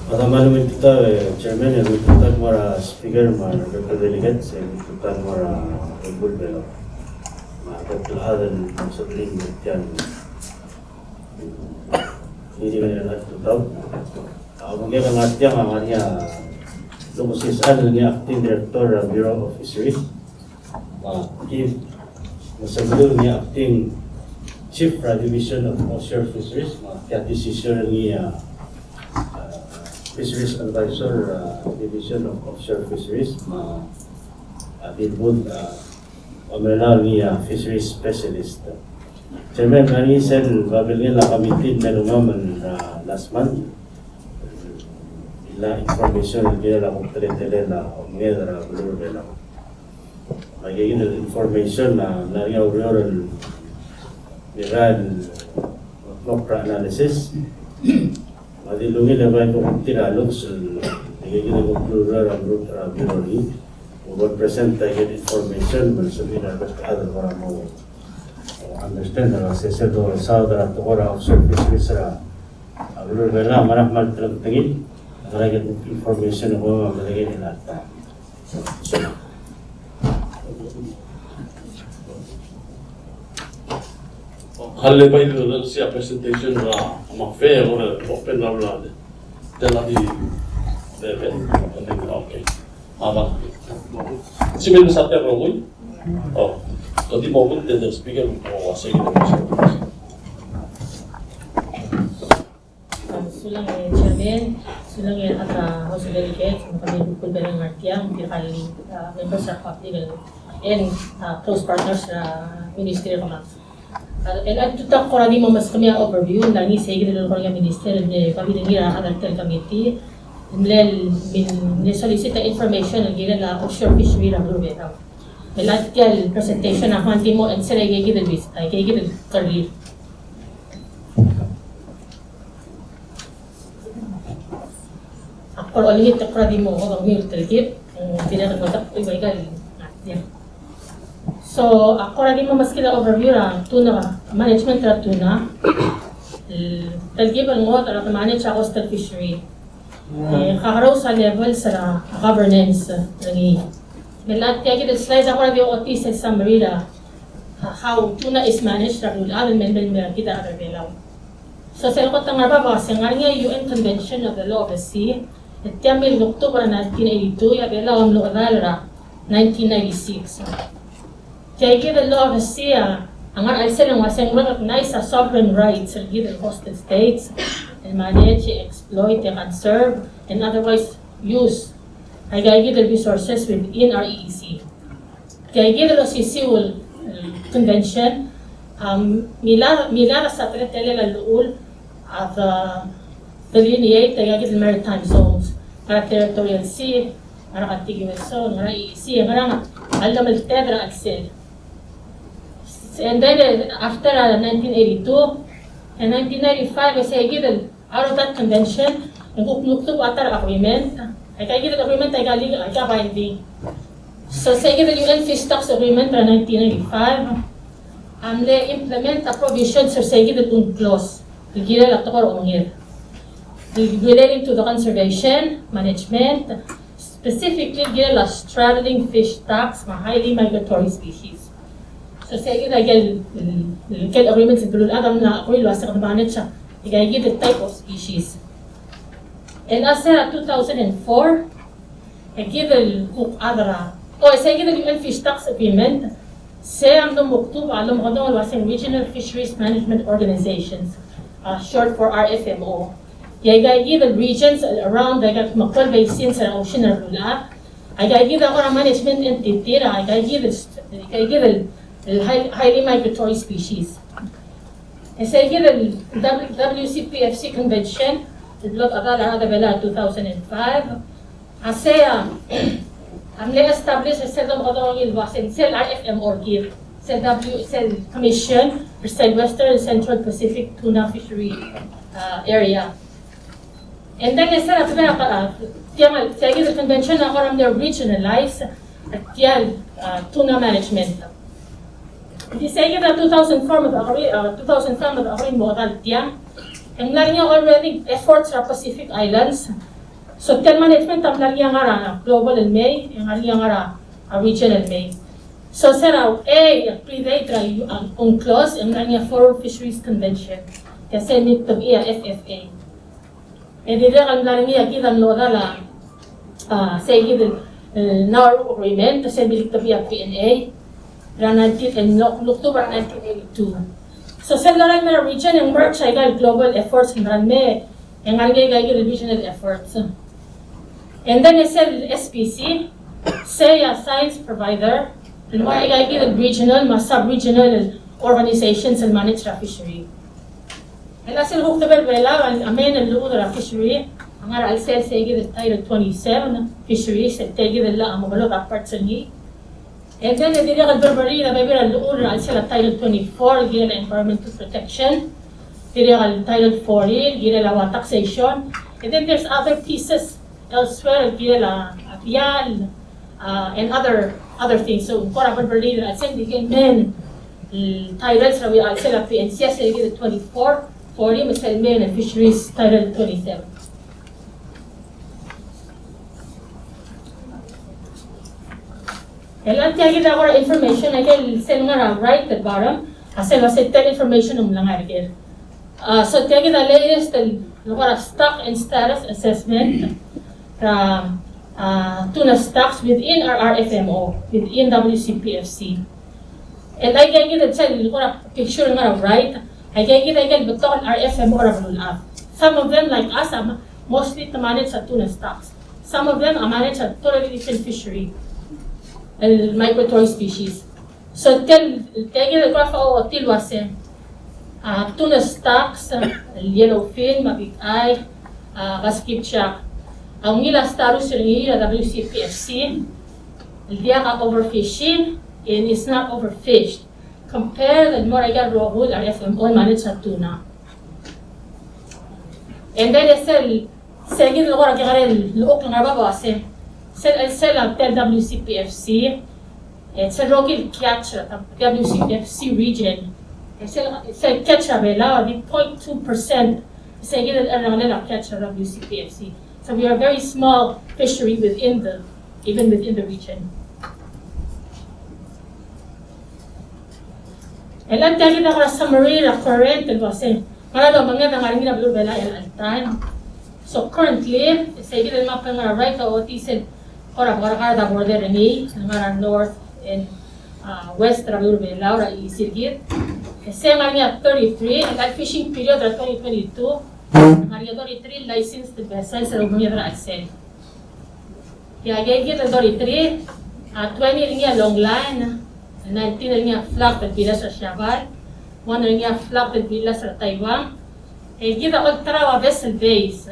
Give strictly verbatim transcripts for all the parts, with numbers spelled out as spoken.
Kede kmal ungil tutau, e, Chairman, e ungil tutau el mo er a Speaker me a rubekul delegates, e ungil tutau el mo er a rubekul Belau. Me a rubekul chad el sebechir el tia el ngii di el tutau. A, obengkek el ngar tiang a ngar er ngii a Lukas Isechal el ngii a Acting Director er a Bureau of Fisheries. Me a Keith Mesebeluu el ngii a Acting Chief er a Division of Offshore Fisheries. Me a tia el decision er ngii a, a, Fisheries Advisor er a Division of Offshore Fisheries. Me a, a Bilbud, a, Omelai el ngii a Fisheries Specialist. Chairman, ng ngar er ngii sel babilngel a committee el mle ungil el, a, last month. Tia el information el kirel a kuk teletelel a omenged er a beluu er a Belau. Me aike el information a ngar er ngii a ureor el mirrael el mo er a analysis. Me a di ungil e bai kuk tir a looks el, aike el kuk ureor er a beluu er a Belau. We'll present aike el information, me sebechir a rechad el mo understand el sesei el dosaod er a tekoi er a offshore fisheries er a beluu er a Belau, me a kmal telengtengil, me aike el information el kuk mo melekoi er a ta. Kede bai di el sei a presentation er a Mafia, e kora open er a blade. Tia el di, de, de, okay. Aba. Simel mesa tia el rokui. Oh. Kede mo kuk tia el speaker, o, a second. Sulang e Chairman, sulang e a House of Delegates, me kemiu el rubekul Belau el ngar tiang, me tirka el, a, members er a public, el, el, a, close partners er a ministry er kemam. A, el, a, tutau kora di mo meskemiu a overview, ng ngar er ngii seikid el lolekoi er ngii a minister, el, babilngir a rechad er tia el committee, el mle, mle solicit a information, el kirel a offshore fishery er a beluu er a Belau. El a tia el presentation a kmal di mo answer aikeikid el bis, aikeikid el kerir. Ak kora olengit e kora di mo, o, kemiu el telkib, mm, dirrek el mo ta, oi, bai kal, a, tia. So, ak kora di mo meskid a overview er a tuna, management er a tuna. El telkib el ngodech er a manage a coastal fishery. E, kakerous a levels er a governance er ngii. Me a tia kid el slide a kora di ochotii sel summary er a, a, how tuna is managed er a beluulechad el mei el mei er kid er a Belau. So sel kot el ngar er a bab a se ng ngar er ngii a U N Convention of the Law of the Sea, e tia mle moktek er a nineteen eighty-two, e a Belau a mlo chedal er a nineteen ninety-six. Tia kid el law of the sea a ngar er a chelsel ng uase ng recognize a sovereign rights er kid el coastal states el manage, exploit, e conserve, and otherwise use aika kid el resources within our E E Z. Tia kid el osisiu el, el convention, um, milad, milad a sa teletelel a llechul a de delineate aika kid el maritime zones, ngar er a territorial sea, ngar er a contiguous zone, ngar er a E E Z, ngar er a llemelted er a chelsel. And then, eh, after, uh, nineteen eighty-two, in nineteen ninety-five, e se kid el out of that convention, ng kuk mukdubech a ta er a agreement. Aika kid el agreement aika legal, aika binding. So se kid el U N Fish Stocks Agreement er a nineteen ninety-five a mle implement a provisions er se kid el UNCLOS el kirel a tekoi er a omenged relating to the conservation, management, specifically el kirel a struggling fish stocks me a highly migratory species. So se kid a ikel, el, el ikel agreements el beluulechad a mla agree el uase kede manage aika kid el type of species. El a se er a two thousand and four, e kid el kuk chad er a, o, e se kid el U N Fish Stocks Agreement, se a mlo mokdubech a lomekedong el uase ng Regional Fisheries Management Organizations, uh, short for R F M O. E aika kid el regions around aika kid el meklou el basins er a ocean er a beluulechad, aika kid a kora management entity er a, aika kid el, aika kid el, el high, highly migratory species. E se kid el W C P F C convention el blo dechal er a rechad er a Belau er a two thousand and five, a se a, a mle establish er sel domekedong el uase ng sel R F M O er kid, sel W, sel commission er sel Western Central Pacific Tuna Fishery, uh, Area. And then e se er a, uh, tia, tia kid el convention a kora mle regionalize er tia el, uh, tuna management. Di se kid er a two thousand four me a, uh, two thousand four me a, uh, mo dechal tiang, e ng mla er ngii a already efforts er a Pacific Islands So tia el management a mla er ngii a ngar er a global el mei, e ngar er ngii a ngar er a region el mei. So se er a, e, predate er a, a, UNCLOS, e ng ngar er ngii a Forum Fisheries Convention. Tia se el mle tebechii a F F A. E dirrek el mla er ngii a kid a ngodall a, a, se kid el, e, Nauru Agreement, se el mle tebechii a P N A. Er a nineteen, el mlo, mlo tuobed er a nineteen eighty-two. So sel dorael el mei er a region e ng merge aika el global efforts el merael el mei, e ng ngar er ngii aika el regional efforts. And then e sel S P C, sei a science provider el mo er aika el regional me a sub-regional organizations el manage er a fishery. El a sel kuk tebel Belau, a main el llechul er a fishery a ngar er a chelsel sei kid el Title twenty-seven fisheries, el tia kid el llach a mo melodech a parts er ngii. And then e dirrek el berberir a bebil er a llechul er a chelsel a Title twenty-four el kirel a environmental protection, dirrek el Title forty el kirel a ua taxation. And then there's other pieces elsewhere el kirel a, a bial, uh, and other, other things. So ng kora berberir a chelsel di ke main, mm, titles er a ua chelsel a P N C, a sei kid el twenty-four, forty, me sel main el fisheries Title twenty-seven. El a tia kid a kora information, aike el sel ngar er a right el bottom, a sel ua se tia el information el mla ngar er ker. Uh, so tia kid a latest el kora stock and status assessment er a, uh, tuna stocks within our R F M O, within W C P F C. El aika kid el sel kora picture el ngar er a right, aika kid aike el betok el R F M O er a beluulechad. Some of them, like us, are mostly to manage a tuna stocks. Some of them are manage a totally different fishery, el migratory species. So tia el, tia kid el graph a ochotii el ua se, a, tuna stocks, a, el yellowfin, me a big eye, a, basket shark, a ungil a status er ngii er a W C P F C, el diak a overfishing, and it's not overfished. Compare el mo er aika el rokui el R F M O el manage a tuna. And then e sel, sei kid el kora kekerei el llechukl el ngar er a bab a ua se, sel, sel a tia el W C P F C, e sel rokui el catch er a W C P F C region, e sel, sel catch er a Belau a di point two percent, sei kid el, el ngar er a catch er a W C P F C. So we are a very small fishery within the, even within the region. El a tia kid a kora summary er a current el ua se, ngar er a omenged a ngar er ngii er a beluu er a Belau el all time. So currently, sei kid el map el ngar er a right a ochotii sel kora bekerkar er a border er ngii, el ngar er a north and, uh, west er a beluu er a Belau er a isir kid. E sei a ngar er ngii a thirty-three, el a fishing period er a twenty twenty-two, ngar er ngii a thirty-three licensed vessels el omenged er a chelsel. Tia kid el thirty-three, a twenty er ngii a long line, nineteen er ngii a flagged el bilas er a Siabal, one er ngii a flagged el bilas er a Taiwan. E kid a olterau a vessel days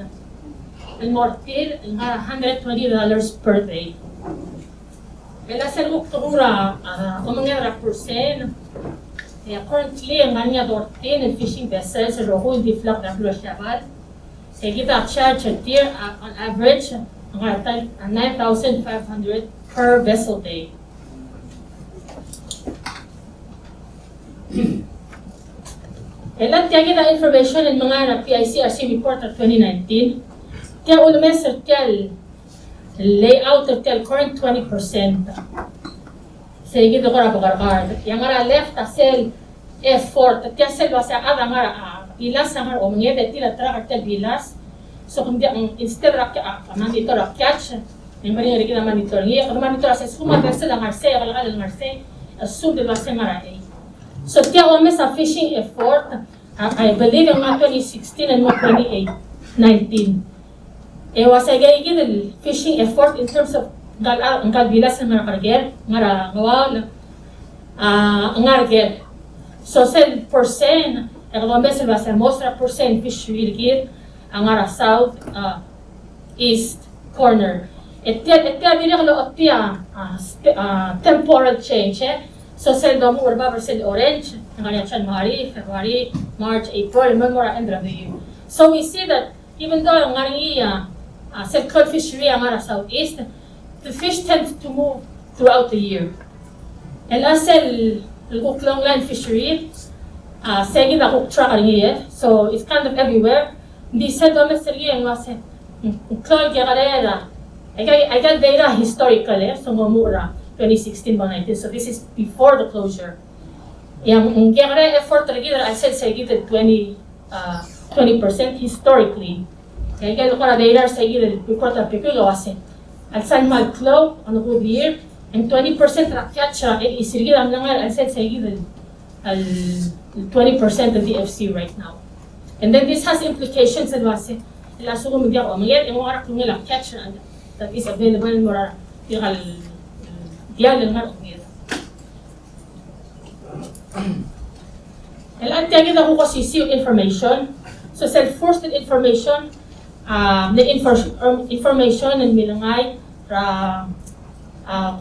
el mo er tir el ngar er a hundred twenty dollars per day. El a sel kuk tekoi er a, a, omenged er a percent, e currently e ng ngar er ngii a thirteen el fishing vessels el rokui el di flagged er a beluu er a Siabal. E kid a charge er tir, a, on average, a ngar er a nine thousand five hundred per vessel day. El a tia kid a information el mengai er a P I C R C report er a twenty nineteen. Tia ulemes er tia el layout er tia el current twenty percent. Sei kid el kora bekerkar. E a ngar er a left a sel effort, tia sel ua se a chad a ngar er a, a, bilas a ngar er a omenged e tir a track er tia el bilas. So, kede, mm, instead er a, a, a monitor a catch, e ng meringel er kid a monitor er ngii, e kede monitor a se lsekum a vessel a ngar er sei, a kelekall el ngar er sei, assume el ua se ngar er a ei. So, tia omes a fishing effort, I, I believe e ng twenty sixteen and mo twenty eight, nineteen. E ua se aika kid el fishing effort in terms of ngka el, ngka el bilas el ngar er a kerker, ngar er a Ngeaur, a, ngar er a kerker. So sel percent, e kede omes el ua se most er a percent fishery er kid a ngar er a south, a, east corner. E tia, e tia dirrek el ochotii a, a, spe-, a, temporal change, e. So sel domuchel er bab er sel orange, e ng ngar er ngii a January, February, March, April, me mo er a end er a year. So we see that even though ng ngar er ngii a, a, sel trout fishery a ngar er a southeast, the fish tends to move throughout the year. El a sel, el kuk long line fishery, a, sei kid a kuk track er ngii, e. So it's kind of everywhere. Ng di sel domes er ngii e ng ua se, Ng klou el kekerei er a, aika, aika el data historical, e, so ng omuchel er a twenty sixteen me a nineteen, so this is before the closure. E a, ng kekerei a effort er kid er a chelsel se kid el twenty, uh, twenty percent historically. E aika el kora data er se kid el report er a pekuik a uase, a lsal kmal klou, on a good year, e ng twenty percent er a catch er a, e, isir kid a mla ngar er a chelsel se kid el el twenty percent of the F C right now. And then this has implications el uase, el a lsekum ng diak omenged, e ng ua ngera klungel a catch that is available el mo er a, diak el, diak el ngar er a omenged. El a tia kid a kuk osisiu el information. So sel first information, uh, the infor-, um, information el milengai er a, uh,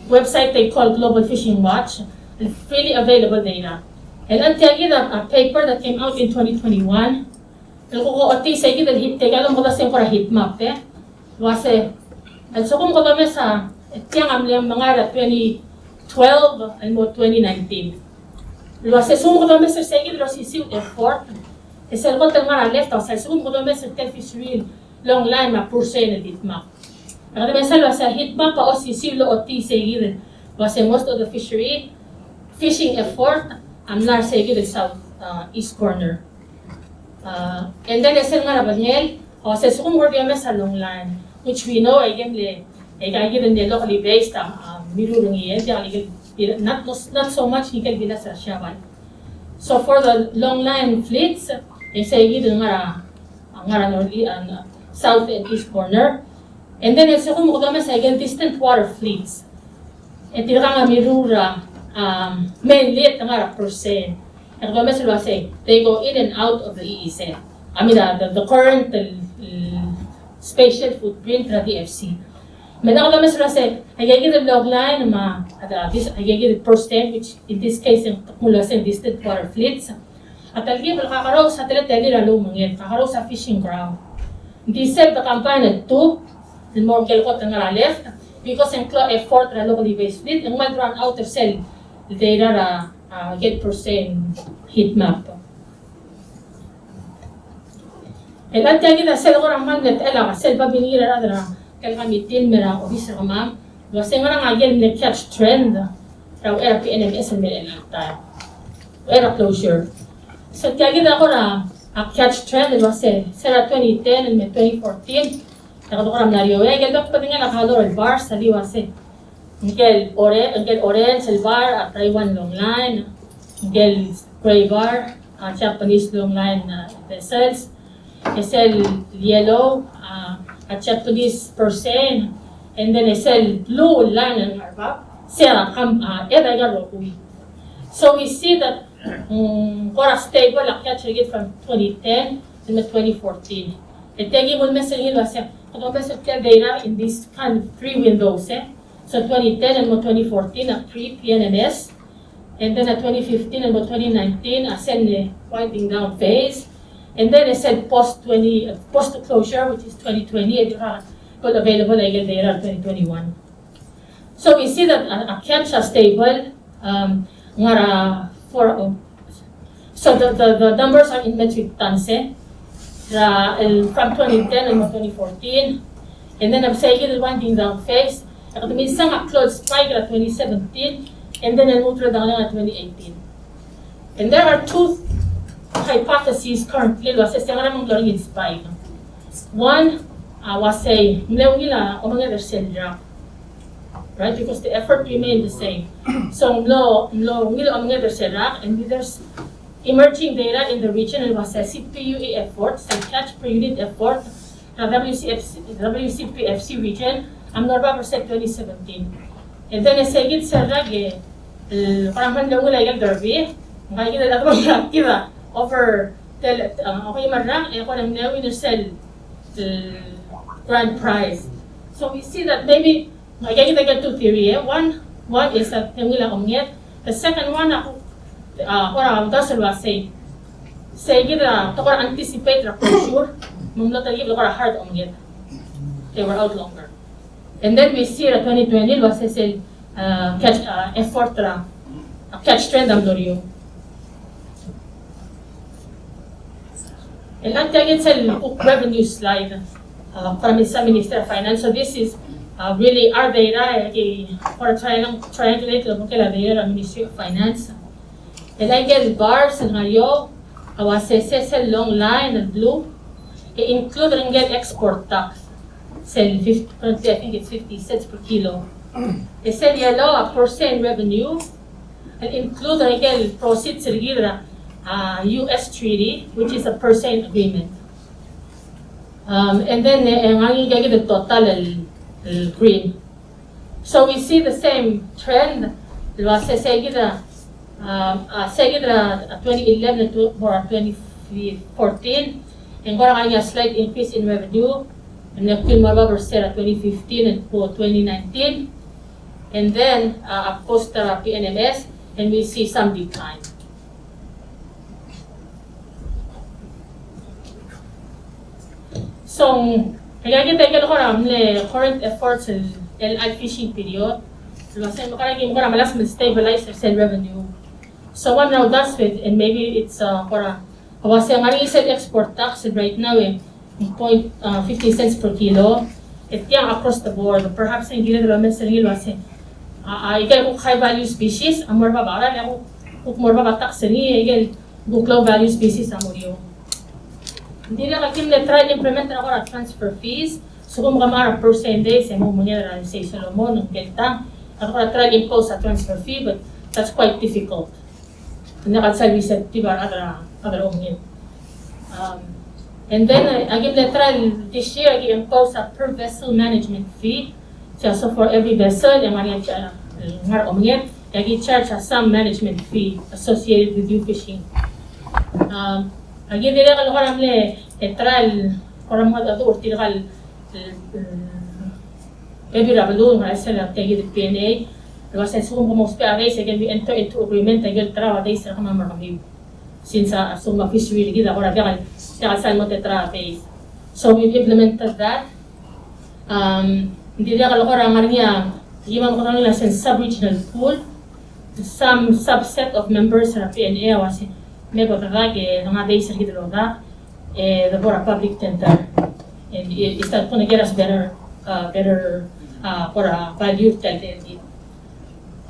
website they call Global Fishing Watch, el freely available data. El a tia kid a, a paper that came out in twenty twenty-one. El kuk ochotii se kid el heat, tia kid a lomekodes e ng kora heat map, e. El uase, a lsekum kede omes a, tiang a mle mengai er a twenty twelve el mo twenty nineteen. El uase, a lsekum kede omes er se kid el osisiu el effort, e sel kot el ngar er a left a uase, a lsekum kede omes er tia el fishery el long line me a purse el heat map. Kede mesa el uase a heat map a osisiu el ochotii se kid el uase most of the fishery, fishing effort a mla er se kid el south, uh, east corner. Uh, and then e sel ngar er a belngel, a uase a lsekum kede omes a long line, which we know, aike el mle, aike el mle locally based, uh, uh, mirruul er ngii, e ng diak el, not, not so much ngike el bilas er a Siabal. So for the long line fleets, e se kid el ngar er a, ngar er a north, uh, south and east corner. And then e se kuk mo kede omes a ikel distant water fleets. E tirkang a mirruul er a, um, mainly e te ngar er a purse. E kede omes el uase, they go in and out of the E E Z. I mean, uh, the, the current, the, uh, spatial footprint er a D F C. Me ng kede omes el uase, aike kid el long line me a, a, this, aike kid el purse, which in this case, e ng kmo el uase distant water fleets. A telkib el kakerous a teletelir a loumenged, kakerous a fishing ground. Ng di sel de combine el two, el mo er ngike el kot el ngar er a left, because e ng klou a effort er a locally based fleet, e ng kmal drawn out er sel data er a, a, get percent heat map. El a tia kid a sel kora kmal mle techellek a sel babilngir a rechad er a kel committee el me er a obis er kemam, el uase ngera ngike el mle catch trend er a uchei er a P N M S el mei er a taem, uchei er a closure. So tia kid a kora, a, catch trend el uase, se er a twenty ten el me twenty fourteen, e kede kora mla er eou, e aike el bek el bedengel a color el bars a di uase, ngike el ore-, ngike el orange el bar a Taiwan long line, ngike el gray bar a Japanese long line, a, vessels, e sel yellow, a, a Japanese purse, and then e sel blue line el ngar er a bab, se er a kam-, a, er a rokui. So we see that, mm, kora stable a catch er kid from twenty ten to twenty fourteen. E tia kid a mo omes er ngii el uase, kede omes er tia el data in this kind of three windows, e. So twenty ten el mo twenty fourteen a pre-P N M S. And then a twenty fifteen el mo twenty nineteen a sel winding down phase. And then e sel post twenty, uh, post closure, which is twenty twenty, e dirkak el available aike el data er a twenty twenty-one. So we see that a, a catch a stable, um, ngar er a four, oh, so the, the, the numbers are in metric tons, e. Er a, el, from twenty ten el mo twenty fourteen, and then a se kid el winding down phase, e kede milsang a klou el spike er a twenty seventeen, and then a neutral down er a twenty eighteen. And there are two hypotheses currently el uase se ngera me ng mlo er ngii el spike. One, a, uase ng mle ungil a omenged er sel rak. Right? Because the effort remained the same. So ng mlo, ng mlo ungil a omenged er sel rak, and there's emerging data in the region el uase C P U E effort, sel catch per unit effort, er a W C F C, W C P F C region, a mlo er a bab er sel twenty seventeen. And then e se kid sel rak e, e, kora mle ungil a ikel derby, ng kid a, kid a over, tel, a, okay, me a rak, e kora mle ungil er sel, e, grand prize. So we see that maybe, I can get two theory, e. One, one is that ng ungil a omenged. The second one, a, a, kora uldasu el uase, se kid a, te kora anticipate er a closure, me ng mlo telkib el kora hard omenged. They were out longer. And then we see er a twenty twenty el uase sel, uh, catch, uh, effort er a, uh, catch trend a mlo er eou. El a tia kid sel kuk revenue slide. uh, from the Ministry of Finance. So this is, uh, really our data, e aki kora triang-, triangulate el mo er a data er a Ministry of Finance. E aike el bars el ngar er eou a uase se, se el long line el blue, e include er ngii el export tax, sel fifty, currently I think it's fifty cents per kilo. E sel yellow a percent revenue, el include er ngii el proceeds er kid er a, uh, U S treaty, which is a percent agreement. Um, and then, e, e ngar er ngii aike el total el, el green. So we see the same trend. El uase se kid er a, uh, uh, se kid er a twenty eleven to, or twenty fourteen, e ng kora ngar er ngii a slight increase in revenue. E ng kuk mo er a bab er se er a twenty fifteen and to twenty nineteen. And then, uh, a post er a P N M S, and we see some decline. So, ng aike el kora mle current efforts el, el high fishing period, el uase ng kora, ng kora melasem el stabilize er sel revenue. So one now does it, and maybe it's, uh, kora, a uase ng ngar er ngii sel export tax right now, e, point, uh, fifty cents per kilo. E tiang across the board. Perhaps e ng kired el omes er ngii el uase, a, a, aike el kuk high value species a mo er a bab a cheral, e kuk, kuk mo er a bab a tax er ngii, aike el kuk low value species a mo er eou. Ng dirrek el aki mle try el implement er a kora transfer fees, sekum ke mla er a percent e se mo menged er a sei Solomon, ng delta, a kora try el impose a transfer fee, but that's quite difficult. Ng diak el sal receptive er a rechad er a, rechad er a omenged. Um, and then, uh, aki mle try el this year, aki impose a per vessel management fee. So, so for every vessel, e ng ngar er ngii a, uh, ngar er a omenged, e aki charge a some management fee associated with you fishing. Um, aki dirrek el kora mle, e, try el kora mo er tirka el, el, el, bebil er a beluu el ngar er sel, a, tia kid el P N A, el uase sekum ke mo ousbech a days, e ke enter into agreement, e aike el terau a days er kemam me kemiu. Since, a, a sekum a fishery er kid a kora diak el, diak el sal mo terau a days. So we've implemented that. Um, ng dirrek el kora ngar er ngii a, aki mle mekedong el uase sub-regional pool, some subset of members er a P N A a uase me bo dedak e ng ngar er a days er kid el odak, e, de bo er a public tender. And i-, is that gonna get us better, uh, better, uh, kora value er tia el deal?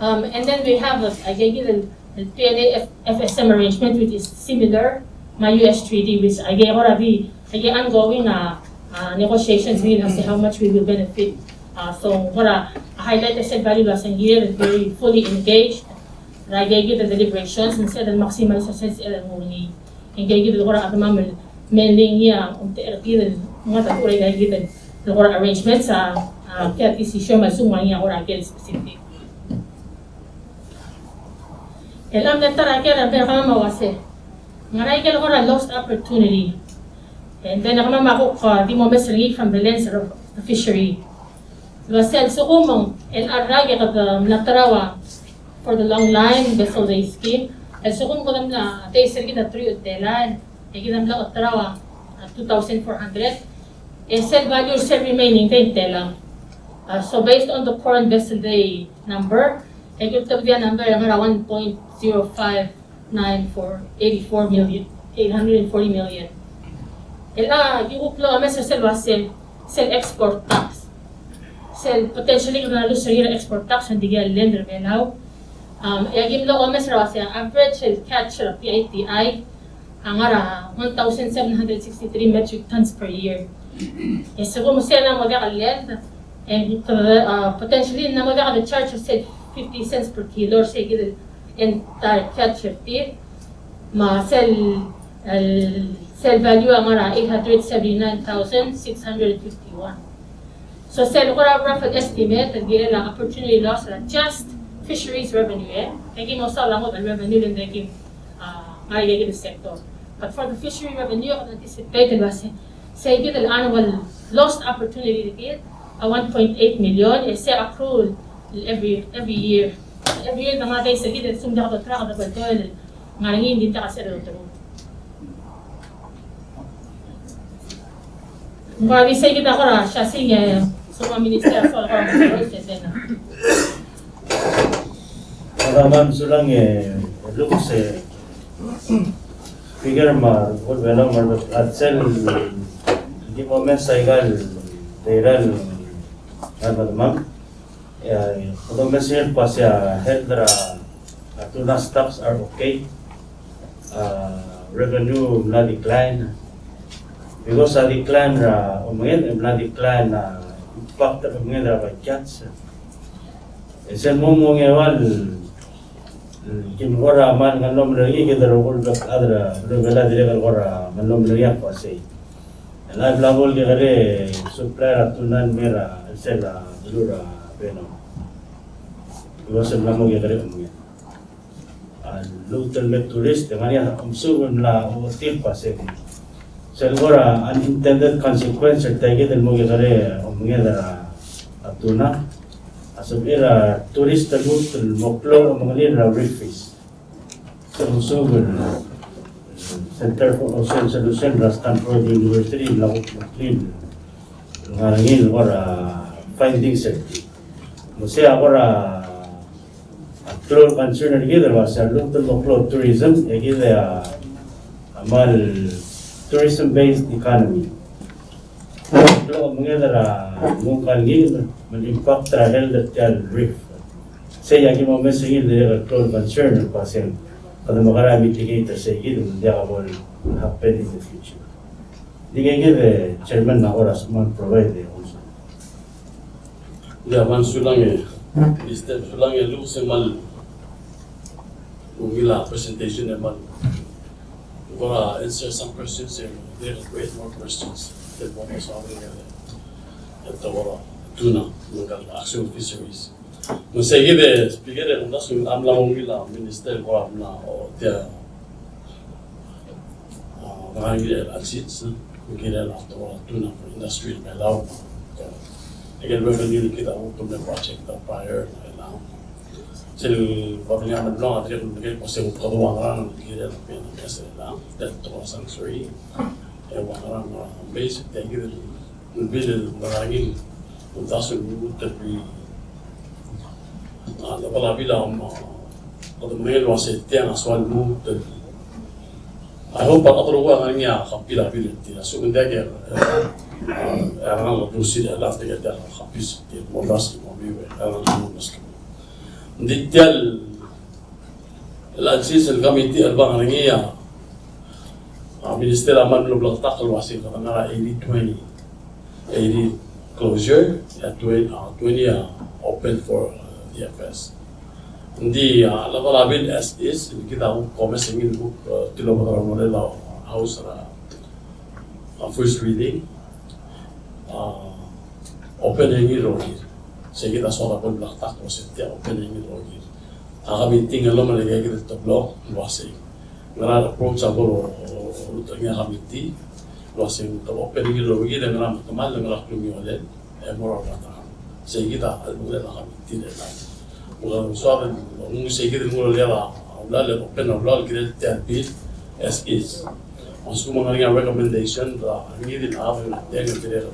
Um, and then we have, uh, aike kid el, el P N A F-, F S M arrangement, which is similar, me a U S treaty, which aike kora di, aike ongoing, uh, uh, negotiations er ngii el uase how much we will benefit. Uh, so kora highlight er sel value el uase ng kired el very fully engaged er aike kid el deliberations, me sel de maximize er sel, sel ngii. Aike kid el kora chedemam el mle ngii a omtechei er kid el ngar er a uchei er aike kid el kora arrangements, a, a, tia el decision me a lsekum ng ngar er ngii a kora ker el specific. El mle ta er a ker a mle er kemam a uase ng ngar er ngii aike el kora lost opportunity. And then kemam a kuk, uh, di mo omes er ngii from the lens of the fishery. El uase a lsekum el rak e kede mla terau a for the long line vessel day scheme. A lsekum kede mla, days er kid a truich el telael, e kid a mla terau a two thousand four hundred. E sel value er sel remaining day ng telam. Uh, so based on the current vessel day number, e kuk tobedii a number el ngar er a one point zero five nine four, eighty-four million, eight hundred and forty million. El a, aki kuk mlo omes er sel uase, sel export tax. Sel potentially kede lose er a export tax, ng diak el land er a Belau. Um, e aki mlo omes er a uase, average el catch er a P I T I a ngar er a one thousand seven hundred sixty-three metric tons per year. E sekum sel a mo diak el land, e, uh, potentially ng mo diak el charge sel fifty cents per kilo er se kid el entire catch er tir. Me sel, el, sel value a ngar er a eight hundred seventy-nine thousand six hundred fifty-one. So sel kora rough estimate, el kirel a opportunity loss er a just fisheries revenue, e. Aki mo saul a ngodech el revenue el ng di aki, uh, ngar er aike el sector. But for the fishery revenue, I anticipate el uase se kid el annual lost opportunity er kid a one point eight million, e se accrue every, every year. Every year, ng ngar er a days er kid el lsekum diak dotrack a double toil, ng ngar er ngii, ng di diak a sel dotrack. Ng kora di se kid a kora siasing e, sekum a minister a soal kora mo se dena. Kora me ng sulang e, luk se Speaker me a Belau me a rechad, sel di mo omes aika el Teirel, ngar medemam. Ia, kede omes el kmo sei a health er a, a tuna stocks are okay. A revenue mla decline. Because a decline er a omenged, mla decline a impact er a omenged er a budget. E sel mo mo ngeual, mm, kim kora mal ngar er ngii, kid a rokui el bek el chad er a beluu er a Belau a dirrek el kora mal ngar er ngii a kmo sei. El a bla bo el kekerei supply er a tuna el mei er a chelsel a beluu er a Belau. Because e mla mo kekerei omenged. A lluut el me tourist, e ng ngar er ngii a omesub el mla ochotii el kmo sei. Sel kora unintended consequence er tia kid el mo kekerei omenged er a tuna. A sebechir a tourist el lmuut el mo klou a omengelir er a reef fish. Sel omesub el Center for Ocean Solutions er a Stanford University el mla kuk meklii el ngar er ngii el kora findings er tir. Me sei a kora a klou el concern er kid el uasei a lluut el mo klou a tourism, e kid a, a kmal tourism based economy. Klou a omenged er a nguu a ngii me ng impact er a health er tia el reef. Sei a ki mo omes er ngii el dirrek el klou el concern el kmo sei kede mekerang e mitigate er sei kid me ng diak bo el happen in the future. Di ngii kid, e, Chairman, a kora sebechemam el provide e also. Ia, me ng sulang e, Mister, sulang e lluches e kmal ungil a presentation e kmal kora answer some questions e, there are great more questions. Then what was our, e, e te kora tuna, me ng kora actual fisheries. Me sei kid, e, Speaker, e ng uldasu e ng mla ungil a Minister el kora mla, o, tia, a, ngar er ngii el sils, ng kirel a tuna for industry er a Belau. Aike el revenue el kid a kuk mle project er a prior er a Belau. Sel babilngam el mlo, a dirrek el mle kmo se kuk kede ua ngerang el kirel a P N M S er a Belau, tia el tokubets er ngii, e ua ngerang, a, basic, tia kid el Ng bil el ngar er ngii el uldasu el lmuut el, a, lebo el bil a, a, kede medengei el uasei tiang a soal lmuut el. I hope a rokui a ngar er ngii a copy er a bil er tir. A lsekum ng diak e, a, a rengalek el dulii er a last, e tia a copy er tir, mo uldasu el mo bai, e a rengalek el dulii. Ng di tia el el sils el committee el ngar er ngii a, a Minister a mle bleketakl el uasei kede ngar er a eighty twenty, eighty closure, e a twenty, a twenty a open for, uh, D F S. Ng di, a, lebo el bil as is, ng kid a kuk omes er ngii el kuk, uh, tilobed er a rolel a House er a, a first reading, a, open er ngii el rokir. Sei kid a soak el bleketakl el uasei tia open er ngii el rokir. A committee a mle melekoi el teblo el uasei ngera el approach a bo loltobed er ngii a committee el uasei te open er ngii el rokir e ngera me te mal, ngera klungiolel e mo er a rubak. Sei kid a chelebangel a committee er a Ng soak el, ng sei kid el nguu a ulal, a ulal el open a ulal el kirel tia el bill as is. Me a lsekum ng ngar er ngii a recommendation er a ngii di el chad el ngar er tia el kirel el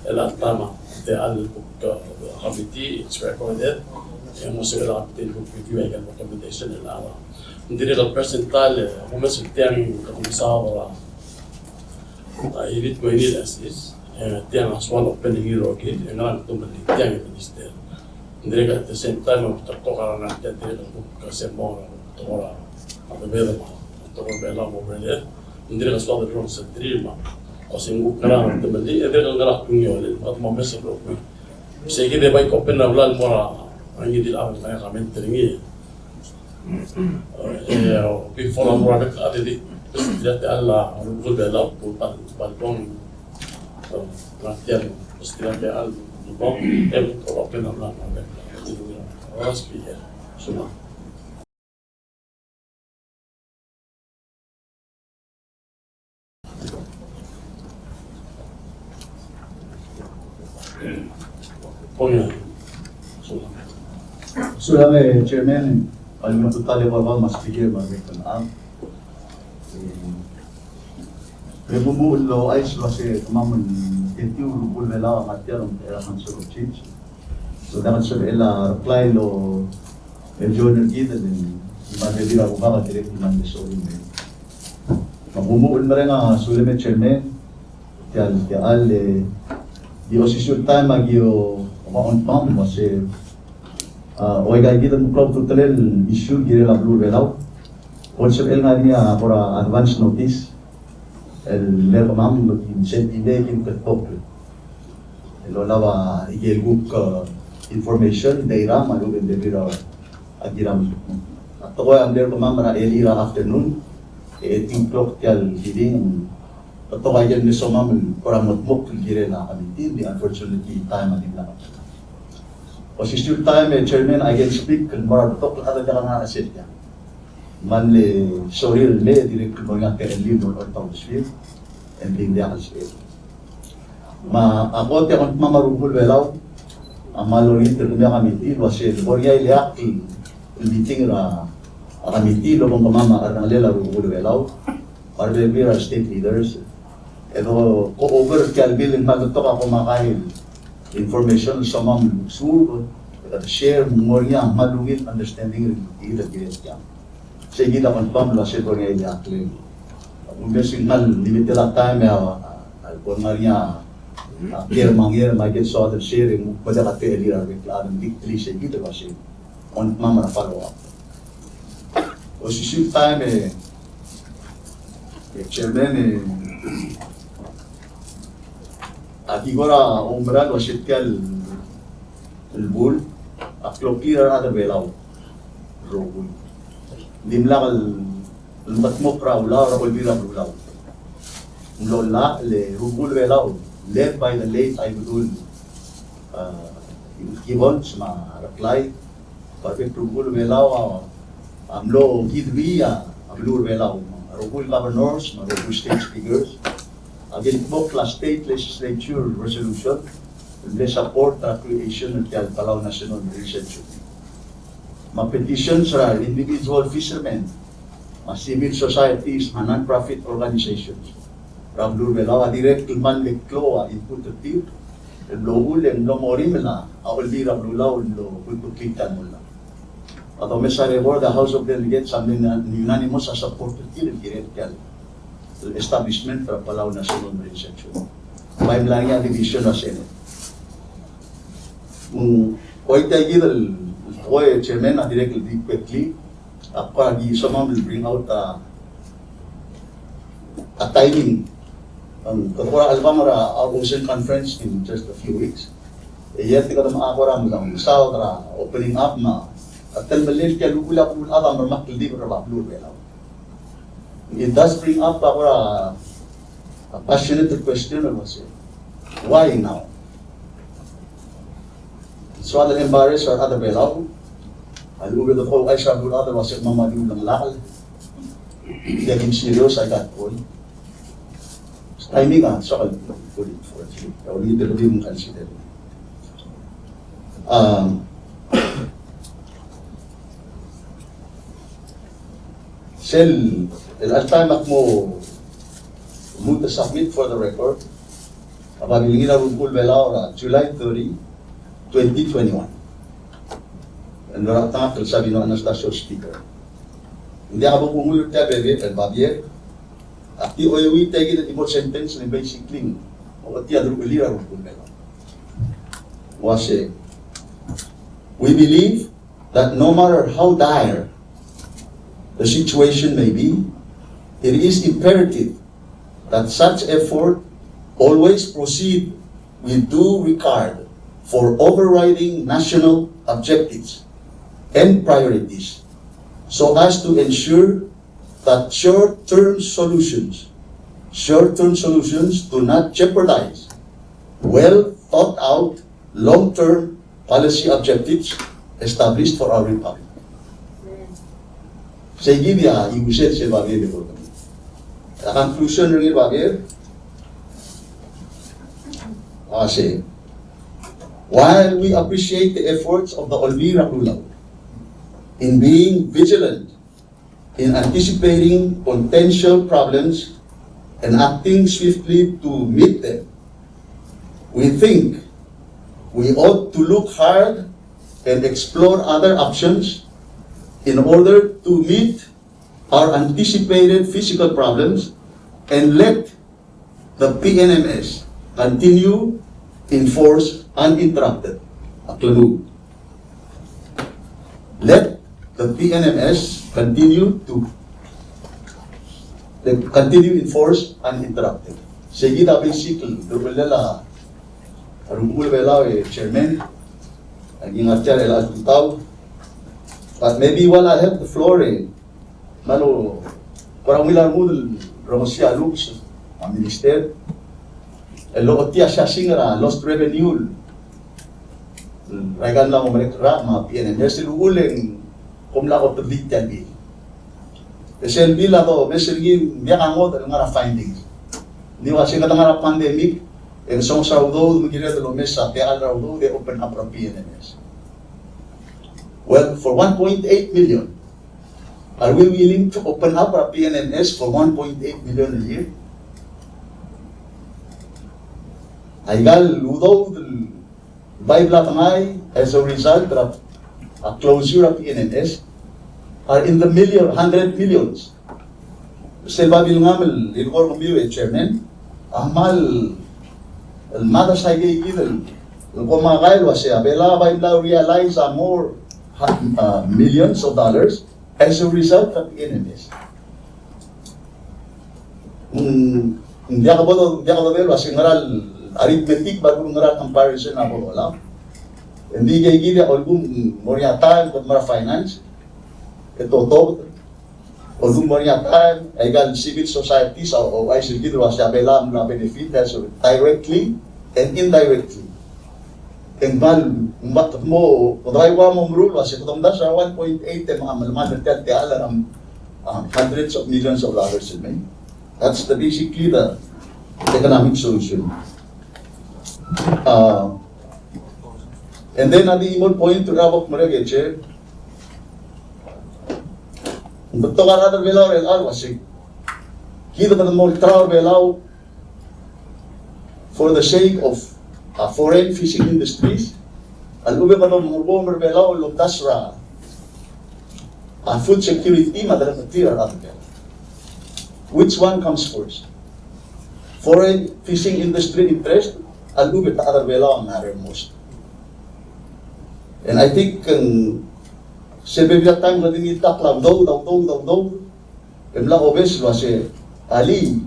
chad el tama, tia el kuk, uh, committee, it's recorded. E mo sebechel a committee el kuk review aike el recommendation el chad. Ng dirrek el present el, e, kumes er tiang, kumes a, a, eighty twenty as is. E tiang a soal open er ngii el rokir, e ngera me te melilt tiang e Minister. Ng dirrek at the same time, a betok a rengrir el tia el dirrek el kuk se mo, a betok a, a betok a, a betok a Belau mo beled. Ng dirrek a soal el rong sentrir me a, o se ng kuk ngera me te melilt, e dirrek el ngera klungiolel, me te mo omes el rokui. Sei kid e bai open a ulal el mo er a ngii di el chad el ngar er ngii a comment er ngii. E, before a mo er a bek el chad e di, president er a, a rubekul Belau, bo el, bo el bong, e, ngar tia el, president er a, bo el bong, e, bo el open a ulal el mo er a bek el chad. Ora Speaker, sulang. Sulang e Chairman, me a tutau el kora me a Speaker me a bek el chad. E, me bo mo ouchais el uasei kemam el ketiu el rubekul Belau a ngar tia el omtechei er a Council of Chiefs. So, diak el sebechel a reply el, el join er kid el, el mle bebil a rubak a dirrek el mle sorir el mei. Me bo mo mereng a sulem e Chairman, tia el, tia el, e, Di osisiu el taem a ki o, o, ongtemam el uase, a, oika kid el klou a ultutelel el issue el kirel a beluu er a Belau. Bo lsebechel ngar er ngii a kora advance notice el mle er kemam el ki send e mail el ki kldmokl el olab a ikel kuk, a, information, data, me a lechub e ng bebil er a a kiram. A tekoi a mle er kemam er a early er a afternoon, e eight o'clock tia el hearing, betok a ikel mle somam el kora mo kldmokl el kirel a committee, di unfortunately taem a dimlak. Osisiu el taem e chairman, a ikel speak el mo er a rebetok el chad el diak a ngar er a session. Me ng mle sorir el mei e dirrek el mo er ngii a techellir el mo er a uldesuir, e ng di ng diak el sebechel. Me a kot e a ongtemam a rubekul Belau a mle olengit er kemiu a committee el uase ng bo er ngii a ileakl el meeting er a committee el obengkemam a cherrengelel a rubekul Belau, me a rebebil er a state leaders, e do ko over tia el bill el kmal betok a komakai el information el somam el suub e kede share, me ng mo er ngii a kmal ungil understanding er kid el kirel tiang. Sei kid a confirm el uase bo er ngii a ileakl. Umes el kmal limited a taem e a, a, a bo er ngii a, a, ker me a nger me a ikel soad el share e ng kuk medakt a techellir a rebek el chad, me ng di kmal sei kid el uase ongtemam er a follow up. Osisiu el taem e, e chairman e, a ki kora oumerang el uase tia el el bul a kloklir a rechad er a Belau el rokui. Dimlak el, el mekedmokl er a Belau er a Olbiil er a Belau. Ng mlo llach el rubekul Belau, led by the late Aibedul, uh, Gibbons me a Reklai, me a rebek el rubekul Belau a, a mlo kidui a, a beluu er a Belau, a rokui el governors, me a rokui el state speakers, a kldmokl a state legislature resolution el mle support er a creation er tia el Palau National Marine Sanctuary. Me a petitions er a individual fishermen, me a civil societies, me a non-profit organizations er a beluu er a Belau a dirrek el kmal mle klou a input er tir el mlo uchul e ng mlo mo orimel a Olbiil er a Belau el mlo ultutelel tia el mla. A domes a rebor, the House of Delegates a mle unanimous a support er tir el kirel tia el establishment er a Palau National Marine Sanctuary. Bai mla er ngii a division er a Senate. Mm, oitia kid el, el tekoi, chairman, a dirrek el di quickly, a kora di somam el bring out a, a timing. Ng kora chelebangel er a, a Ocean Conference in just a few weeks. E yet kede mo kora mesaod er a opening up me a telemellel tia el uchul a beluu el chad a merek el di er a beluu er a Belau. It does bring up a, a passionate question el uase, why now? Soad el embarrass er a rechad er a Belau, a lechub e kede ouchais er a beluu el chad el uase kemam a di ulengelakl. Diak kim serious a ika el tekoi. Timing a soak el put it forward. A olengit el di mo consider. Um, Sel, el chelecha el taem ak mo lmuut el submit for the record a babilngir a rubekul Belau er a July thirty, twenty twenty-one. Ng mlo er a tang el Sabino Anastacio Speaker. Ng diak bo kungil er tia el babier, el babier. Ak di oiuii tia kid el di mo sentence el basically ng ochotii a deruchellir a rubekul Belau. Uase, we believe that no matter how dire the situation may be, it is imperative that such effort always proceed with due regard for overriding national objectives and priorities, so as to ensure that short-term solutions, short-term solutions do not jeopardize well thought out long-term policy objectives established for our republic. Sei kid a iusel sel babier el kora. A conclusion er ngii el babier a sei, while we appreciate the efforts of the Olbiil er a Kelulau in being vigilant in anticipating potential problems and acting swiftly to meet them, we think we ought to look hard and explore other options in order to meet our anticipated physical problems and let the P N M S continue enforce uninterrupted. A klou. Let the P N M S continue to, they continue enforce uninterrupted. Sei kid a basic el, el, el, a, a rubekul Belau e chairman, a ki ngar tia er a tutau. But maybe while I have the floor, e, me a lo, kora ungil a rengud el rongesii a lluches, a minister, el ochotii a siasing er a lost revenue er aika el mla mo merek er a, me a P N M S el uchul e ng kom mla otobedii tia el bill. E sel bill a domes er ngii e ng diak a ngodech el ngar er a findings. Ng di ua se kede ngar er a pandemic, e ng songes er a udoud me ng kired el omes a techall er a udoud e open up er a P N M S. Well, for one point eight million, are we willing to open up our P N M S for one point eight million a year? Aika el udoud el bai bla tengai as a result er a, a closure er a P N M S are in the million, hundred millions. Sel babilngam el, el kora kemiu e chairman, a kmal el mad er sei kid el, el kora kmal el uase a Belau a bai mla realize a more, uh, millions of dollars as a result of P N M S. Mm, ng diak bo do, ng diak bo do el uase ngera el arithmetic, me a lechub e ngera el comparison a bo dolab. Ng di kid a lsekum ng mo er ngii a taem, kede mo er a finance, e totobed, o lsekum ng mo er ngii a taem, aika el civil societies a ouchais er kid el uase a Belau a mla benefit, that's directly and indirectly. E ng kmal, ng kmal mo, kede bai ua mo meruul el uase kede omdasu er a one point eight e me a melemall er tia el techall er a, um, hundreds of millions of dollars el mei. That's the, basically the economic solution. Uh, and then a di chimo el point er a bo kmerek e chair, ng betok a rechad er a Belau el uase kid a kede mo olterau er a Belau for the sake of, uh, foreign fishing industries, a lechub e kede mo er a Belau el omdasu er a, uh, food security me a derengchoklir a rechad er a Belau. Which one comes first? Foreign fishing industry interest, a lechub e a rechad er a Belau a matter most. And I think, um, se bebil a taem el kede ngilai a udoud, udoud, udoud, e mla obes el uase, alii,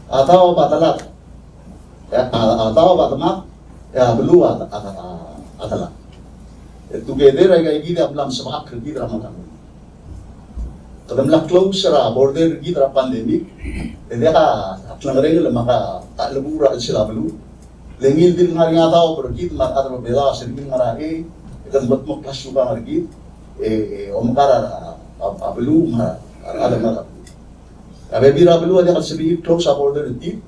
a daob a delak, e a, a daob a demak, e a beluu a, a, a, a delak. E together aika kid a mla mesebechakl er kid er a mekang. Kede mla close er a border er kid er a pandemic, e diak a klengerenger me a ka, a lebu er a chelsel a beluu. Le ngii di el ngar er ngii a daob er kid me a rechad er a Belau a sebechir el ngar er a, e, e kede mo dmokl a siukang er kid, e, e, omekar a, a, a beluu me a, a, a, a, a bebil er a beluu a diak el sebechir el close a border er tir,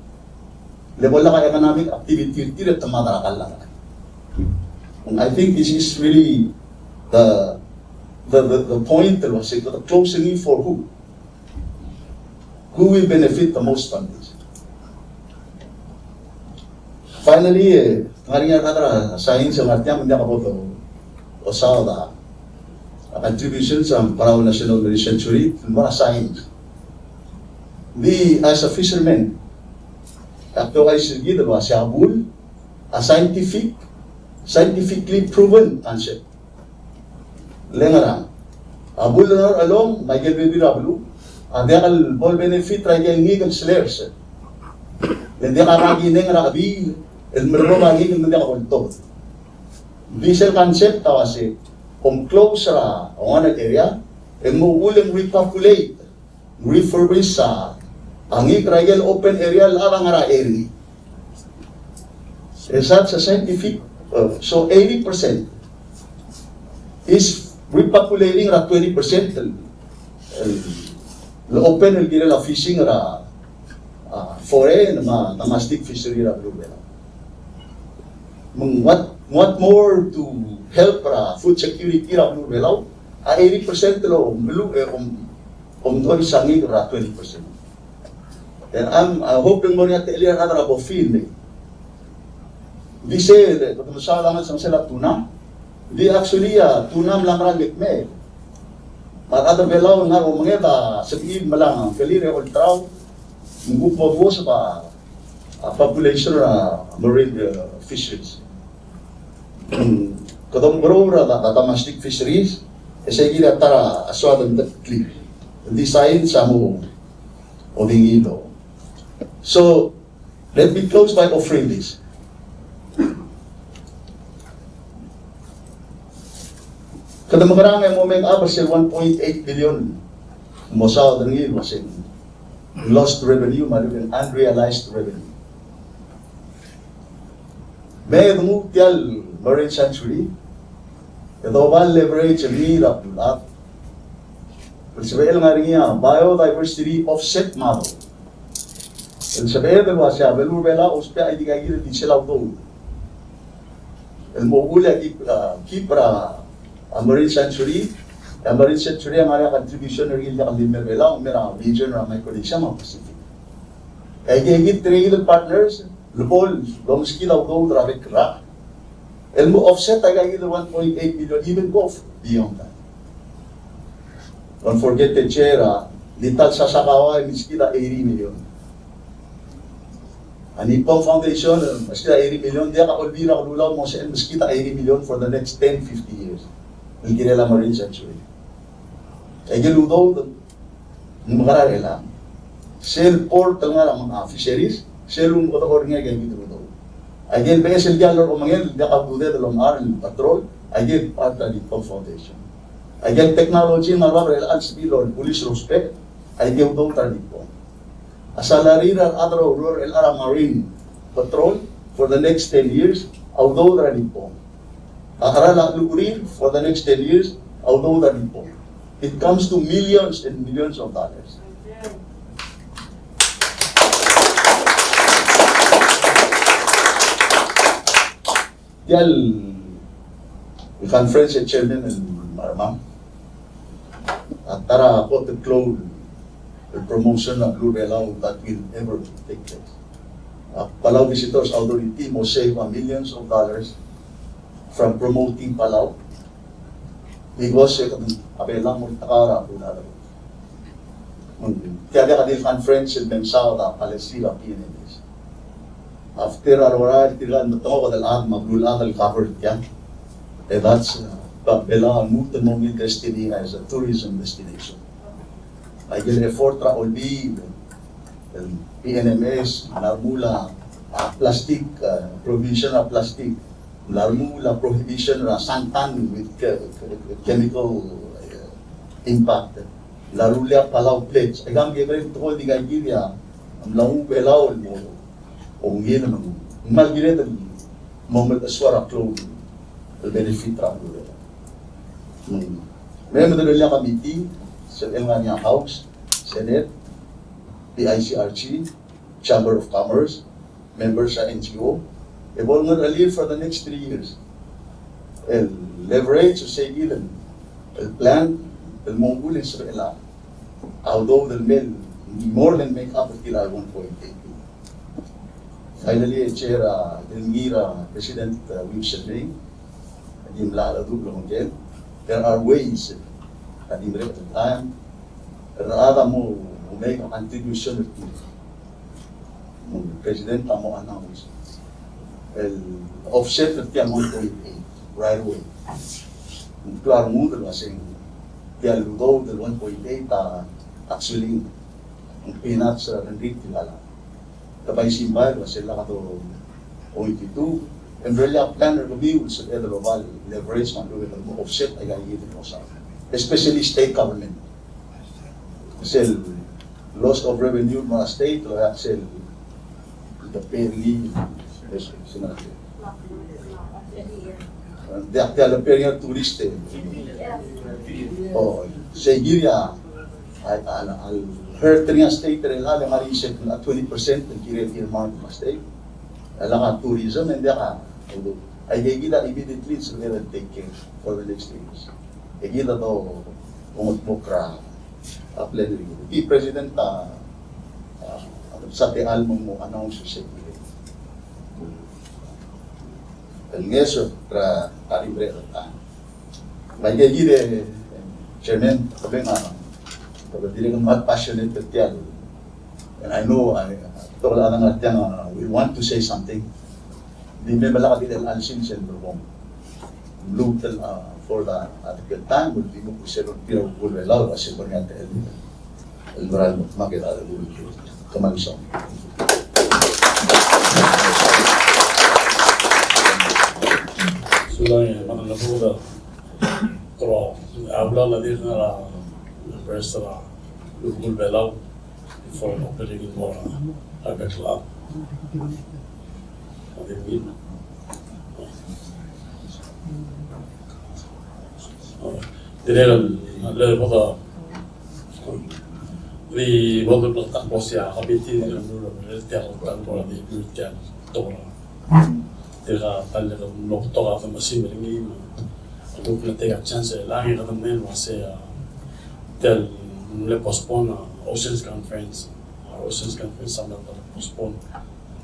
le bo lak a economic activity er tir e te mad er a kall. And I think this is really the, the, the, the point, el uase kede close er ngii for who? Who will benefit the most from this? Finally, e, ngar er ngii a rechad er a science el ngar tiang me ng diak bo dosaod a contributions er a Palau National Marine Sanctuary el mo er a science. Di as a fisherman, ak ouchais er kid el uase a bul a scientific, scientifically proven concept. Le ngerang, a bul el ngar er a chelong me a ikel bebil er a beluu a diak el bo el benefit er a ikel ngikel el sel er sei. Le ng diak a kakineng er a chebiil el merrob a ngikel me ng diak a oltobed. Di sel concept a uase kom close er a one area, e mo uchul e ng repopulate, refurbish a, a ngikel er a ikel open area el chad a ngar er a area. Is that a scientific? Uh, so eighty percent is repopulating er a twenty percent el, el, el open el kirel a fishing er a, uh, foreign me a domestic fishery er a beluu er a Belau. Me ng what, what more to help er a food security er a beluu er a Belau, a eighty percent el beluu, e, om, omdois a ngikel er a twenty percent. And I'm, I'm hoping mo er ngii a techellir a rechad er a BOFI el mei. Di sel, e, kede mesaod a ngesonges er a tuna. Di actually a tuna a mla mera el mei. Me a rechad er a Belau a ngar er a omenged a sebechir el melai a kelir e olterau. Ng kuk mo duoseb a a population er a marine, uh, fisheries. Kede omekeroul er a, a domestic fisheries, e sei kid a ta er a soad el mdekdeklir. Di science a mo, o di ngii el. So, let me close by offering this. Kede mekerang e mo make up er sel one point eight billion el mo saod er ngii el uasei lost revenue, me a lechub e ng unrealized revenue. Me de nguu tia el marine sanctuary, e doba el leverage er ngii er a beluulechad el sebechel ngar er ngii a biodiversity offset model. El sebeched el uasei a beluu er a Belau a ousbech a ikakid el di sel a udoud el mo uchul e a keep, a, keep er a, a marine sanctuary, a marine sanctuary a ngar er ngii a contribution er ngii el diak el di mei er a Belau, mei er a region er a Micronesia me a Pacific. E aikakid, tirkakid el partners, el bo lomeskid a udoud er a bek el rak el mo offset aikakid el one point eight billion, even go beyond that. Don't forget the chair, a, di ta el Sasakawa e meskid a eighty million. A Nippon Foundation, e, meskid a eighty million, diak a Olbiil er a Kelulau el mo sebechel el meskid a eighty million for the next ten, fifty years. El kirel a marine sanctuary. Aike el udoud, ng mekerang er chelechang. Sel port el ngar er a, a, fisheries, sel umekedechor er ngii aike el udoud. Aike el beches el diall el omengel, diak a ududed el omechar el patrol, aike el part er a Nippon Foundation. Aike el technology el ngar er a bab er chelechang el sebechir el police el ousbech, aike el udoud er a Nippon. A salary er a rechad er a oureor el ngar er a Marine Patrol for the next ten years, a udoud er a Nippon. A cheral a chelucherir for the next ten years, a udoud er a Nippon. It comes to millions and millions of dollars. Tia el conference, e Chairman, el Marmang, a ta er a kot el klou el promotion er a beluu er a Belau that will ever take place. A Palau Visitors Authority mo save a millions of dollars from promoting Palau because e kede, a Belau a mo oltak er a beluu er a Belau. Tia diak a di el conference el mesaod a policy er a P N M S. After a lorael tirka el metengoked el chad me a beluulechad el cover tia. E that's, uh, Belau a lmuut el mo ungil destiny as a tourism destination. Aike el effort er a Olbiil, el P N M S, a remuul a, a plastic, uh, prohibition er a plastic, a remuul a prohibition er a santan with ke-, ke-, chemical, uh, impact. A rullii a Palau Pledge. Aika a mekekerei el tekoi el di kaikid a mla nguu a Belau el mo ungil me ng kmal kired el mo melechesua er a klou el benefit er a beluu er a Belau. Me, me, me de rullii a committee, sel ngar er ngii a House, Senate, P I C R G, Chamber of Commerce, members er a N G O, e bo lengerechelir for the next three years el leverage, o sei kid el, el plan el mo uchul e ng sebechel a udoud el mei el more than make up er tia el one point eight billion. Finally, e Chair, a, el ngii er a President, a, Wim Sherming, a di mla cheldecheduch el omengkel, there are ways, a di merek el taem el rechad a mo, mo make a contribution er tir. Me a President a mo announce el offset er tia el one point eight right away. Ng klou a rengud el uasei tia el udoud el one point eight a actually ng peanuts er a rengrir tirka el chad. Te bai simbai el uasei lak a do oitituo, e ng rullii a plan er kemiu el sebeched el oba el leverage me a lechub e ng mo offset aika kid el mo saod, especially state government. Sel loss of revenue er a state el oeak sel the pay er ngii, e, sel diak, diak le pay er ngii a tourist, e. O, sei kid a, a, a, a hurt er ngii a state er chelechang e ng ngar er ngii sel twenty percent el kirel earmark er a state. E lak a tourism e ng diak a, aike kid a immediately sebeched el take care for the next three years. E kid a do, ongedmokl er a a plan er kid. Di President a, a, a, sa tia el mo, mo announce er sei kid el ngeso er a, a, libre er a. Me aike kid e, Chairman, kebeng a, kebeng a dirrek el kmal passionate er tia el, and I know, I, Tokol a ngar tiang, uh, we want to say something. Di me melak a di el alsin sel merbong. Lmuut el, uh, for the, uh, article time, will di mo kusel on pira ukul belau, a se pernyataan el, el beral mo, ma kede el ukul. Kmal mesaul. Sulang e, Madam Lebuda. Kora, a bla la di ngar a, rest er a, ukul belau. Before opening el mo er a bek el chad. Dirrek el, le bo, di bo el bleketakl el uasei a committee a dirrek el mlo er tia el, tia el, tia el, tia el, tia el, tirka el ta el mlo betok a demesimer er ngii me a kuk mle take a chance el ngar er ngii el kede mle uasei a tia el mle postpone a Oceans Conference, a Oceans Conference a mle postpone.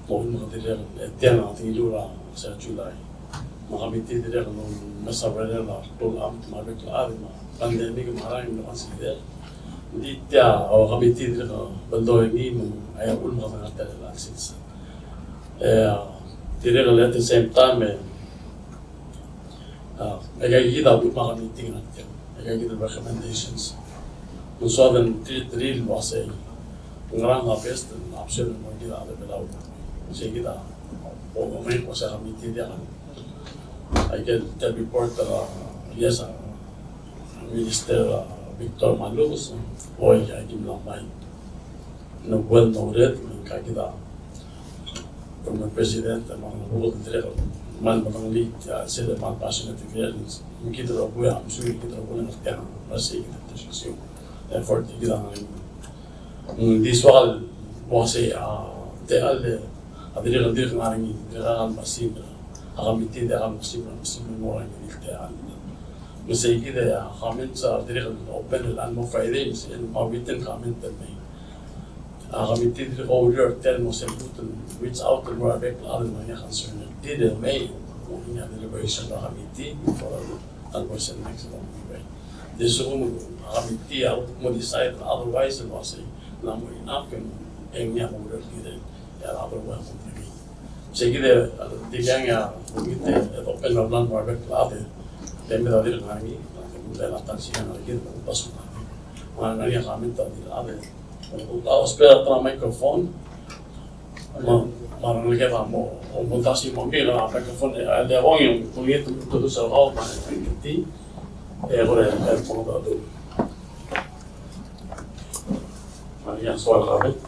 Mo ungil me kede dirrek el, e tiang a tekingel er a se er a July. Me a committee a dirrek el mesa er a klou el amt me a bek el chad me a pandemic me a ngerang el mlo consider. Ng di tia a committee a dirrek el beldoi er ngii me a uchul me kede ngar tia el alsin. E, dirrek el at the same time, e, a, aika kid a uchul me a committee a ngar tiang, aika kid el recommendations. Me ng soad el tir, tir el uasei ngerang a best el option el mo er kid a rechad er a Belau. Sei kid a, bo, bo, me, uasei a committee a diak a, aike el report er a, yes, a, Minister, uh, Victor Maluches, uh, oi, a ki mla mei. Ng well noted, me ng ka kid a former president, me ng ua dirrek el kmal medengelii, uh, sel kmal passionate er ngii, me kid el rokui, I'm sure kid el rokui a ngar tiang, me sei kid a effort er kid a ngar er ngii. Mm, di soak el uasei, a, techall a dirrek el dirk ngar er ngii, dirk ngar er ngii a mesimer, a committee a dirk ngar er ngii a mesimer, mesimer el mo er ngii el techall. Me sei kid a comments a dirrek el open el mo Friday, me sei el mo written comment el mei. A committee a dirrek el oureor er tia el mo se el lmuut el reach out el mo er a bek el chad el ngar er ngii a concern. Tia el mei, mo er ngii a deliberation er a committee, for a Al uaisei el next el mo er ngii. Di lsekum a committee a mo decide otherwise el uasei ng mo enough e ng ngii a mo oureor el kirel. E a otherwise a mo er ngii. Sei kid a, tirkang a, mo er ngii e, e open a blank mo er a bek el chad e, te mei a dirk ngar er ngii, e te mei a ta el singa ngar er kid, e te pass. Me ng ngar er ngii a comment a dirk chad e, a, ousbech a ta el microphone. Me, me a rengeleked a mo, mo omdasu e mo mei er a microphone, e, e le ongil, ongil, introduce er kau, me, me, e, kora, e, mo omdasu. Me, ia, soal er kau.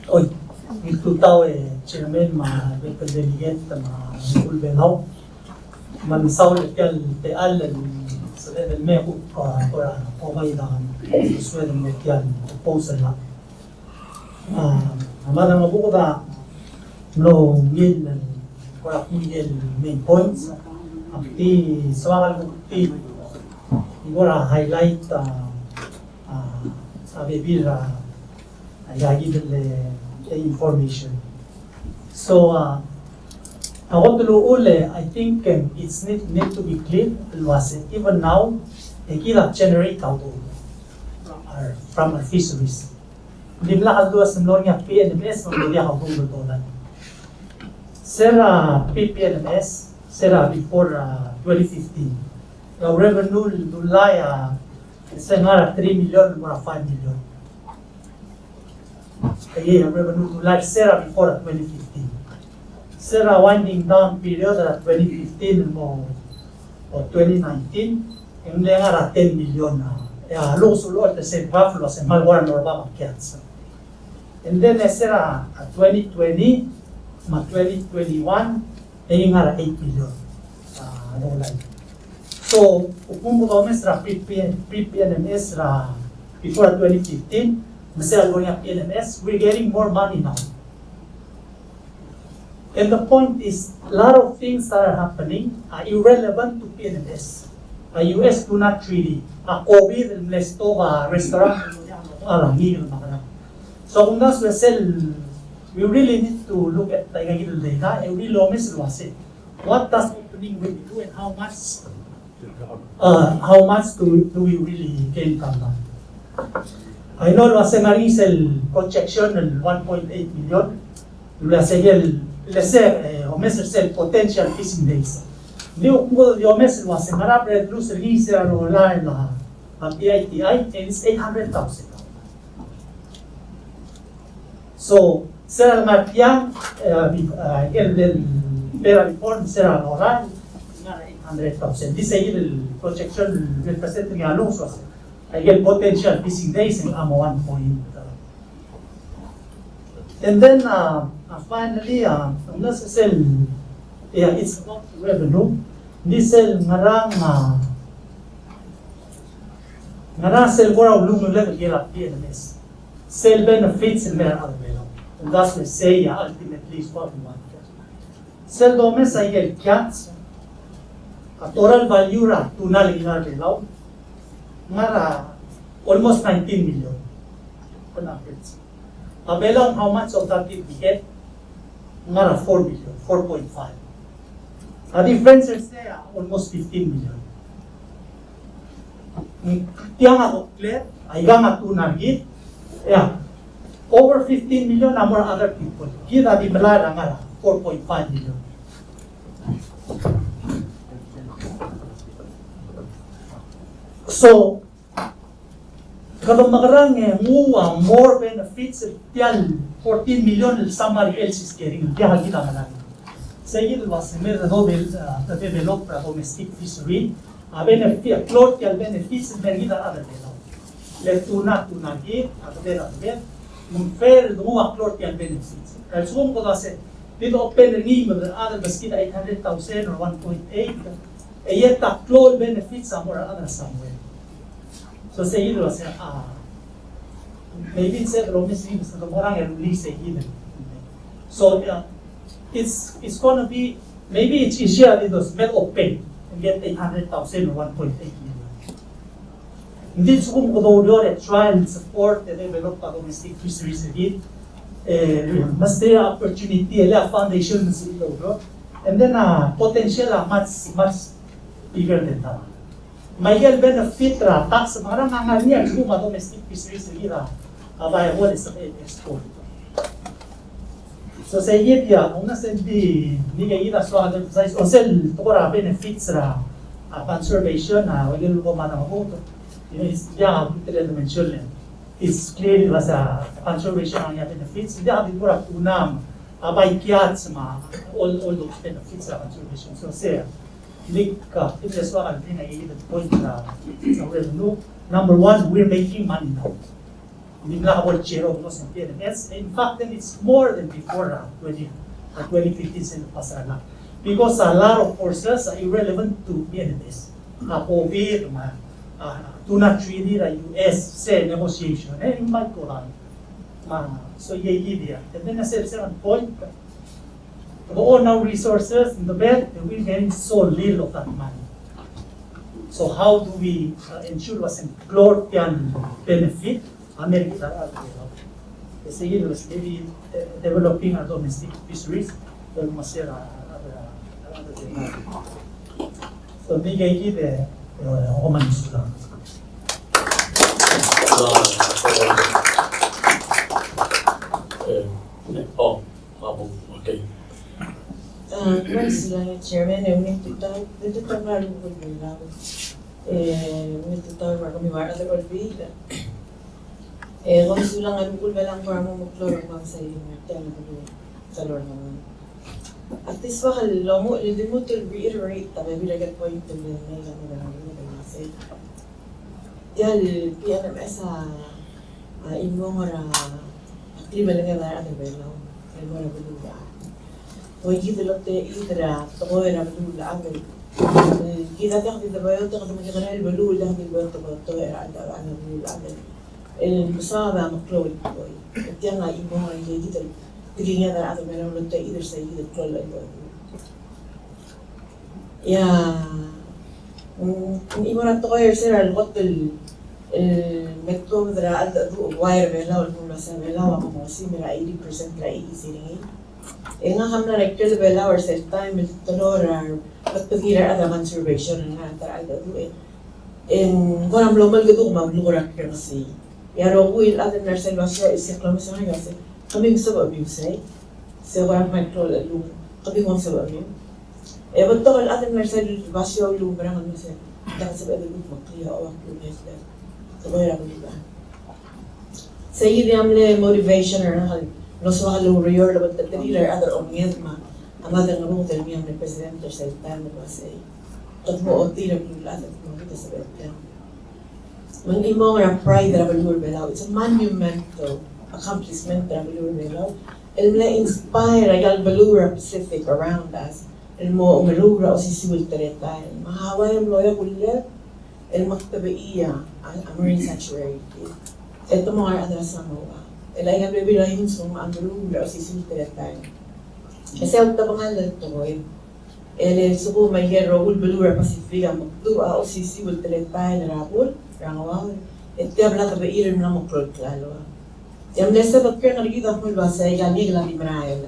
Oi, ungil tutau e chairman me a bek el delegate me a rokui el Belau. Me ng soak el tia el techall el sebeched el mei e kuk, a, kora, kora bai a, sued el mei tia el proposal a. A, a Madam Ngebuked a mlo ungil el kora kuk el main points. Ak di soak el kuk di kora highlight a, a, a bebil er a aika kid el, e, information. So, a, a kot el uchul, e, I think, um, it's need, need to be clear el uase, even now, e kid a generate a udoud from our, from our fisheries. Ng dimlak a udoud el se mlo er ngii a P N M S me ng diak a udoud el dolai. Se er a pre-P N M S, se er a before, a, twenty fifteen, a revenue el dolai a, se ngar er a three million el mo er a five million. Aike a revenue el dolai se er a before a twenty fifteen. Se er a winding down period er a twenty fifteen el mo, o twenty nineteen, e ng mle ngar er a ten million a, e a lluches el udoud el se el roughly el uase ng kmal kora normal a kiats. And then, e se er a, a twenty twenty me a twenty twenty-one, e ng ngar er a eight million a dolai. So, a kuk bo domes er a pre-, pre-, pre-P N M S er a, before twenty fifteen, me sel bo er ngii a P N M S, we're getting more money now. And the point is, a lot of things that are happening are irrelevant to P N M S. A U S tuna treaty, a COVID el mle stop a restaurant, a la ngii el makerang. So, kumdasu e sel, we really need to look at, like, a little data, and we really omes el uase, what does opening really do and how much, uh, how much do, do we really gain from that? I know el uase ng ngar er ngii sel projection el one point eight million, el uase el, el se, eh, omes er sel potential fishing days. Ng di kuk di omes el uase ng ngar er a break loss er ngii se er a rolai el a, a P I T I, and it's eight hundred thousand. So, sel ngar tiang, eh, bi-, eh, el, el, el, el, sel ngar eight hundred thousand. Di sei el projection el present er ngii a lung, so, eh, el potential fishing days el mo one point, uh, and then, uh, uh, finally, uh, ng di sel, yeah, it's about revenue. Ng di sel ngerang, uh, ngerang sel kora ulungerang el kirel a P N M S. Sel benefits el mei er a rechad er a Belau. And that's why say, uh, ultimately is what we want. Sel domes a ikel kiats, a total value er a tuna el kirel a Belau, ng ngar er a almost nineteen million. On average. A Belau, how much of that did we get? Ng ngar er a four million, four point five. A difference is there, almost fifteen million. Tiang a ko clear, a ikang a tuna er kid, yeah. Over fifteen million a mo er a other people. Kid a di melai er a ngar er a four point five million. So, kede mekerang e nguu a more benefits er tia el fourteen million el somebody else is getting, diak kid a melai. Sei kid el uase me de devel-, uh, de develop er a domestic fishery, a benefit, a klou er tia el benefits el mer kid a rechad er a Belau. Le tuna, tuna kid, a kede, a kede, me ng fair el nguu a klou er tia el benefits. El sekum kede uase, di de open er ngii me a rechad el meskid a eight hundred thousand or one point eight, e yet a klou el benefits a mo er a rechad er a somewhere. So sei kid el uase, ah, maybe it's a, lo missing, so the more I release sei kid. So, yeah, it's, it's gonna be, maybe it's easier if those men open and get eight hundred thousand or one point eight million. Ng di lsekum kede oureor e try and support e develop a domestic fisheries er kid. E, mesterir a opportunity, e le a foundation me sei kid el oureor. And then, uh, potential a much, much bigger than that. Me a ikel benefit er a tax, me a ngerang a ngar er ngii a lsekum a domestic fisheries er kid a, a viable e export. So sei kid a, ng di, ng di kid a soak el emphasize, o sel tekoi er a benefits er a, a conservation, a, ua ikel ko mada mo, you know, it's, yeah, it's clear el uase a conservation a ngar er ngii a benefits, ng di kuk di kora tuna, a, bai kiats me a, all, all those benefits er a conservation. So sei, Ng di, uh, kid a soak el bring a little point er a, uh, revenue. Number one, we're making money now. Ng di mla bo el zero, no, se ng P N M S. In fact, then it's more than before, uh, twenty, uh, twenty fifteen se ng pass er a. Because a lot of courses are irrelevant to P N M S. Uh, COVID, me a, uh, tuna treaty er a U S, se negotiation, e, ng bai ko er a. Uh, so, yeah, yeah, yeah. And then a second point, the own our resources in the bank, and we're getting so little of that money. So how do we, uh, ensure el uase ng klou er tia el benefit a mer kid a rechad er a Belau? Sei kid el uase maybe, uh, developing our domestic fisheries, el mo er a, a, a, a, so, ng di kid, e, e, kom kmal mesulang. Eh, oh. Babo, okay. Ah, thanks, uh, Chairman, e ungil tutau, ungil tutau er a rubekul Belau. E ungil tutau er a kemiu el chad er a Olbiil. E kom mesulang a rubekul Belau, kora mo meklou er a kmo sei ng tia el beluu el teloi er a ngerang. Ak di soak el omuchel el di lmuut el reiterate a bebil er a point el mei er a ngerang el mei er a sei. Tia el P N M S a, a chimong er a, a klibelenged er a rechad er a Belau el mo er a beluulechad. Oi kid el otechid er a tekoi er a beluulechad el, e, kid a diak di beot e kede mekekerei el beluu el diak di beot e beot er a, er a beluulechad el el mesaod a meklou el tekoi. E tiang a chimo er kid el tekinged a rechad er Belau el otechid er seikid el klou el cheldecheduch. Ia, mm, ng chimo er a tekoi er se er a lekot el, el me tuobed er a cheldecheduch el ua er Belau el mlo mesa Belau a mo mosimer a eighty percent er a chais er ngii. E ngak a mla er a ikrel Belau er sel taem el teloi er a rebebil er a rechad er a conservation el ngar er a ta er a cheldecheduch e ng kora mlo melkeduk me a ulekor a kerengsiil. E a rokui el chad el mla er sel basio e se klou me se ngai a se, kemiu ng sebechemiu sei? Se kora mle klou el cheldecheduch, kemiu ng sebechemiu? E betok el chad el mla er sel basio a ulemerang el me se, ng diak el sebeched el kuk meklii a oba klungiaol el tekoi er a beluu. Sei kid a mle motivation er ngak el mlo soak el oureor el obengterir a rechad er a omenged me a Madrengebuked el ngii a mle president er sel taem el uasei, kede mo ochotii a beluulechad el mo kid a sebechel tiang. Me ng chimo er a pride er a beluu er a Belau. It's a monumental accomplishment er a beluu er a Belau el mle inspire a ikal beluu er a Pacific around us el mo omeruul er a osisiu el teletael. Me a Hawaii a mlo oeak a ulleb el mektebechii a, a marine sanctuary. E te mo ngar er a rechad er a Samoa el aika el bebil er a iungs me ng meruul er a osisiu el teletael. E sei a ultebengel el tekoi. E le lsekum a ikel rokui el beluu er a Pacific a mekdubech a osisiu el teletael er a bul er a Hawaii, e tia bla debechir el mla mo klou el klalo. Tia mle sebechir er kid a kmo el uasei aika el ngikel a di merael.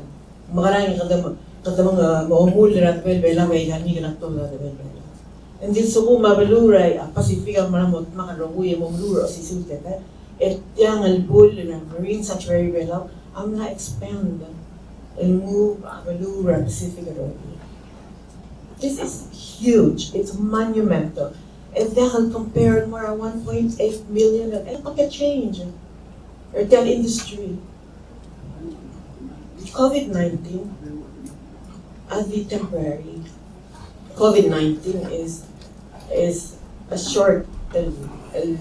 Mekerang e kede me, kede me, eh, mo omuul er a debel Belau e aika el ngikel a tuobed er a debel Belau. Ng di lsekum a beluu er a Pacific a mla mo dmak el rokui e mo meruul er a osisiu el teletael, e tiang el bul er a marine sanctuary er a Belau a mla expand el move a beluu er a Pacific el rokui. This is huge. It's monumental. E diak el compare el mo er a one point eight million, e kede change er tia el industry. COVID nineteen a di temporary. COVID nineteen is, is a short, el, el,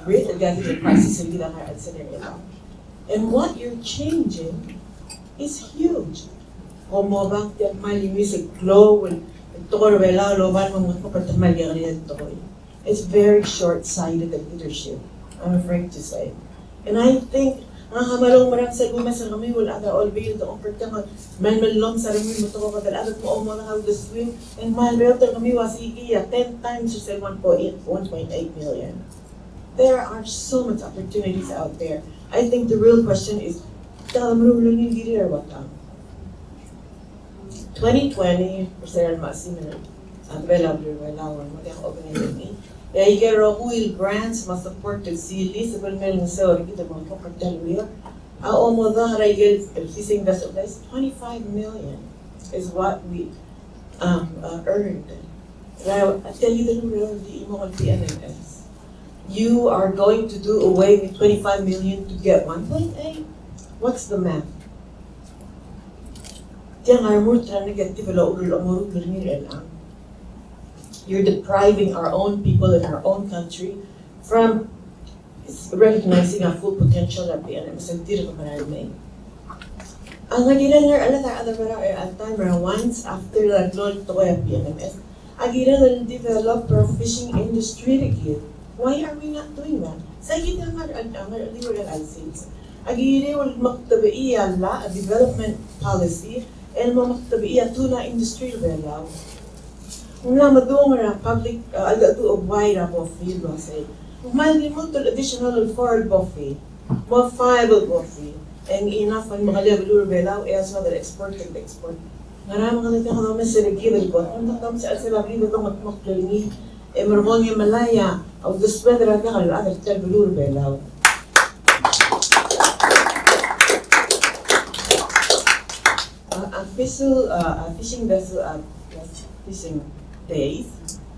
el, el crisis el di ngar er a chelsel er chelechang. And what you're changing is huge. Kom mo obak tia el kmal imis el klou el tekoi er a Belau el oba el mo mengetmokl er tia el kmal kekerei el tekoi. It's very short-sighted, the leadership, I'm afraid to say. And I think, ngak a kmal oumerang sel kumes er kemiu el chad er a Olbiil, te ongkert tiang, me ng mlo mesa er kemiu me te ko kede el chad el mo oumera a uldesuiu, e ng kmal beot er kemiu a sikii a ten times er sel one point eight, one point eight million. There are so much opportunities out there. I think the real question is, tia el meruul er ngii el kirir a ua tang. Twenty twenty, er sel mesimer a debel a beluu er a Belau el mo diak a opened er ngii, e a ikel rokui el grants me a support el silii, sebechel el mei el ngeseu er kid el mo mengetmokl er tia el ureor, a omodechii er a ikel fishing vessel, that's twenty-five million is what we, um, uh, earned. Well, a tia el ureor el di chimo el P N M S. You are going to do away with twenty-five million to get one point eight? What's the math? Tiang a remurt er a negative el oureor el mo er ngii er chelechang. You're depriving our own people in our own country from recognizing a full potential er a P N M S el dirk merael mei. A ngar er ngii a chad er a Belau er a time er a once after a klou el tekoi er a P N M S, a kired el develop er a fishing industry er kid. Why are we not doing that? Sei kid a ngar, a ngar er a liver el alsils. A kired el mektebechii a llach, a development policy, el mo mektebechii a tuna industry er a Belau. Ng mla medung er a public, uh, a cheldecheduch el buai er a BOFI el uasei, ng kmal di lmuut el additional el four el BOFI, mo five el BOFI, e ng enough el mekelii a beluu er a Belau e a soad el export el export. Ngera me kede diak domes er kid el kot? Ng diak domes er a chelsel a blil e dongetmokl er ngii e merekong e melai a uldesued er a diak el chad er tia el beluu er a Belau. A, a vessel, a, a fishing vessel, a, fishing days,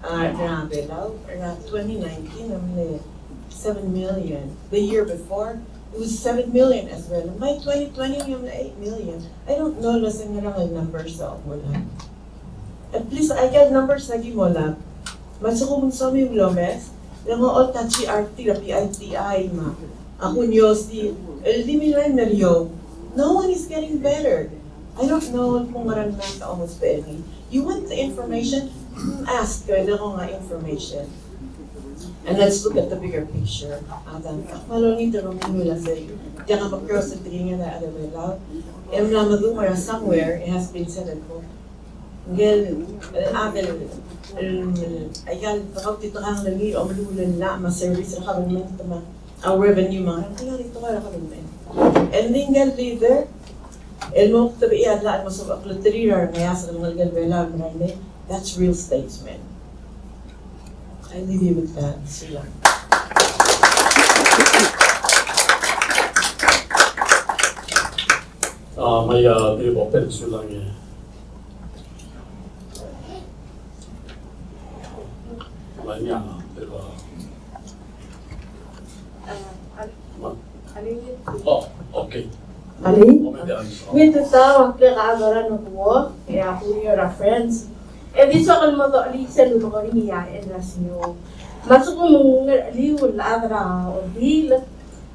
a, er a Belau, er a twenty nineteen a mle seven million. The year before, it was seven million as well. By twenty twenty a mle eight million. I don't know el se ngerang el numbers a omuchel. At least aike el numbers a ki mo lak. Me a lsekum ng somiu el omes, le ng ocholt a G R T er a P I T I me a kunios di el di merael er eou. No one is getting better. I don't know el kmo ngera el math a ousbech er ngii. You want the information? Mm, ask, e le kong a information. And let's look at the bigger picture. Adam, ak mle olengit er a rengmiu el uasei, tiang a mekerous er tirke el chad er a Belau. E mla medung er a somewhere, it has been said at home. Ngike el, eh, a del, el, aika el tekoi el tekoi el ngii a omelull el llach me a service er a government me a revenue me a, aika el tekoi er a government. And ngike el leader, el mo sebechir a llach el mo sebechir a kleterir a rengeasek el ngelekel Belau el merael mei, that's real statesman. I leave you with that. Sulang. A, me a, tirke el open, sulang e. Mania, tirke el. A, al-, ma-, alingit. Oh, okay. Alii? Oh, maybe I'm wrong. Ungil tutau, a kle chad er a Ngeruo, e a Julio er a France. E di soak el mo dolii sel ulekorir a N S U. Me a lsekum ng ngar er a cheliu el chad er a Olbiil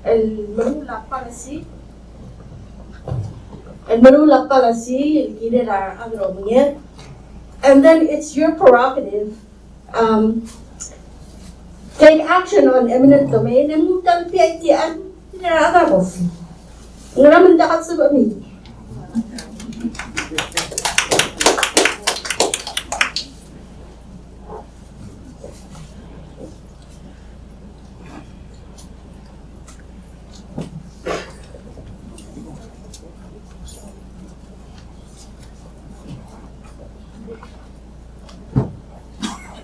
el meruul a policy, el meruul a policy el kirel a rechad er a obengked, and then it's your prerogative, um, take action on eminent domain, e mnguu a P I T N, e a rechad a kofi. Ngera me ng diak a sebechemiu?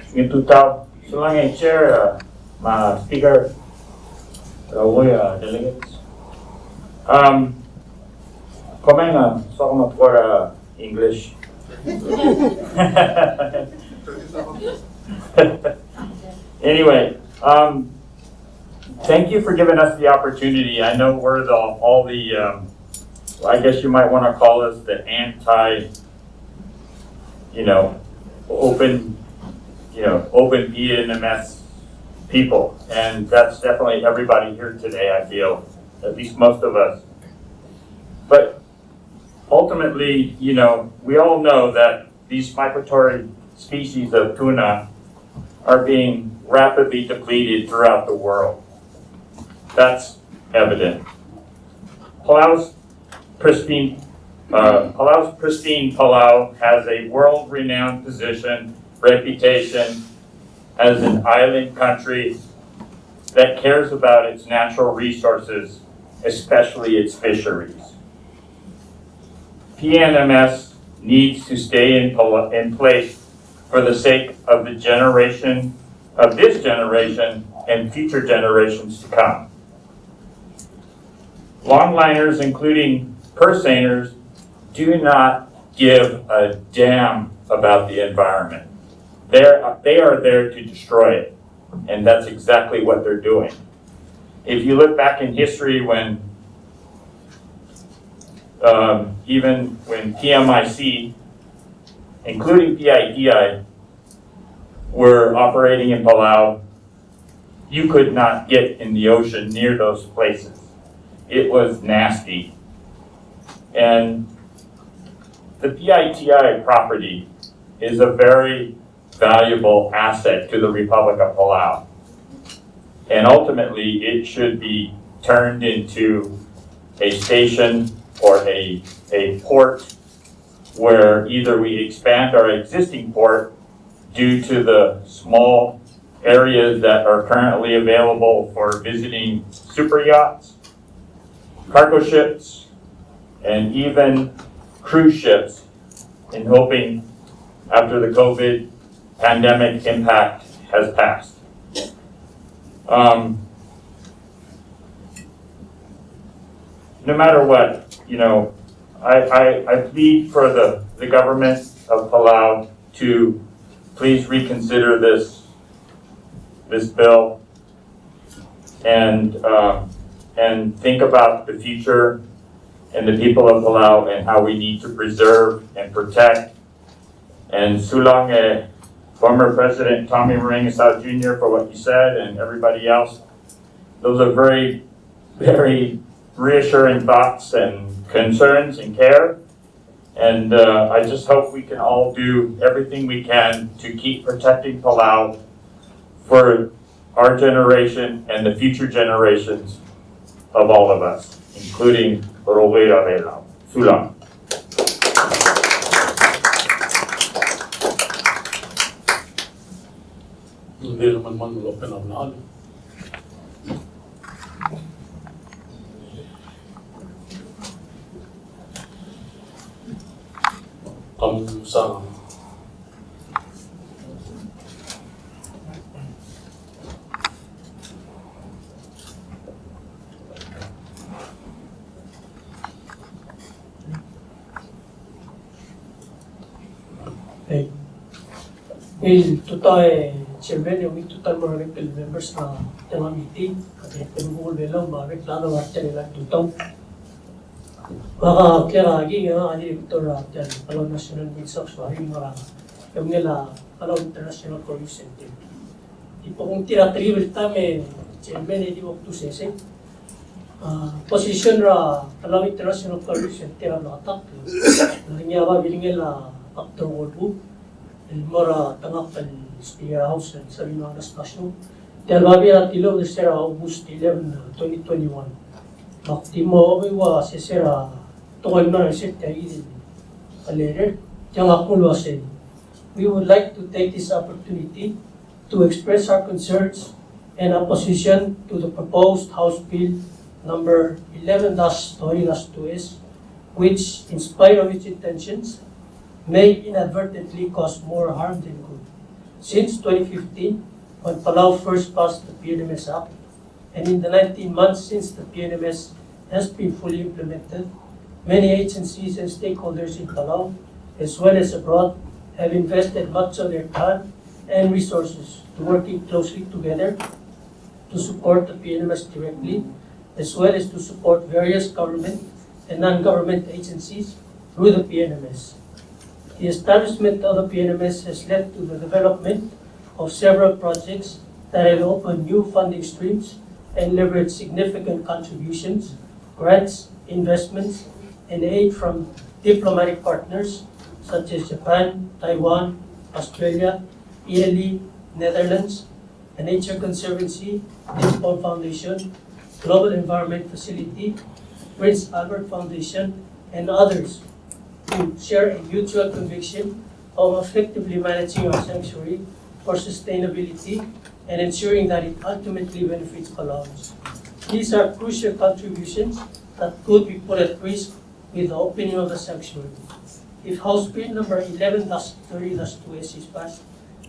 Ungil tutau. Sulang e Chair, uh, me a Speaker, uh, we, uh, delegates. Um, comment, uh, soak el mo er a English. Anyway, um, thank you for giving us the opportunity. I know we're the, all the, um, I guess you might want to call us the anti, you know, open, you know, open P N M S people. And that's definitely everybody here today, I feel, at least most of us. But ultimately, you know, we all know that these migratory species of tuna are being rapidly depleted throughout the world. That's evident. Palau's pristine, uh, Palau's pristine Palau has a world-renowned position, reputation as an island country that cares about its natural resources, especially its fisheries. P N M S needs to stay in pol-, in place for the sake of the generation, of this generation and future generations to come. Longliners, including purse seiners, do not give a damn about the environment. They're, they are there to destroy it, and that's exactly what they're doing. If you look back in history when, um, even when P M I C, including P I T I, were operating in Palau, you could not get in the ocean near those places. It was nasty. And the P I T I property is a very valuable asset to the Republic of Palau. And ultimately, it should be turned into a station or a, a port where either we expand our existing port due to the small areas that are currently available for visiting super yachts, cargo ships, and even cruise ships, in hoping after the COVID pandemic impact has passed. Um, no matter what, you know, I, I, I plead for the, the government of Palau to please reconsider this, this bill and, um, and think about the future and the people of Palau and how we need to preserve and protect. And sulang e former President Tommy Maringasao Junior for what you said and everybody else. Those are very, very reassuring thoughts and concerns and care. And, uh, I just hope we can all do everything we can to keep protecting Palau for our generation and the future generations of all of us, including Rokui er a Belau. Sulang. Kam sa. Ei. Ungil tutau e chairman, e ungil tutau el mo er a bek el members er a tela committee, a dirrek el rubekul Belau, me a bek el chad er a tela tutau. Ngak a Claire Aking, a director er a tia el Palau National Green Sanctuary, me a eungel a Palau International Coral Reef Center. Di bo kung tir a telkib el taem e chairman e di bo kdu sesei. A, position er a Palau International Coral Reef Center a mla katakl. Ng ngar er ngii a babilngel a Doctor Golbu el mo er a tengakl el Speaker er a House el Sabino Anastasio. Tia el babier a tilobed er se er a August eleven, twenty twenty-one. Me ak di mo oba ua sesei er a tekoi el mo er a sesei er tia kid el letter. Tiang a kmo uasei. We would like to take this opportunity to express our concerns and opposition to the proposed House Bill number eleven dash thirty dash two S, which, in spite of its intentions, may inadvertently cause more harm than good. Since twenty fifteen, when Palau first passed the P N M S Act, and in the nineteen months since the P N M S has been fully implemented, many agencies and stakeholders in Palau, as well as abroad, have invested much of their time and resources to working closely together to support the P N M S directly, as well as to support various government and non-government agencies through the P N M S. The establishment of the P N M S has led to the development of several projects that have opened new funding streams and leveraged significant contributions, grants, investments, and aid from diplomatic partners such as Japan, Taiwan, Australia, Italy, Netherlands, the Nature Conservancy, Deep Pond Foundation, Global Environment Facility, Prince Albert Foundation, and others who share a mutual conviction of effectively managing our sanctuary for sustainability and ensuring that it ultimately benefits Palauans. These are crucial contributions that could be put at risk with the opening of the sanctuary. If House Bill number eleven dash thirty dash two S is passed,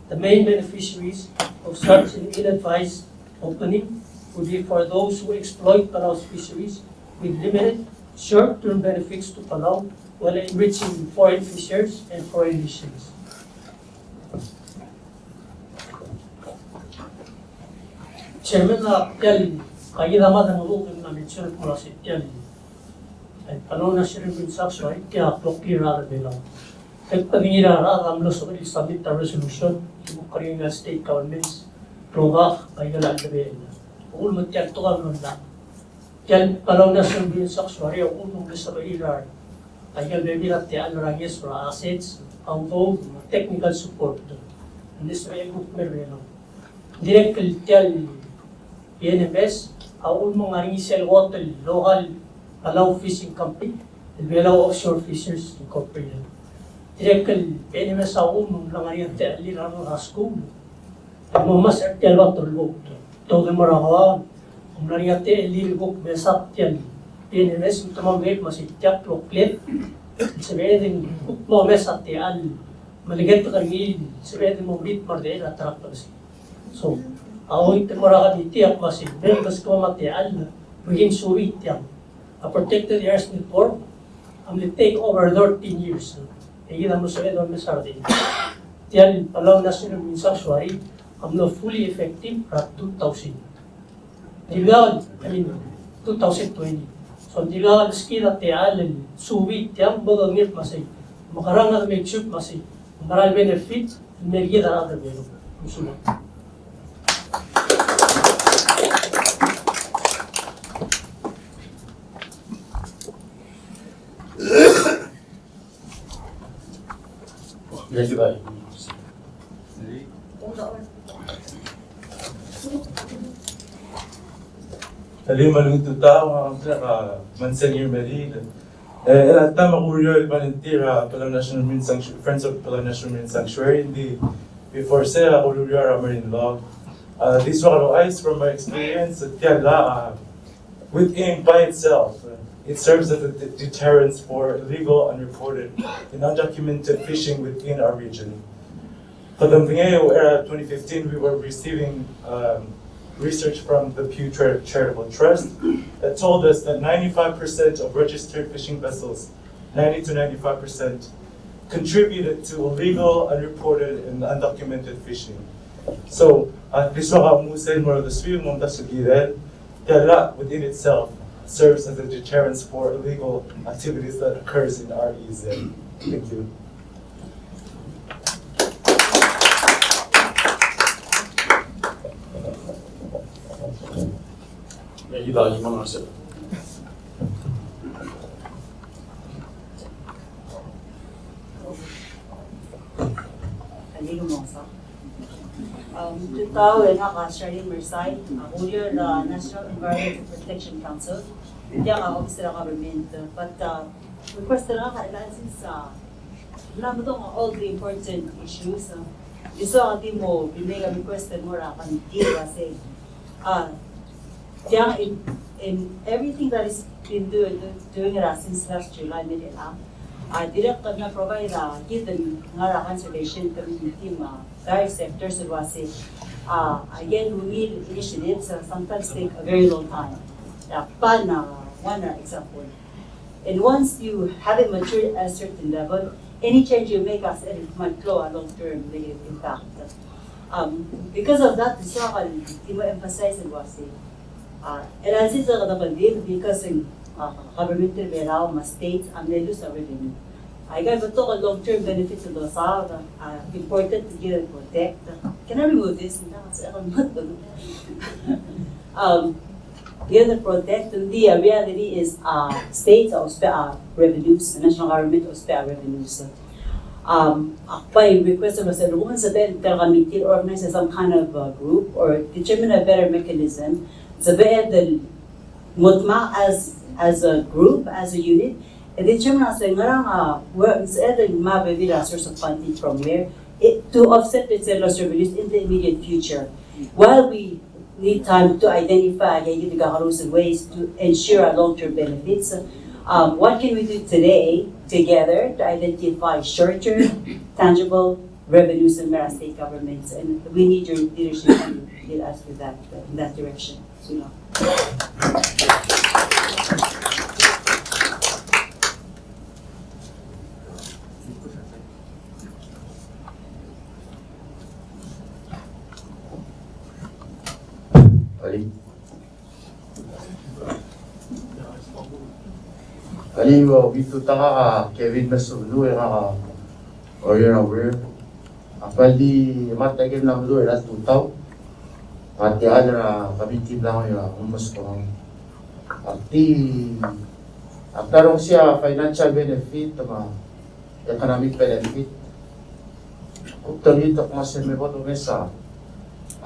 the main beneficiaries of such an ill-advised opening would be for those who exploit Palau's fisheries with limited short-term benefits to Palau while enriching foreign fishers and foreign nations. Chairman, a tia el, kid a mad a nguu el mention el kmo uasei tia el, el Palau National Green Sanctuary, tia el kloklir a rechad er a Belau. Tia el kid a rechad a mlo sebechir el submit a resolution, el kuk er ngii a state governments, rubak, aika el chad er a Belau. Uchul me tia el tekoi a mlo llach. Tia el Palau National Green Sanctuary a uchul me ng sebechir a, aika el bebil er a techall er a ngeso er a assets, a udoud, me a technical support. Ng di sebechel el kuk mei er a Belau. Dirrek el tia el P N M S a uchul me ng ngar er ngii sel kot el local Palau Fishing Company, el Belau Offshore Fishers Incorporated. Dirrek el P N M S a uchul me ng mla ngar er ngii a techellir a rechad er a skuul el mo mesa er tia el bato el kot. Te mo er a Guam, ng mla er ngii a techellir el kuk mesa er tia el P N M S, me te mo mei me sei tia el kloklir el sebeched el kuk mo mesa er tia el meleketek er ngii el sebeched el mo meet me a redechel a ta er a klebesei. So a uaisei te mo er a committee a kmo sei, me ng beskau me a techall me ng subii tiang. A protected areas network a mle take over thirteen years. E kid a mlo sebeched el mesa er tia el Palau National Green Sanctuary a mlo fully effective er a two thousand. Dirkak, I mean, two thousand twenty. So dirkak el skid a techall el subii tiang, bo dodengei el kmo sei, mekerang a make sure el kmo sei, mera el benefit el mei er kid a rechad er a Belau. Mesulang. Alii, me a ungil tutau, a, Monsignor Meril. E, er a ta me a kuruul el volunteer er a Palau National Marine Sanctuary, Friends of Palau National Marine Sanctuary, ng di before se a kuruul er a Marine Law. Uh, this one is from my experience, tia el, uh, within by itself, uh, it serves as a de-, deterrence for illegal, unreported, and undocumented fishing within our region. For the Mdengeu era twenty fifteen, we were receiving, um, research from the Pew Char-, Charitable Trust that told us that ninety-five percent of registered fishing vessels, ninety to ninety-five percent, contributed to illegal, unreported, and undocumented fishing. So, uh, this is how Musa and Moro the Sui, Mom Tasukirel, that within itself serves as a deterrence for illegal activities that occurs in our E E Z. Thank you. Um, tutau e ngak a Charlene Mersai, a kuruul er a National Environmental Protection Council, tia a office er a government, but, uh, request er ngak a analysis, uh, ng mla medengei all the important issues, uh, di soak di mo, di make a request er ngak er a committee, uh, say, uh, tia in, in everything that is been do-, do-, doing er a since last July, mid, uh, uh, dirrek el mla provide, uh, given ngar er a conservation committee me a various sectors el uase, uh, again, we need initiatives, uh, sometimes take a very long time. Uh, pan, uh, one, uh, example. And once you have it mature at a certain level, any change you make has a much lower long-term negative impact. Um, because of that, this is why I emphasize el uase, uh, el a sel double dip because in, uh, government er a Belau me a state a mle lose a revenue. Aika el betok el long-term benefits el dosaod, uh, important to give and protect. Can I remove this? Um, Given the protect, the reality is, uh, states ousbech a revenues, the national government ousbech a revenues. Um, ak bai request er a sel rokui me sebeched el committee organize some kind of a group or determine a better mechanism. Sebeched el mo dmak as, as a group, as a unit, e determine a se ngerang, uh, where, sebeched el mo bebil a source of funding from where, it, to offset its lost revenues in the immediate future. While we need time to identify, uh, the ways to ensure our long-term benefits, um, what can we do today together to identify short-term, tangible revenues in Mara state governments? And we need your leadership to lead us with that, in that direction. Alii. Alii, ua, ungil tutau a Kevin me a Sulu, e ngak a Orion Aware. Ak kmal di mad a ikel mla meduch er a tutau. Ak di a rechad er a committee el mla er a Meskemam. Ak di, ak di rongesii a financial benefit me a economic benefit. Kuk tolii tok mas el me bo domes a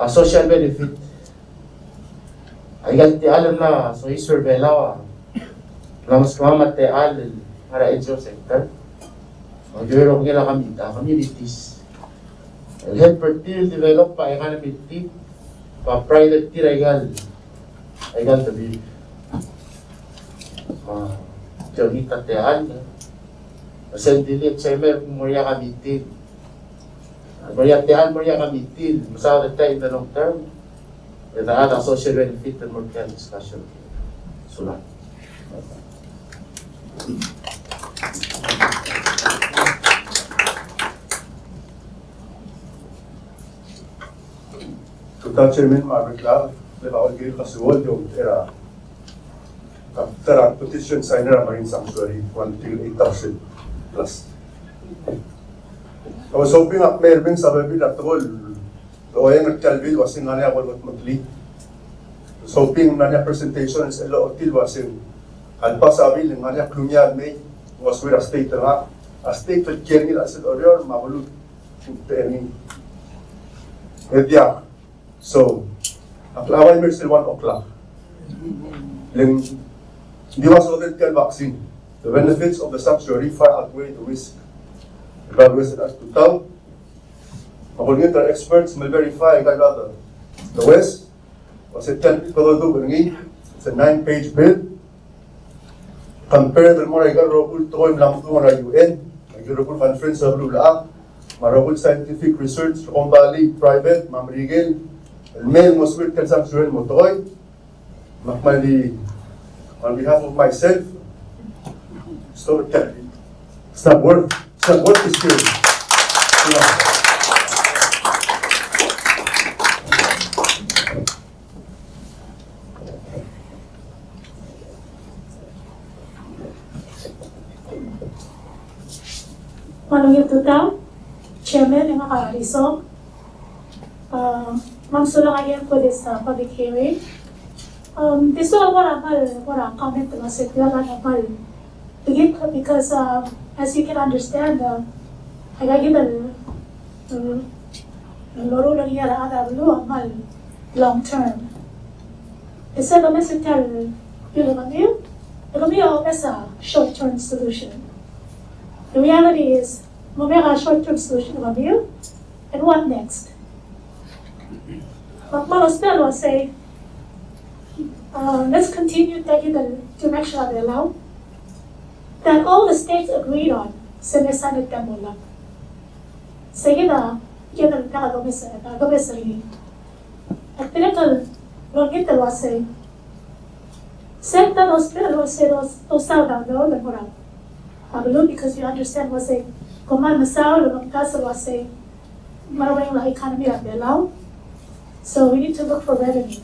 social benefit. Aika el techall el mla soiseb er a Belau a mla meskemam a techall el ngar er a N G O sector. Me a rokui el commu-, a communities el help er tir el develop a economy er tir, me a pride er tir er aika el, aika el debir. Me a tia el techall, me sel di le chairman el mo er a committee. Mo er a techall, mo er a committee, mesaod er tia in the long term. E a social benefit el mo er tia el discussion. Sulang. Tutau chairman me a rebek el chad, le kau el kirel a suob el di omtechei er a, ta er a petition signer er a Marine Sanctuary, one thing eight thousand plus. I was hoping ak mei er a bens a bebil er a tekoi el oeng er tia el bill el uasei ng ngar er ngii a bo el kot meklii. I was hoping ng ngar er ngii a presentation el sel lochotii el uasei a le pass a bill ng ngar er ngii a klungiaol el mei, uasei er a state er ngak, a state el kiei er ngii er a chelsel Oreor me a beluu el kuk techellii. E diak. So, ak lak bai mei er sel one o'clock. Le ng di ua soad tia el vaccine, the benefits of the sanctuary far outweigh the risk. Evaluation as to tau. Me kulengit er a experts me verify aika el rechad er a West. Ua se tia el bill kede oldubech er ngii, it's a nine page bill. Compare el mo er aika el rokui el tekoi el mla medung er a U N, aika el rokui el conference er a beluulechad, me a rokui el scientific research, er a kombalii private me a Merikel, el mei el mo suir tia el sanctuary el mo tekoi. Me ak mle di, on behalf of myself, stop it, it's not worth, it's not worth this year. Yeah. Me a ungil tutau, Chairman, e ngak a Risong. Uh, me a sulang again for this, uh, public hearing. Um, this is what I, what I comment about it, because, um, as you can understand, uh, I got given, um, el loruul er ngii a rechad er a beluu a kmal long term. E sel domes er tia el bill er kemiu, e kemiu a omes a short term solution. The reality is, mo make a short term solution er kemiu, and what next? But Mama Stella was say, uh, let's continue taking the direction of the law that all the states agreed on, se me sa ne temulak. Se kid a, kid a domes, a domes er ngii. Ak dirrek el olengit el uasei, sel ta domes el uasei, those, those are the law, the moral. A beluu, because you understand uasei, kmal mesaul el omdasu el uasei, me a ua economy er a Belau. So we need to look for revenue.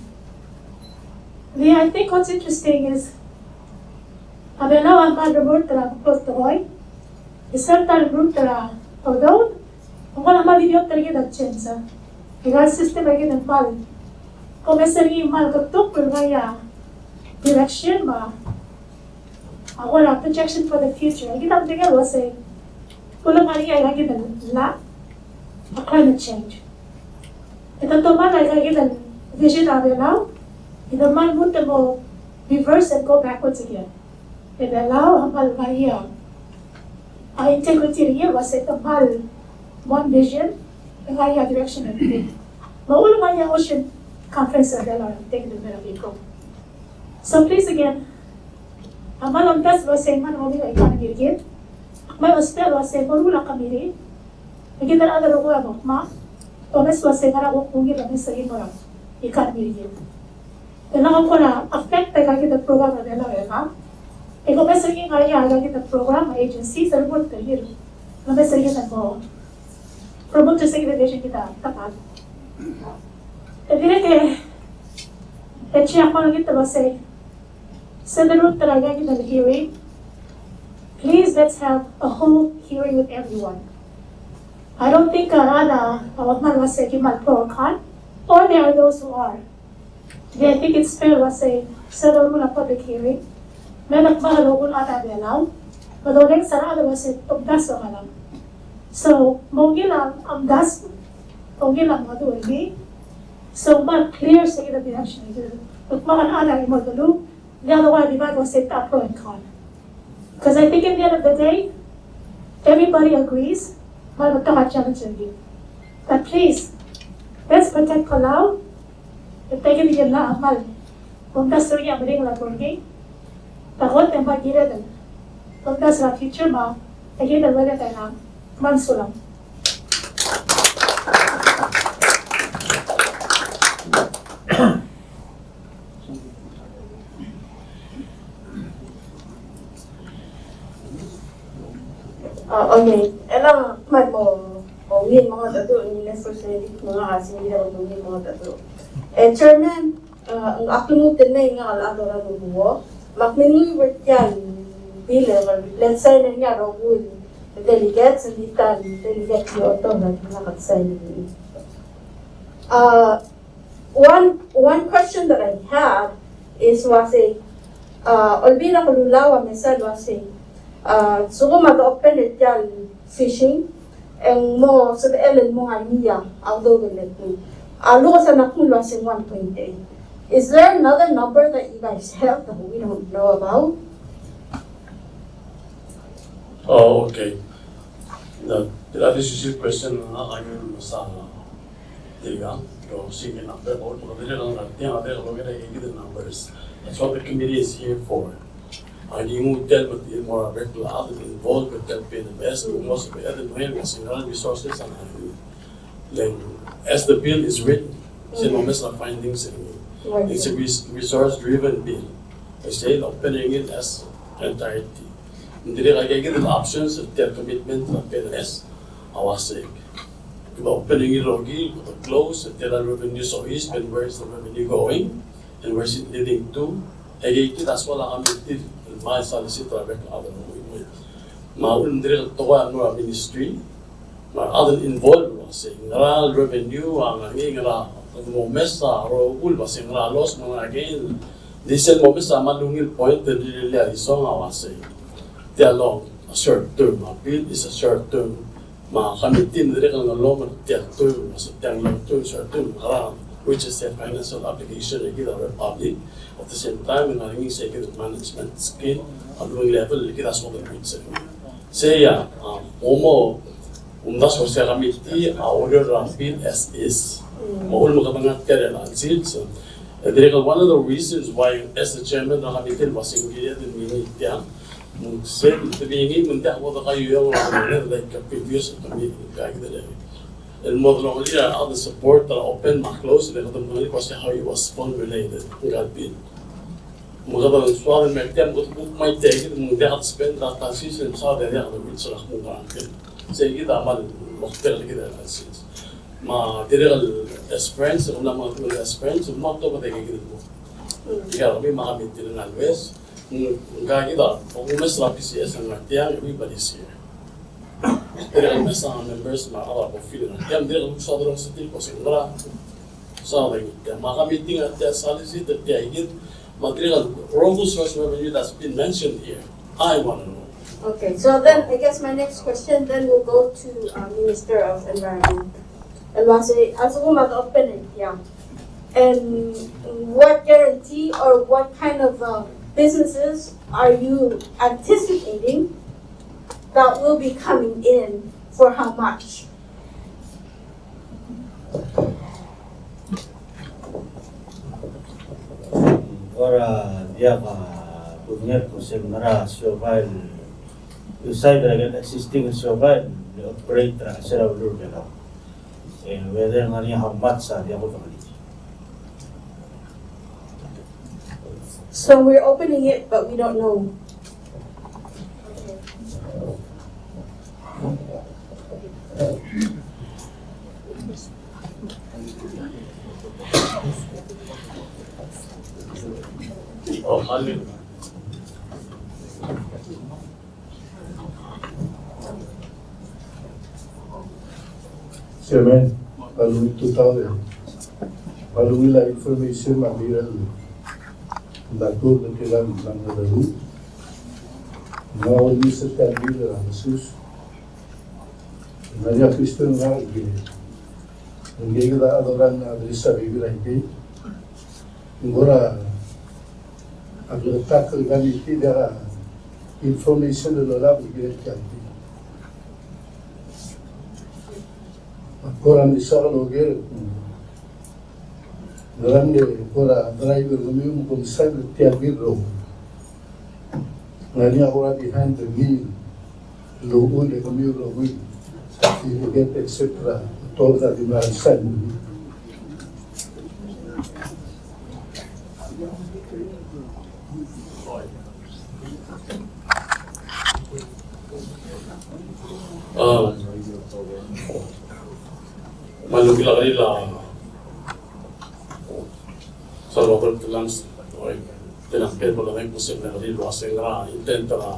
The, I think what's interesting is, a Belau a kmal remurt er a klou el tekoi, e sel ta el remurt er a udoud, ng kora kmal idiot er kid el change. Aika el system er kid a kmal, kom mesa er ngii a kmal ketuk el ngar er ngii a direction me a, a kora projection for the future. Kid a medengei el uasei, ulebengelel aika kid el llach, a climate change. E te tomall aika kid el vision er a Belau, e te kmal lmuut el mo reverse and go backwards again. E Belau a kmal ngar er ngii a integrity er ngii el uasei te kmal one vision, e ngar er ngii a direction er ngii. Me a uchul me ngar er ngii a Ocean Conference er a Belau, take the middle of April. So please again, a kmal omdasu el uasei ng kmal mo ungil a economy er kid. Ak kmal ousbech el uasei mo ruul a committee, me kid el chad el rokui a mo kmo, omes el uasei ngera kuk ungil el omes er ngii el mo er a economy er kid. E ng kora affect aika kid el program er a Belau er kid. E kom mesa er ngii a ngar er ngii aika kid el program, agencies, el mo er ngii el omes er ngii el mo promote er se kid el vision er kid a ta el. E dirrek e, e chair, ak kmal olengit el uasei, sel derurt er aika kid el hearing, please let's have a whole hearing with everyone. I don't think a rechad a ua kmal uasei ki kmal pro or con, or there are those who are. Di, I think it's fair el uasei, sel doruul a public hearing, me ng kmal rokui el chad er a Belau, me dorrenges a rechad el uasei te omdasu a ngalek. So, me ng ungil a omdasu, me ng ungil a meduch er ngii. So, me ng clear se kid a direction er kid. Me ng kmal a chad a chimo el beluu, ng diak de ua divide el uasei te pro and con. Because I think at the end of the day, everybody agrees, me ng betok a challenge er ngii. But please, let's protect Palau. E tia kid el llach a kmal omdasu er ngii a meringel a tekoi er ngii. Te kot e ng bai kired el omdasu er a future me a tia kid el ureor er a Belau. Me ng sulang. Ah, okay. E le ng kmal mo, mo ungil mengedecheduch, ngii el first lady, me ngak a sengkio el mo ungil mengedecheduch. E Chairman, ah, ak lmuut el mei ngak el chad er a Oreor, me ak menguiu er tia el bill el, let's say, ng ngar er ngii a rokui el delegates, ng di ta el delegate el Otto el lak el sign er ngii. Ah, One, one question that I have is uasei, uh, Olbiil er a Kelulau a mesa el uasei, uh, lsekum a de open er tia el fishing, e ng mo sebechel el mo ngar er ngii a udoud el lekmuu. A lluches a kmo ng uasei one point eight. Is there another number that you guys have that we don't know about? Oh, okay. The, the other issue question, uh, I mean, was, uh, there you go. Go see the number, but we're gonna, uh, yeah, they're gonna get the numbers. That's what the committee is here for. Ak di nguu tia el mo er a bek el chad el involved er tia el P N M S, el mo sebeched el mei el ngar er ngii a resources a ngar er ngii. Then, as the bill is written, sel momes a findings er ngii. It's a res-, resource driven bill. I say, open er ngii as entirety. Ng dirrek a ikakid el options er tia el commitment er a P N M S a uasei, kede open er ngii el rokir, kede close, tia el revenue source, and where is the revenue going? And where is it leading to? E ikakid a soal a committee el mle solicit er a bek el chad el mo. Me a uchul me ng dirrek el tekoi a mo er a ministry, me a rechad el involved el uasei ngera el revenue a ngar er ngii, ngera el momes a rokui el uasei ngera loss me ngera gain. Di sel momes a kmal ungil point el rirellii a Risong a uasei, tia el long, a short term, a bill is a short term. Me a committee me ng dirrek el ngar er ngii a term, se tiang long term, short term, ngera, which is a financial obligation er kid er a Republic. At the same time, ng ngar er ngii se kid el management skill, a doing level er kid a soak el reach er ngii. Sei a, a, mo, mo omdasu er se a committee a oureor er a bill as is. Me a uchul me kede ngar er tia el sils, e dirrek el one of the reasons why as the chairman er a committee el uasei ng kired el mei tiang, me ng sel te mei ngii me ng diak bo de kaiueong er a, like a previous committee, ka kid el, el mo delongelir a, a the support er a open me a close, le kede mo delongelir el uasei how it was formulated, ngka el bill. Me kede soal el mei tiang, me kede kuk mei tiang, me ng diak de spend er a taxes, me ng soal el diak de reach er a kmo ng kid. Sei kid a kmal mo er kid el sils. Me dirrek el as friends, me ng mla mo er a as friends, me ng mo tobed er kid el mo. Ika kemiu me a committee el ngar er a West, ngka kid a, omes er a P C S a ngar tiang, everybody's here. Dirrek el mesa a members me a rechad er a profile er tiang, dirrek el soad er a setil ko se ngera. Soad er ngii tiang. Me a committee a tia solicit er tia ikid, me a dirrek el rokui el source revenue that's been mentioned here. I wanna know. Okay, so then I guess my next question then will go to, uh, Minister of Environment. El uasei, a lsekum a open er tiang, and what guarantee or what kind of, uh, businesses are you anticipating that will be coming in, for how much? Kora diak a kudengei el ko se ngera a siobai el, beside er a existing siobai el operate er a chelsel a beluu er a Belau. E whether ng ngar er ngii a how much a diak kudengei. So we're opening it, but we don't know. Chairman, me a ungil tutau, me a ungil a information me a kirel, me a tur me a kirel, me a kirel. Me a ungil se tia el kirel a Jesus. Me a ungil a Kristo me a kirel. Ng kirel a adoran a Kristo a kirel a kirel. Ng kora a bleketakl el committee, diak a information el olab el kirel tia el committee. Ak kora mesa el oker, ng ngerang e kora driver kemiu me kom sign er tia el bill el rokui. Ng ngar er ngii a kora behind the wheel el uchul e kemiu el rokui. Certificate, et cetera. Tobed a di mla sign. A, me a ungil a kirel a Salvador Telang, oi, Telang Pedro, a dang ko se mla kirel el uasei ngera intent er a,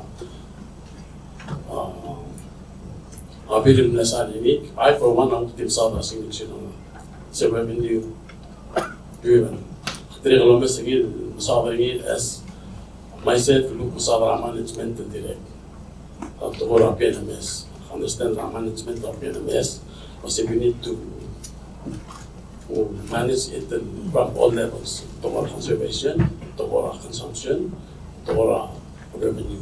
a, a bill el mle sign er ngii. I for one, a kuk di mesaod er a signature er ngii. Se revenue driven. Dirrek el omes er ngii, mesaod er ngii as myself, el kuk mesaod er a management el dirrek. A tekoi er a P N M S. Understand er a management er a P N M S. Uasei we need to Manage it from all levels. Tekoi er a conservation, tekoi er a consumption, tekoi er a revenue.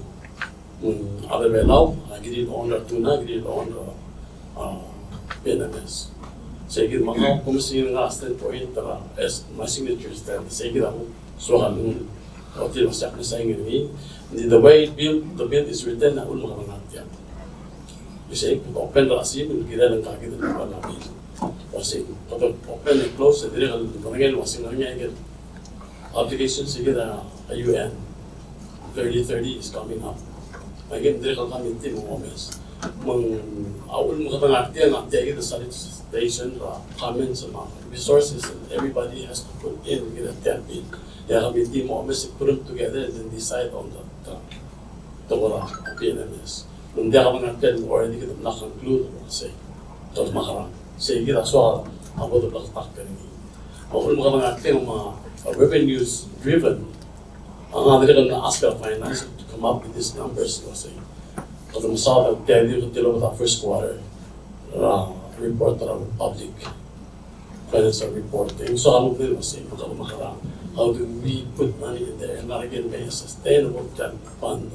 Me a rechad er a Belau a kirir el own er a tuna, kirir el own er a, uh, P N M S. Sei kid me ng kuk missing er a standpoint er a, as my signature stand, sei kid a kuk soak el oti el osiik a sign er ngii. The way bill, the bill is written, a uchul me ng ngar tiang. Isei, open er a sim, el kirel ngka kid el ngar er a bill. Uasei, kede open and close, e dirrek el medengei el uasei ng ngar er ngii a ikel application se kid er a U N. Thirty thirty is coming up. Again, dirrek el committee me ng omes. Me ng a uchul me kede ngar tiang, a tia kid a solicitation, uh, comments, me a resources, and everybody has to put in, kid a tia el bill. E a committee me ng omes, put them together and then decide on the, the, the, uh, P N M S. Me ng diak a ngar tiang, already kede mla conclude, sei. Te mekerang. Sei kid a soak a bo dobleketakl er ngii. A uchul me kede ngar tiang me a revenues driven, a ng dirrek el ask er a finance to come up with these numbers, el uasei. Kede mesaod el tia el di kede tilobed a first quarter, uh, report er a public financial report. E ng soak a mo el uasei, me kede mekerang. How do we put money in there? And that again, may a sustainable fund.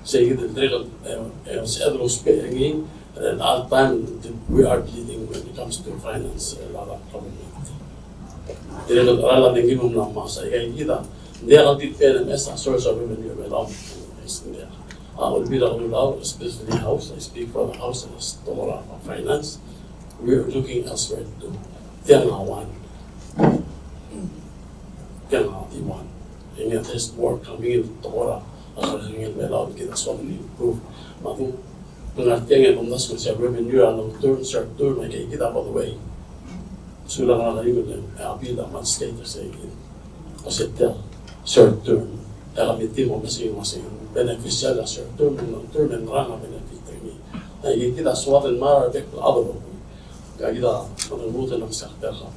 Sei kid el dirrek el, eh, eh, se el ousbech er ngii, and at all time, we are bleeding when it comes to finance, eh, er a government. Dirrek el cheral a dengki me ng mla ngmasech, aika kid a, ng diak el di P N M S a source of revenue er a Belau. Ng diak. A Olbiil er a Kelulau, especially House, I speak for the House as tekoi er a finance, we are looking elsewhere too. Tiang a one. Tiang a di one. And yet there's more coming in tekoi er a, a kerrekeriil er a Belau, kid a soak el improve. Me a kuk ngar tiang e ng omdasu el uasei a revenue er a long term, short term, aika kid a by the way. Sulang er a keriu el, eh, a bill a mo state er sei kid. Uasei tia short term. E a committee me ng omes el uasei beneficial a short term, long term, e ng ngerang a benefit er ngii. Aika kid a soak el mla er a bek el chad el rokui. Aika kid a medengei el uasei ng sak tia el kau.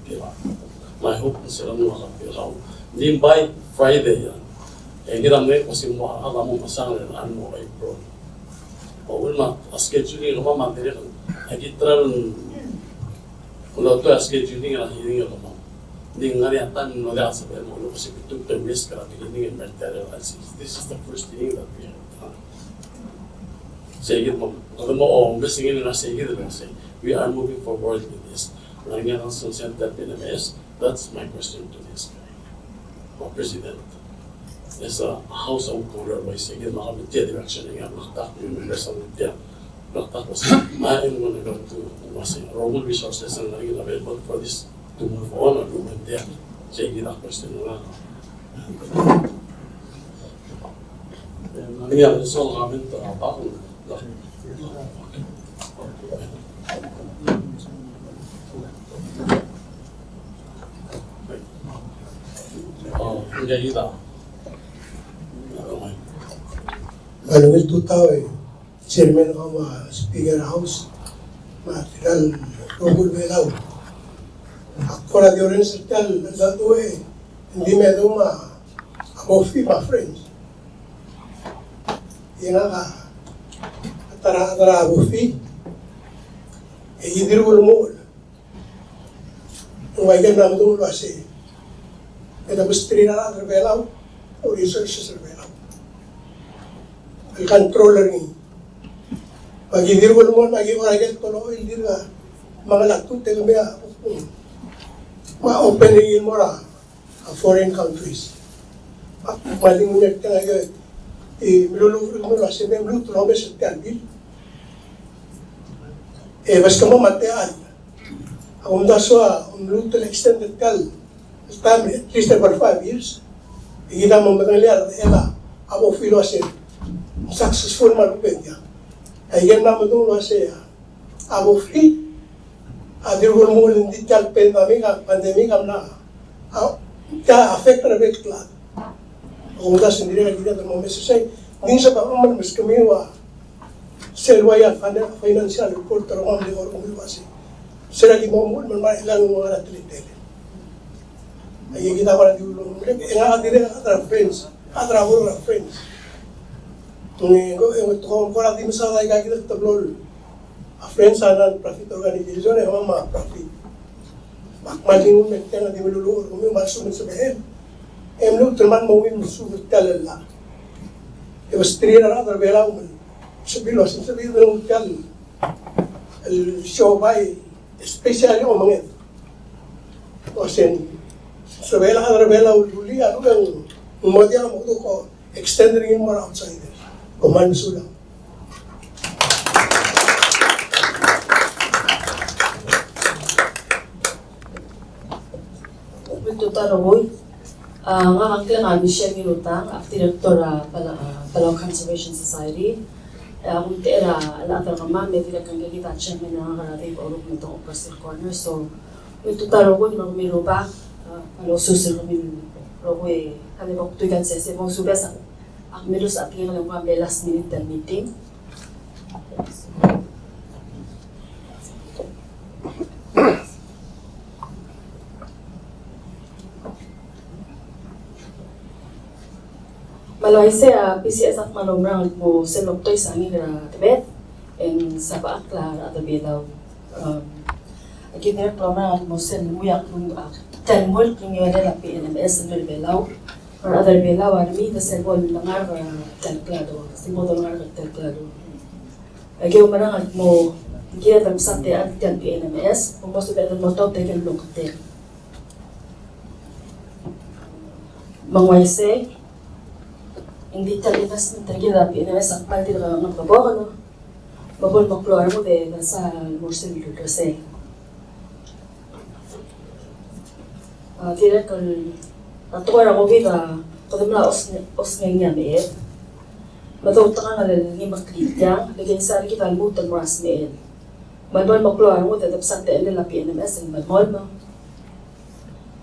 My hope is el uasei ng ua kau. Ng di by Friday a. E kid a mle uasei mo a, a mo mesang el mo April. A uchul me a scheduling er kemam a dirrek el, aki travel, ng lotu a scheduling er a hearing er kemam. Ng di ngar er ngii a time el mlo diak el sebechel el mo, because we took the risk er a beginning and merger er a, this is the first hearing that we have done. Sei kid me, kede mo, oh, basically, ng sei kid el uasei, we are moving forward with this. Ng ngar er ngii a consent er a P N M S, that's my question to this guy. President. As a House of Congress, uaisei kid me a committee a direction er ngii a mla ktak, members er a committee a mla ktak, uaisei, I am gonna go to, uaisei, rokui el resources el ngar er ngii el available for this to move on or to maintain. Sei kid a question er ngak. Ng ngar er ngii a additional comment, uh, Pak? Ng ungil tutau e Chairman er kau me a Speaker er a House me a tirka el rokui el Belau. Ak kora di orrenges er tia el cheldecheduch e ng di me dmu a Bofi me a friends. E ngak a ta er a, ta er a Bofi, e ki dirk ulemuchel. Ng ua ikel mla medung el uasei, e te mesterir a rechad er a Belau, o resources er a Belau el control er ngii. Me aki dirk ulemuchel, me aki kora ikel tolochoi el dirk a mengelatuu el mei a, me a open er ngii el mo er a a foreign countries. Me ng di ngar er ngii a, e, meluluuch er kemiu el uasei me lmuut el omes er tia el bill. E, beskemam a techall. A kumdasu a, a lmuut el extend er tia el time, at least over five years. E kid a mo medengelii a, a, a Bofi el uasei successful me a lobengkel. Aike el mla medung el uasei a, a Bofi a dirk ulemuchel, ng di tia el pandemic, a pandemic a mla, a, tia affect er a bek el chad. Ak omdasu e ng dirrek el kired el mo omes er sei, ng di ng sebechemam el meskemiu a sel ua ia el financial report er kemam el di kora omuchel el uasei, se er a ki mo omuchel me ng mera el ngar er ngii a teletelel. Aike kid a kora di ulemuchel, e ngak a dirrek el chad er a friends, chad er a board er a friends. Ng, ng, ng kora di mesaod aika kid el teblo el a friends a non-profit organization, e kemam a profit. Ak kmal di nguu el tiang, di meluluuch er kemiu me a lsekum ng sebechel e mluut el kmal mo ungil el mesuub er tia el llach. E mesterir a rechad er a Belau me sebechir el uasei, sebechir el nguu tia el siobai, especially a omenged. Uasei, sebechel a rechad er a Belau el rullii a lechub e ng mo diak a mo kuk extend er ngii el mo er a outsider. Kom kmal mesulang. Ungil tutau rokui. A, ngak a ngklek a Michelle Ngirutang, ak director er a Pala-, a, Palau Conservation Society. E, ak omtechei er a rechad er kemam, me dirrek el ngii a chairman er ngak er a Dave Oruk me te Operation Corner. So, ungil tutau rokui me kemiu el rubak, a, me a losus er kemiu el rokui, e kede bo kdu el sesei, mo subes a, ak milus a tekingel e ng ua mle last minute el meeting. Me a le uaisei a PCS a kmal oumerang el kmo sel lomtois a ngikel er a tebed e ng sebechakl a rechad er a Belau. Em, aki dirrek el oumerang el kmo sel mui a klung, a, tia el mui el klungiolel a PNMS el mei er a Belau. A rechad er a Belau a remiid e sel bo lengar er tia el klalo, sel bo dolengar er tia el klalo. Aki oumerang el kmo ng kired el msa techall tia el PNMS, me ng mo sebeched el mo tau a tekel el oketek. Me ng uaisei, ng di tia el investment er kid er a PNMS a kmal dirk ngar er a kebokl, me bo el mo klou a rengud e desa el mo er sel llach er sei. A, dirrek el, a tekoi er a COVID a kede mla os-, osengii a meched. Me a doutekangel el ngii a meklii tiang, le ng kired el kid a lmuut el mo er a smecher. Me a lebo el mo klou a rengud e debsa techellel a PNMS el melemolem.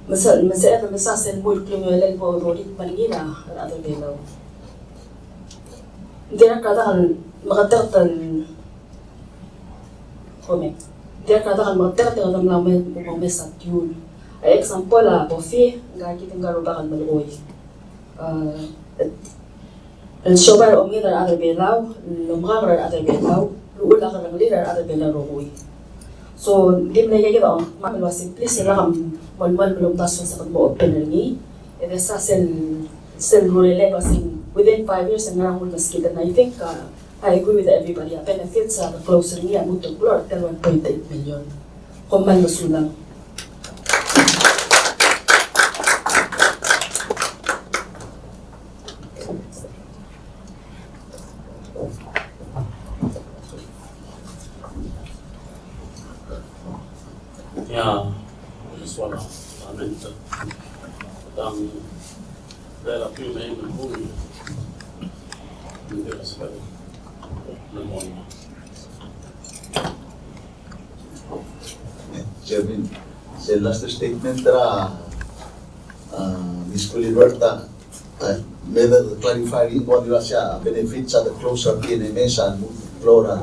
Me se, me se, me se el mui el klungiolel bo dorit me a ngii a rechad er a Belau. Ng dirrek el dak el meketeket el Kmo, ng dirrek a dak el meketeket e kede mla mo, mo mes a tiul. A example a Bofi, ngka kid ngka el rubak el melekoi. A, el siobai er a omenged er a rechad er a Belau, el omekangel er a rechad er a Belau, el uchul a kerrengelir a rechad er a Belau el rokui. So, ng di mle ikakid a omekngeltengat el uasei please, e lak molemolem el omdasu el sel kede mo open er ngii. E desa sel, sel rurellii el uasei within five years e ng ngera a nguu el meskid. And I think, uh, I agree with everybody. A benefits er a de close er ngii a lmuut el klou er tia el one point eight million. Kom kmal mesulang. Yeah, just wanna comment. Um, Chairman, sel last statement er a, a, Miss Gulibert a, a, me de clarify er ngii el uasei a benefits a de close er a PNMS a lmuut el klou er a,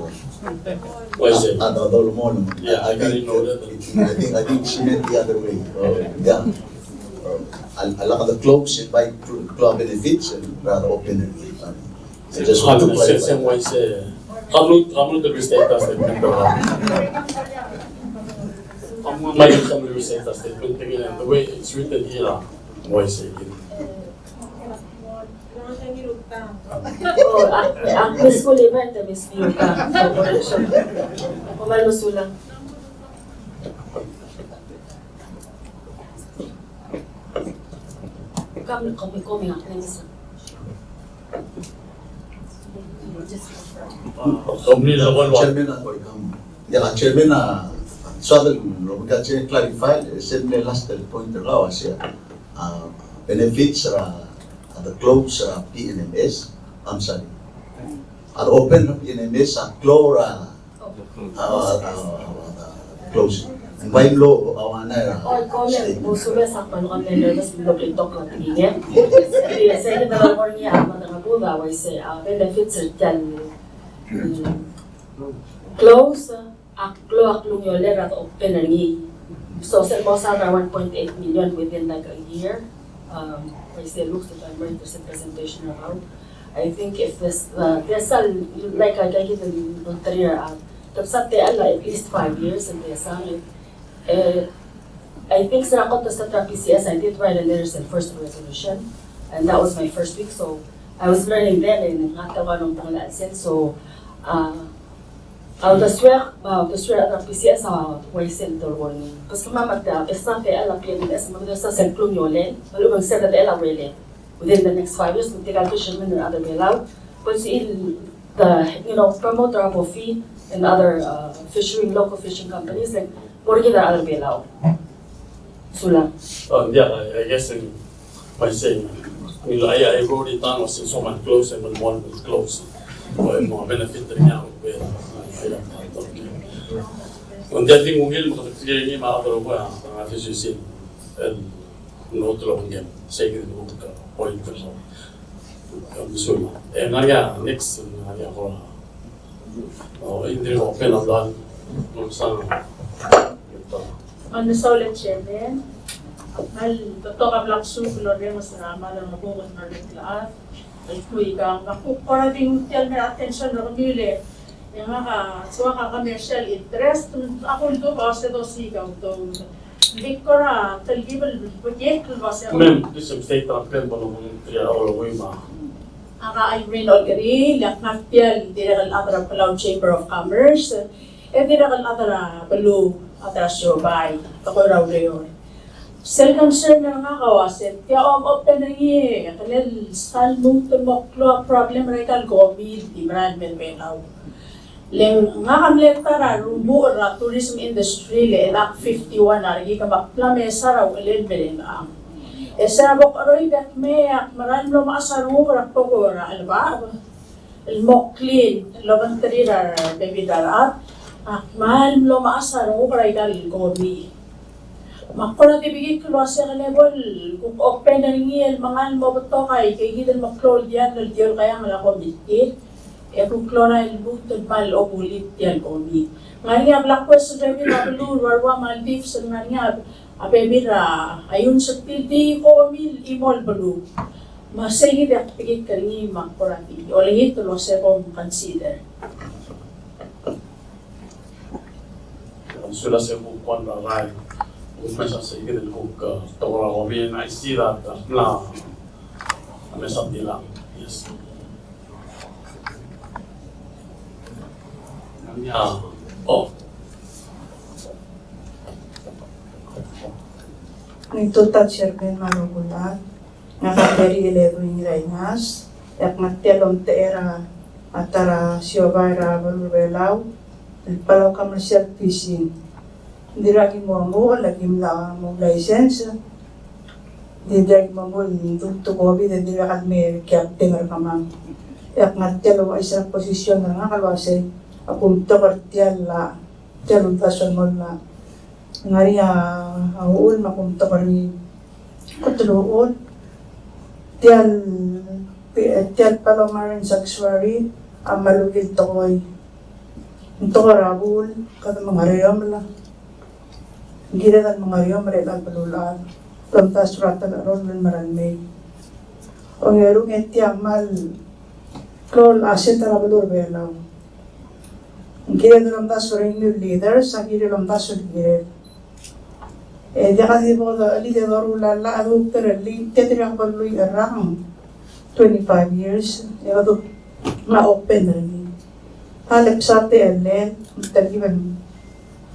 a, a dolemolem. Yeah, I think, I think, I think she meant the other way. Oh, yeah. A, a lak de close e bai klou a benefits, e, er a open er ngii. Just want to clarify. Sel uaisei, ka mlo, ka mlo the restate statement. Ka mlo, ka mlo restate statement, the way it's written here, uaisei. Oh, a, a, Miss Gulibert, Miss Gulibert. Kom kmal mesulang. Kom, kom, kom, Chairman, a, ia, Chairman, a, soad el, lo, ke clarify, e sel mle last el point er kau a uasei, a, benefits er a, a de close er a PNMS, I'm sorry. A de open er a PNMS a klou er a, a, a, a, a, close. Ng bai mlo, a, a, a, a, oh, comment, bo subes a kmal kmal nervous el mlo klou a tekingel. Di, se kid a kora ngii a mad er a buk a uaisei, a, benefits er tia el, mm, close, a klou a klungiolel er a de open er ngii. So, sel mo soad er a one point eight million within, like, a year. Um, I say, looks at my presentation about. I think if this, uh, there's a, like, I, I give them the three year, uh, the sub, they are, like, at least five years and there's some, uh, I think se er a kot el start er a P C S, I did write a letter sel first resolution, and that was my first week, so I was learning then, and not the one on the sel, so, uh, a uldesuek, a uldesuek er a P C S a uaisei el dolekoi. Because kemam a, a, it's not the L P M S, kemam a sel klungiolel, a lechub e ng sel de L A wele. Within the next five years, me tirke el fishermen er a rechad er a Belau, because in the, you know, promote er a bofi and other, uh, fishing, local fishing companies, like, mo er kid a rechad er a Belau. Sulang. Uh, yeah, I, I guess in my saying, I, I wrote it down, was in so much close and one close. Well, more benefit than now, but, uh, I don't know, okay. Ng di a di ngii el mo kede clear ngii me a rechad er a Belau, uh, a fisheries el ng other one again, second book, uh, point for so. Um, so, e ng ngar er ngii a next, e ng ngar er ngii a kora. Oh, e ng dirk open a bla, ng sang. Ng mesaul e Chairman, a le betok a bla ksuub el orrenges er a mla er a kuk el mla er a klechad. El kuk ika, me a kuk kora di nguu tia el mei er a attention er kemiu el, e ngak a soak a commercial interest, a kuldubech a se dosiik a udoud. Ng di kora telkib el bekek el uase. Ma'am, please state a plan, bo lomtechei a olekoi me a. Ngak a Irene Olkeriil, e ak ngar tia el dirrek el chad er a Palau Chamber of Commerce, e dirrek el chad er a beluu, chad er a siobai, tekoi er a ureor. Sel concern er ngak a uase, tia om open er ngii, e kede sal lmuut el mo klou a problem er aika el komi el di merael el mei er a Belau. Le ngak a mle ta er a rumuchel er a tourism industry le chelechang fifty-one a rekik me ak mla mesa er a uchelel el mei er chelechang. E se er a bo kcheroid e ak mei e ak merael el mlo mechas a renguk er a kboko er a chelebacheb el mo clean el obengterir a rebebil er a rechad, ak kmal mlo mechas a renguk er aika el komi. Me ak kora di bekikl el uase kede bo el kuk open er ngii el mengal mo betok aike kid el meklou el diall el di olekaiang er a komi el tir. E kuk lorael el lmuut el kmal obulit tia el komi. Ng ngar er ngii a bla kues el bebil er a beluu el ua Maldives, ng ngar er ngii a bebil er a iunseptil di komi el chimo el beluu. Me sei kid e ak bekikl er ngii me ak kora di olengit el uase kom consider. Sulang se kuk kuan er a rai. Kuk mesa sei kid el kuk, uh, tekoi er a komi, I see that, uh, mla mesa tiang. Yes. Ng di a, oh. Ng tutau Chairman me a rokui el chad. Ngak a Mary Eledui Ngiraingas, e ak ngar tia el omtechei er a ta er a siobai er a beluu er a Belau, el Palau Commercial Fishing. Ng dirkak ki mo omuchel, aki mla mo license, ng dirkak ki mo omuchel, ng di tuu a COVID, e ng dirkak el mei e ki obtain er kemam. E ak ngar tia el ouchais er a position er ngak el uase, ak omtok er tia el, tia el uldasu el mo llach. Ng ngar er ngii a uchul me ak omtok er ngii. Kot el uchul, tia el, tia el Palau Marine Sanctuary a mle ungil tekoi. Ng tekoi er a bul, kede mengereomel. Ng kired el mengereomel er a beluulechad. Lomdasu er a telecherol el merael el mei. Ongerung e tia a kmal klou el asset er a beluu er a Belau. Ng kired el omdasu er ngii el leaders, a kired el omdasu el kired. E diak di bo dechelii e doruul a llach e doterellii, tia dirkak bo lluich el rak, twenty-five years, e kede mla open er ngii. A le ksa techellel, me te given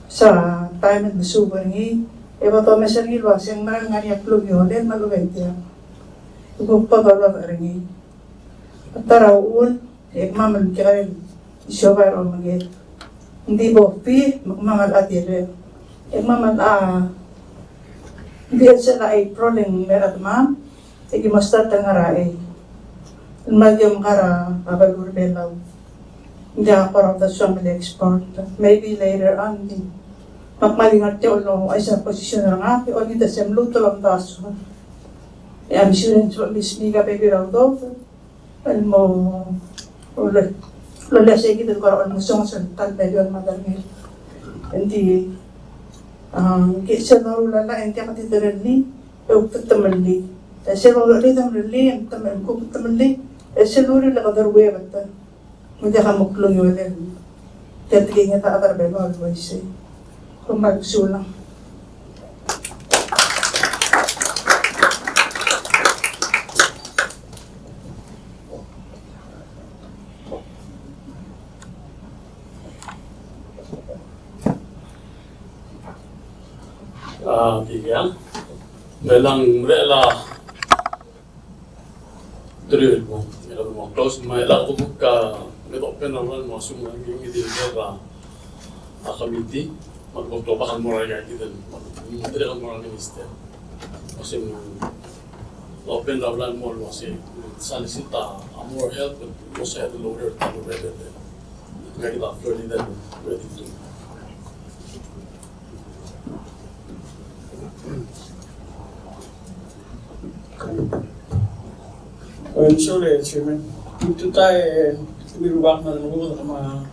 sa time el mesuub er ngii, e bo domes er ngii el uase ng mera el ngar er ngii a klungiolel me a lechub e ng diak. E kuk bo dolobech er ngii. A ta er a uchul, e kemam el mekekerei el siobai er a omenged. Ng di bo fee, me kemam a locha dirrek. E kemam a locha, ng di el sel April e ng mei er a demam, e ki mo start el ngar er a ei. El mla di omekar a beluu er a Belau. Ng diak a kora uldasu el export. Maybe later on, di. Me ak kmal di ngar tia el ouchais er a position er ngak, e olengit a se mluut el omdasu. E I'm sure e ng sebechemiu a bebil er a udoud el mo, lo, lo le sei kid el kora olngesonges el ta el bebil el mad er ngii. Ng di, a, ng kired el doruul a llach e ng diak di derellii, e kuk di temellii. E sel doruul a llach e temellii, e te, e kuk temellii, e sel uriul e kede ruebet. Me ng diak a mo klungiolel. Tia tekinged a chad er a Belau el uaisei. Kom kmal mesulang. Ia, me ng mle a teruich el bong, e kede mo close, me a kuk a, me dopen a ua mo assume a ngii di el a, a committee, me kuk a bak el mo er a ikakid el, me dirrek el mo er a minister. Uase ng dopen a ua mo el uase, solicit a more help, and also have the lawyer to read it. Ngii di a floor leader, ready to. Oi, sorry, Chairman. Tutau e, me a rubak me a rengud me a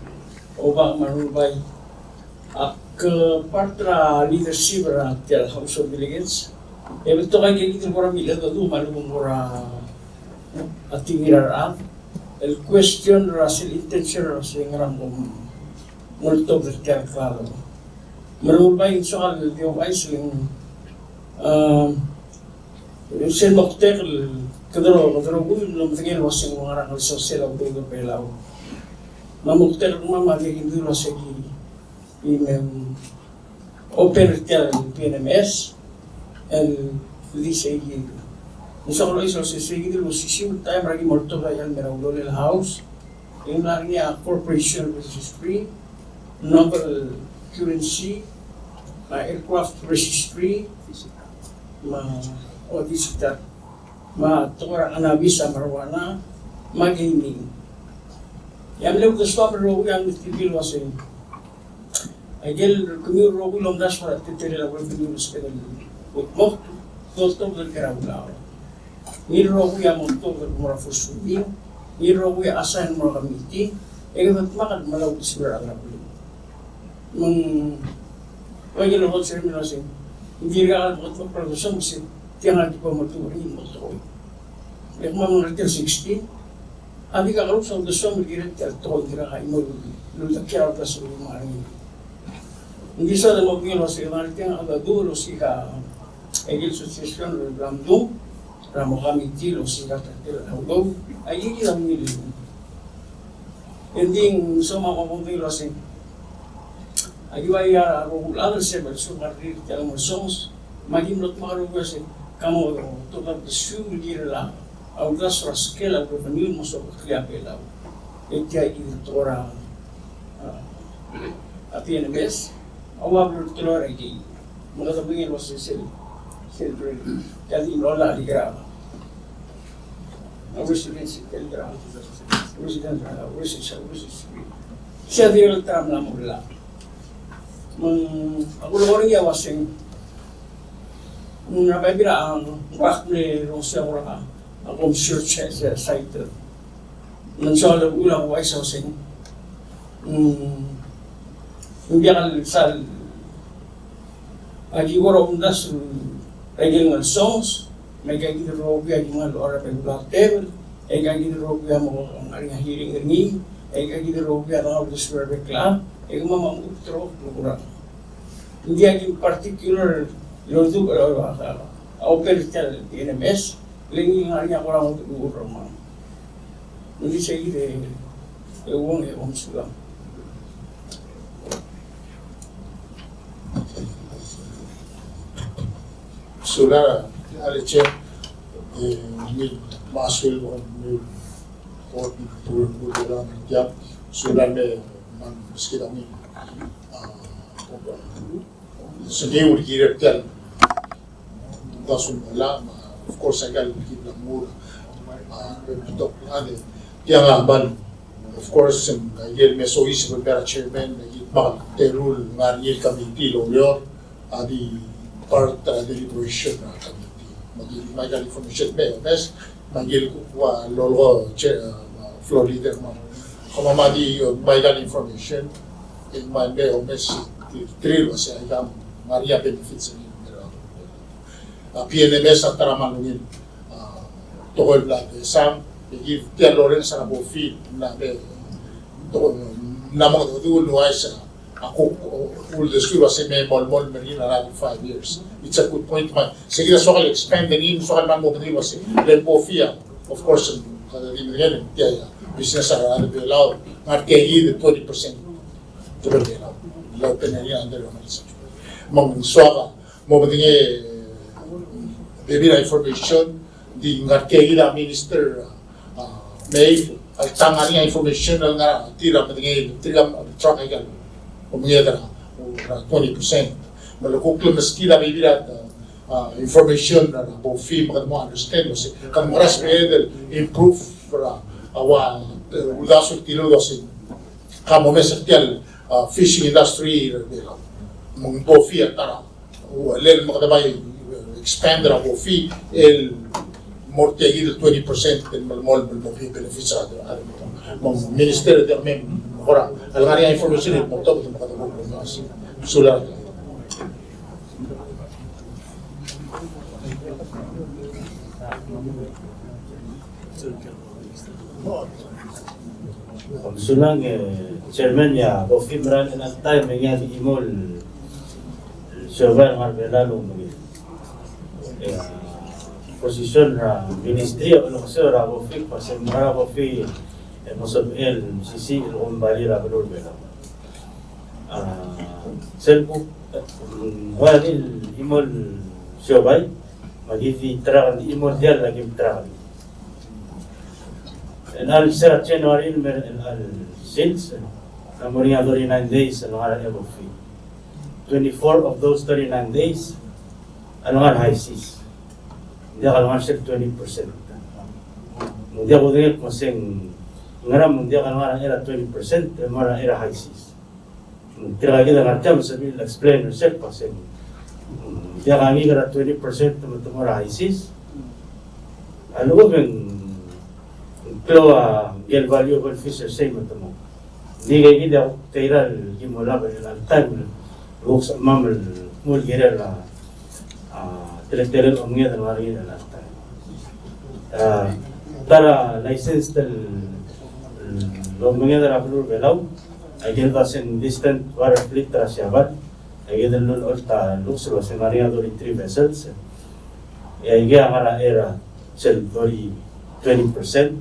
Obak me a Rengulbai. Ak, eh, part er a leadership er tia el House of Delegates. E betok a ikakid el kora mle dmu me a lebo el kora a tingir a rechad el question er a sel intention er a se ngera me kom oltobed er tia el klalo. Me a Rengulbai, ng soak el di ouchais el, ah, sel moktek el kede ro-, kede rokui el mlo medengei el uase ng ngar er a ngesonges er a udoud er a Belau. Me a moktek er kemam a di kid el uase ki, ki mei open er tia el P N M S, el di sei kid. Ng soak el ouchais el uase sei kid el osisiu el taem er a ki mo oltobed a ial mera el ulolel a House, e ng mla er ngii a Corporation Registry, Novel Currency, me a Aircraft Registry, me a, o, digital, me a tekoi er a cannabis, a marijuana, me a gaming. E a mle uldesuam el rokui a mle tilbir el uasei, aike el kemiu el rokui el omdasu er a teletelel a revenue el spend el kutmokl, doltobed el ker a ulaol. Ngii el rokui a mo oltobed el mo er a first reading, ngii el rokui a assign el mo er a committee, e kede dmak el melai a uldesuir a rechad er a beluu. Me ng, ua ikel lolekoi el chairman el uasei, ng dirkak el kutmokl er a uldesuam, se tiang a di bo mo oltobed er ngii el mo tekoi. E kemam a ngar tia el sixteen, a di kakerous a uldesuam el kirel tia el tekoi, ng dirkak a chimo el uldekial a uldasu el mo er ngii. Ng di soak el mo medengei el uasei, ng ngar tiang a kuk a duch el osiik a, aike el association el bla mdung er a mo committee el osiik a ta er tia el udoud, aike el ungil. E ng di ng soam a mo medengei el uasei, aki ua ia a rokui el chad el sebechel el suub a rirellii er tia el mo songs, me aki mlo dmak el rokui el uasei, ka mo tobed a uldesuir el kirel a uldasu er a skel a revenue el mo sobeklii a Belau. E tia kid el tekoi er a, a, a P N M S, a ua blo el tekoi er a ikei. Me kede medengei el uasei sel, sel, tia di mlo llach el kirel a residence, el kirel a residence, a residence, a residence. Sei a dirrek el ta er a mla mo llach. Me ng, a kulekoi er ngii a uasei, ng, a bebil a, ng, ak mle rongesii a kora, a kom search se, se, site. Me ng soak el uchul a kuuchais a uasei, mm, ng diak el sal, aki kora omdasu er a ikel ngelsonges, me aika kid el rokui a ki ngar er a bek el tebel, e aika kid el rokui a mo ngar er ngii a hearing er ngii, e aika kid el rokui a dengar a uldesuir a rebek el chad, e kemam a mo ulterekokl el kora. Ng diak, in particular, el oldubech, a, a, a open er tia el P N M S, le ngii a ngar er ngii a kora ngodech el uchul er kemam. Ng di sei kid e, e uong e kom sulang. Sulang, a le chair, e, ngii me a sulang, ngii, ngii, ngii, ngii, sulang me, me ng meskid a ngii, a, Sengkio el kirel tia el uldasu el mla, me, of course, aika el kid el mla mo er a, a, betok el chad, tiang a kmal, of course, ng aike el me soiseb el mei er a chairman, me kid me a teru el ngar er ngii el committee el oureor, a di part er a deliberation er a committee. Me kid me aika el information el me, me Me ng kuk ua lolekoi, chair, uh, floor leader me. Kemam a di, uh, bai aika el information, e ng bai mei omes, tir el uasei aika ng ngar er ngii a benefits er ngii. A P N M S a ta er a kmal ungil, uh, tekoi el bla desam, e kid tia el lorrenges er a bo fill, ng mla me, tekoi, ng mla mengedecheduch el uaisei, a kuk, uh, uldesuir el uasei me molemolem er ngii er a five years. It's a good point, me sei kid a soak el expand er ngii, soak el kmal mo medengei el uasei, le ng bo fill a, of course, kede di medengei el tia a business er a rechad er a Belau, ngar tia kid el twenty percent er a Belau. Lau pen er ngii under the organization. Me ng soak a, mo medengei, eh, bebil a information, di ngar tia kid a Minister, ah, May, alta ngar er ngii a information el ngar er tir a medengei, tir a truck aika el omenged er a, er a twenty percent. Me le kuk le meskid a bebil a, ah, information er a BOFI me kede mo understand el uase, kede mo er a sbedel improve er a, a ua, eh, uldasu el tilobed el uase, ka mo mes er tia el, ah, fishing industry er a Belau. Me ng BOFI a ta er a ua, le me kede bai expand er a BOFI el mo er tia kid el twenty percent el melemolem el mo benefits er a, a, mo Minister, e de mei, kora, a lengar er ngii a information el mo tobed me kede mo, mo, mo, sulang. Sulang, e, Chairman, e a BOFI a mera el taem e ng ngar er ngii a di chimo el siobai el ngar er a Belau el omenged. E, position er a Ministry a olekeseu er a BOFI, kmo se ng mera el BOFI e mo sebechel el mesisiich el kombalii er a beluu er a Belau. A, sel kuk, mm, ua di el chimo el siobai, me aki di track el chimo el diall el aki track. El chelecha el January el mer, el chelecha el sils, a mo er ngii a thirty-nine days el ngar er a BOFI. Twenty-four of those thirty-nine days a ngar er a high seas. Ng diak a ngar er sel twenty percent. Ng diak kudengei el kmo se ng ngera me ng diak a ngar er a twenty percent, e mo er a high seas. Tirka kid a ngar tia me sebechir el explain er sel kmo se ng diak a ngikel er a twenty percent me te mo er a high seas. A lechub e ng klou a ngike el valuable fish er sei me te mo. Ng di kid a kuk teira el ki mo lab er chelecha el taem el kuk sebechemam el mo kirel a, a, teletelel omenged el ngar er ngii er chelecha el taem. A, ta er a license el, el omenged er a beluu er a Belau, aike el uase ng distant water fleet er a Siabal, aike el ulecholt a lluches el uase ng ngar er ngii a thirty-three vessels. E aike a ngar er a chei er a sel thirty, twenty percent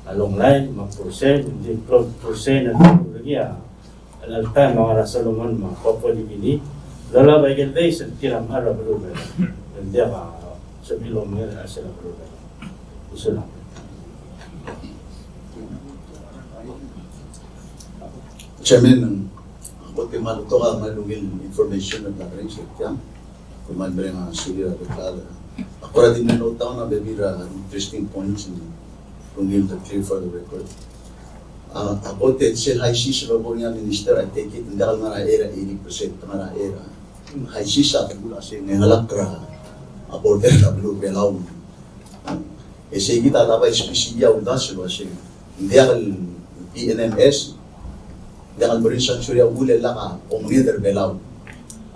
a longline, me a pursein, ng di klou el pursein el ngar er ngii a, el, el taem a ngar er a Solomon me a Papua New Guinea. Lolab aike el days el tir a mechar er a beluu er a Belau. El diak a sebechir el omenged er a chelsel a beluu er a Belau. Sulang. Chairman, ng kot e kmal betok a kmal ungil information el bla lemereng er tiang. Kmal mereng a sulir a betok el chad. Ak kora di mle note down a bebil er a interesting points el ungil el clear for the record. A, a kot e sel high seas el lobo er ngii a Minister, I take it, ng diak el ngar er a chei er a eighty percent, ngar er a chei er a high seas a beluu el uase ng chengelakl er a border er a beluu er a Belau. E sei kid a daba specific a uldasu el uase ng diak el P N M S, ng diak el Marine Sanctuary a uchul e lak a omenged er a Belau.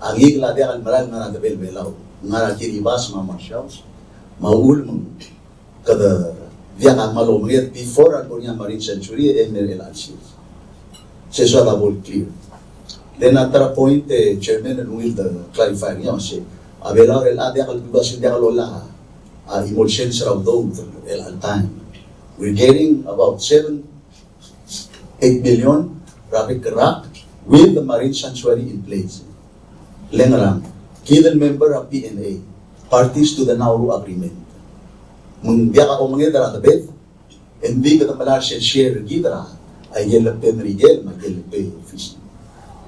A ngikel a diak el merael ngar er a debel Belau, ngar er a Kiribati me a Marshall, me a uchul me ng kede diak a kmal omenged before a lebo er ngii a Marine Sanctuary e mei er chelecha el sils. Se soad a bo el clear. Then a ta er a point, e, Chairman, el ungil de clarify er ngii a uase a Belau er chelecha a diak el, diak el ola a chimo el sens er a udoud er chelecha el taem. We're getting about seven, eight million er a bek el rak with the Marine Sanctuary in place. Le ngerang, kid el member er a P N A, parties to the Nauru Agreement. Me ng diak a omenged er a debed, e ng di kede melai er sel share er kid er a, aike el lepei er a Merikel me aike el lepei er a Fiji.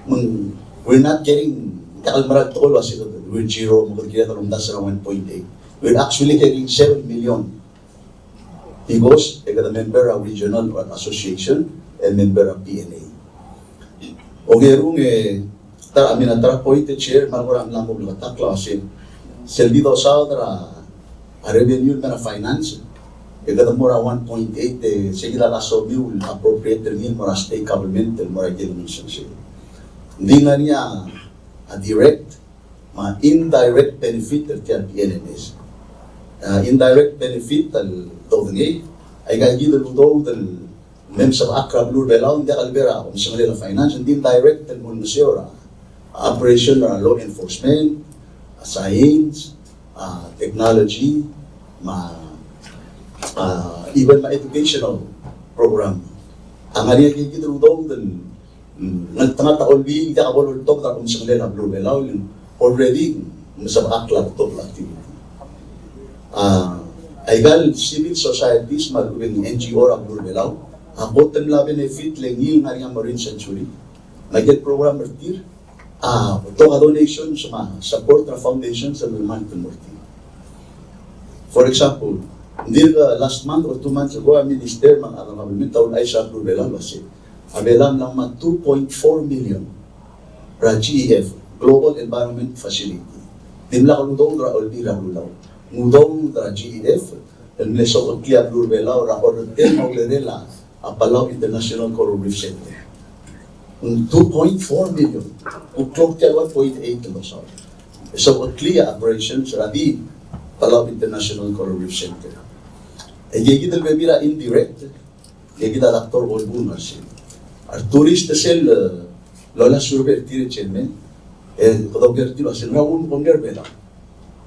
Me ng, we're not getting, diak el mera el tekoi el uase kede, we're zero, me kede kired el omdasu er a one point eight. We're actually getting seven million. Because e kede member er a regional association, e member er a P N A. Ongerung e, ta er a, I mean, a ta er a point e, Chair, me a kora mla mo bleketakl a uase, sel di dosaod er a, a revenue el mei er a finance, e kede mo er a one point eight, e, se kid a last somiu el appropriate er ngii el mo er a state government el mo er a ikel ngesonges. Ng di ngar er ngii a, a direct me a indirect benefit er tia el P N M S. A, indirect benefit el dodengei, aika kid el udoud el mei me sebechakl er a beluu er a Belau, ng diak el bo er a omesengelel a finance, ng di direct el mo olengeseu er a operation er a law enforcement, a science, a technology, me a, a, even me a educational program. A ngar er ngii a kid el udoud el, mm, ngeltengat a olbiil, diak a bo loltobed er a omesengelel a beluu er a Belau, el already me sebechakl a betok el activity. A, aika el civil societies me a lechub e ng N G O er a beluu er a Belau a kot el mla benefit le ngii el ngar er ngii a Marine Sanctuary me aike el program er tir a betok a donations me a support er a foundations el melemalt el mo er tir. For example, ng dirk last month or two months ago a minister me a government a ulechais er a beluu er a Belau el uasei a Belau a mla nguu a two point four million er a G E F, Global Environment Facility. Dimlak el udoud er a Olbiil er a Kelulau. Ng udoud er a G E F el mle sobeklii a beluu er a Belau er a orretel me a urerel a Palau International Coral Reef Center. Ng two point four million. Kuk klou tia el one point eight el dosaod. E sobeklii a operations er a di Palau International Coral Reef Center. E kid el bebil a indirect, e kid a Doctor Olbun a sei. A retourist sel, eh, loia survey er tir e chairman, e kede oker er tir a sei, ng rokui el mong er a Belau.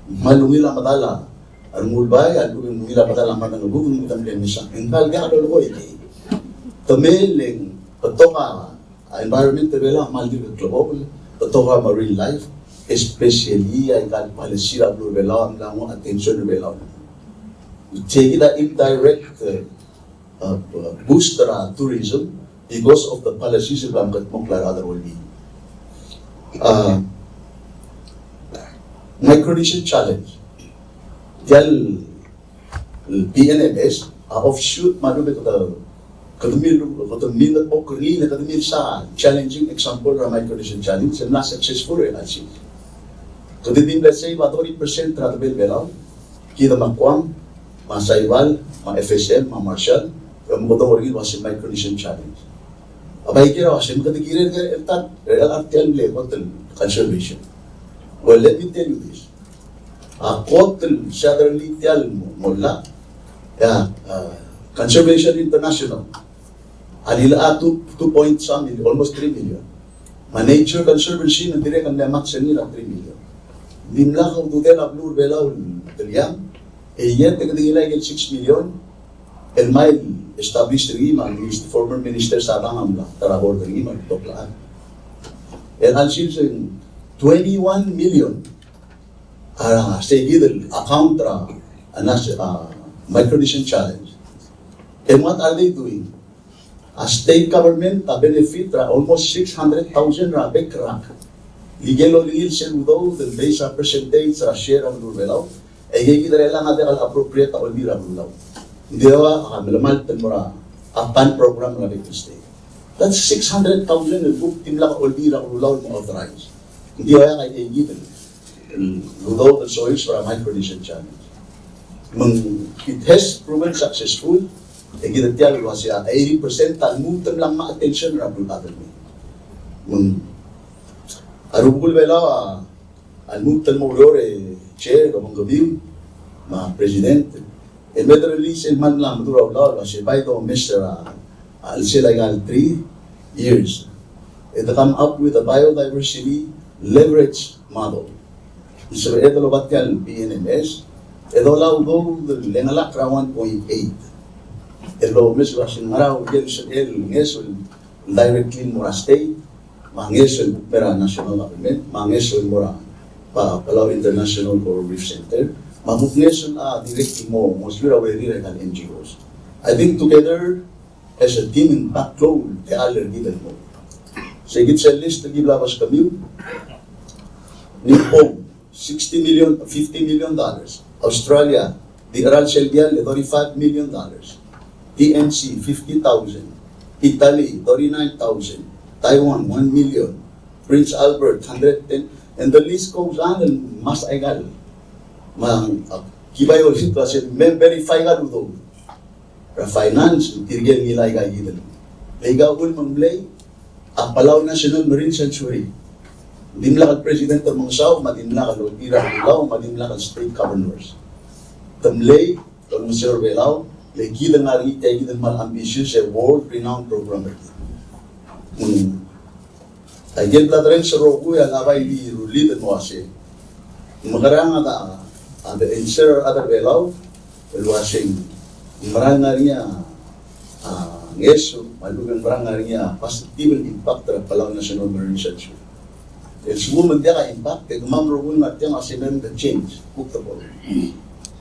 Me a ungil a medal a rengul bai, a ungil a medal a medengelbukl, me te mle mesa. Ng kal diak lolekoi. Te mle ng betok a environment er a Belau a kmal dirk klebokel, betok a marine life, especially aika el policy er a beluu er a Belau a mla nguu a attention er a Belau. Ng kid a indirect, eh, uh, boost er a tourism because of the policies el bla mkedmokl a rechad er a Olbiil. Uh, Micronesian Challenge. Tia el P N M S a offshoot me a lechub e kede, kede mil, kede mil oker er ngii, kede mil sa challenging example er a Micronesian Challenge, el mla successful er a challenge. Kede di mle save a thirty percent er a debel Belau, kid me a Guam, me a Saipan, me a F S M, me a Marshall, e mo kede oker er ngii el uasei Micronesian Challenge. A bai kid a uasei me kede kirel el ta, el ta er tia el mle kot el conservation. Well, let me tell you this. A kot el se a derellii tia el mo, mo llach, e a, a, Conservation International a lilia a two, two point some million, almost three million. Me a Nature Conservancy me ng dirrek el mle match er ngii er a three million. Dimlak a ududel a beluu er a Belau el teliang, e yet e kede ngilai aike el six million el mle establish er ngii me a minis-, former minister Sabang a mla ta er a board er ngii me a betok el chad. E a chelsel se ng twenty-one million a sei kid el account er a, a nas-, a Micronesian Challenge. And what are they doing? A state government a benefit er a almost six hundred thousand er a bek el rak. Ikel olengil sel udoud el based er a percentage er a share er a beluu er a Belau. E ikei kid er chelechang a diak el appropriate a Olbiil er a Kelulau. Ng di ua a melemalt el mo er a PAN program er a bek el state. That's six hundred thousand el kuk dimlak a Olbiil er a Kelulau el mo authorize. Ng di ua a ikei kid el el udoud el soiseb er a Micronesian Challenge. Me ng it has proven successful, e kid a tia el uasei a eighty percent a lmuut el mla ngmai a attention er a beluulechad el mei. Me ng a rubekul Belau a lmuut el mo oureor e chair, obengkemiu, me a president, e me derellii sel kmal mla meduch er a ulaol el uasei bai domes er a, a chelsel aika el three years e de come up with a biodiversity leverage model. Ng sebeched el oba tia el P N M S e dola udoud el ngelak er a one point eight. E lomes el uasei ng ngera a uriul el sebechel el ngeso el directly el mo er a state, me a ngeso el kuk mo er a national government, me a ngeso el mo er a Pa-, Palau International Coral Reef Center, me a kuk ngeso el, a, direct el mo, mo er a urerir er aika el N G Os. I think together as a team ng klou el techall er kid el mo. Sei kid sel list el ki bla beskemiu. Nippon, sixty million, fifty million dollars. Australia, di cheral sel diall el thirty-five million dollars. T N C, fifty thousand. Italy, thirty-nine thousand. Taiwan, one million. Prince Albert, hundred ten. And the list goes on, el ngmasech aika el. Me a, a, ki bai olengit el uasei me verify aika el udoud er a finance, tirke el ngilai aika kid el. Le aika uchul me ng mlei a Palau National Marine Sanctuary. Dimlak el President Remengesau, me a dimlak el Olbiil er a Kelulau, me a dimlak el State Governors. Te mlei, te olengeseu er a Belau, le kid el ngar er ngii tia kid el kmal ambitious e world renowned program er kid. Mm. Aike el bla derrenges el rokui a bai di rullid el mo uasei, mekerang a, a de answer er a rechad er a Belau el uasei ng meral ngar er ngii a, a, ngeso, me a lechub e ng meral ngar er ngii a positive impact er a Palau National Marine Sanctuary. el lsekum ng diak a impact, e kemam a rokui el ngar tiang a se mei a change, kuk te bo.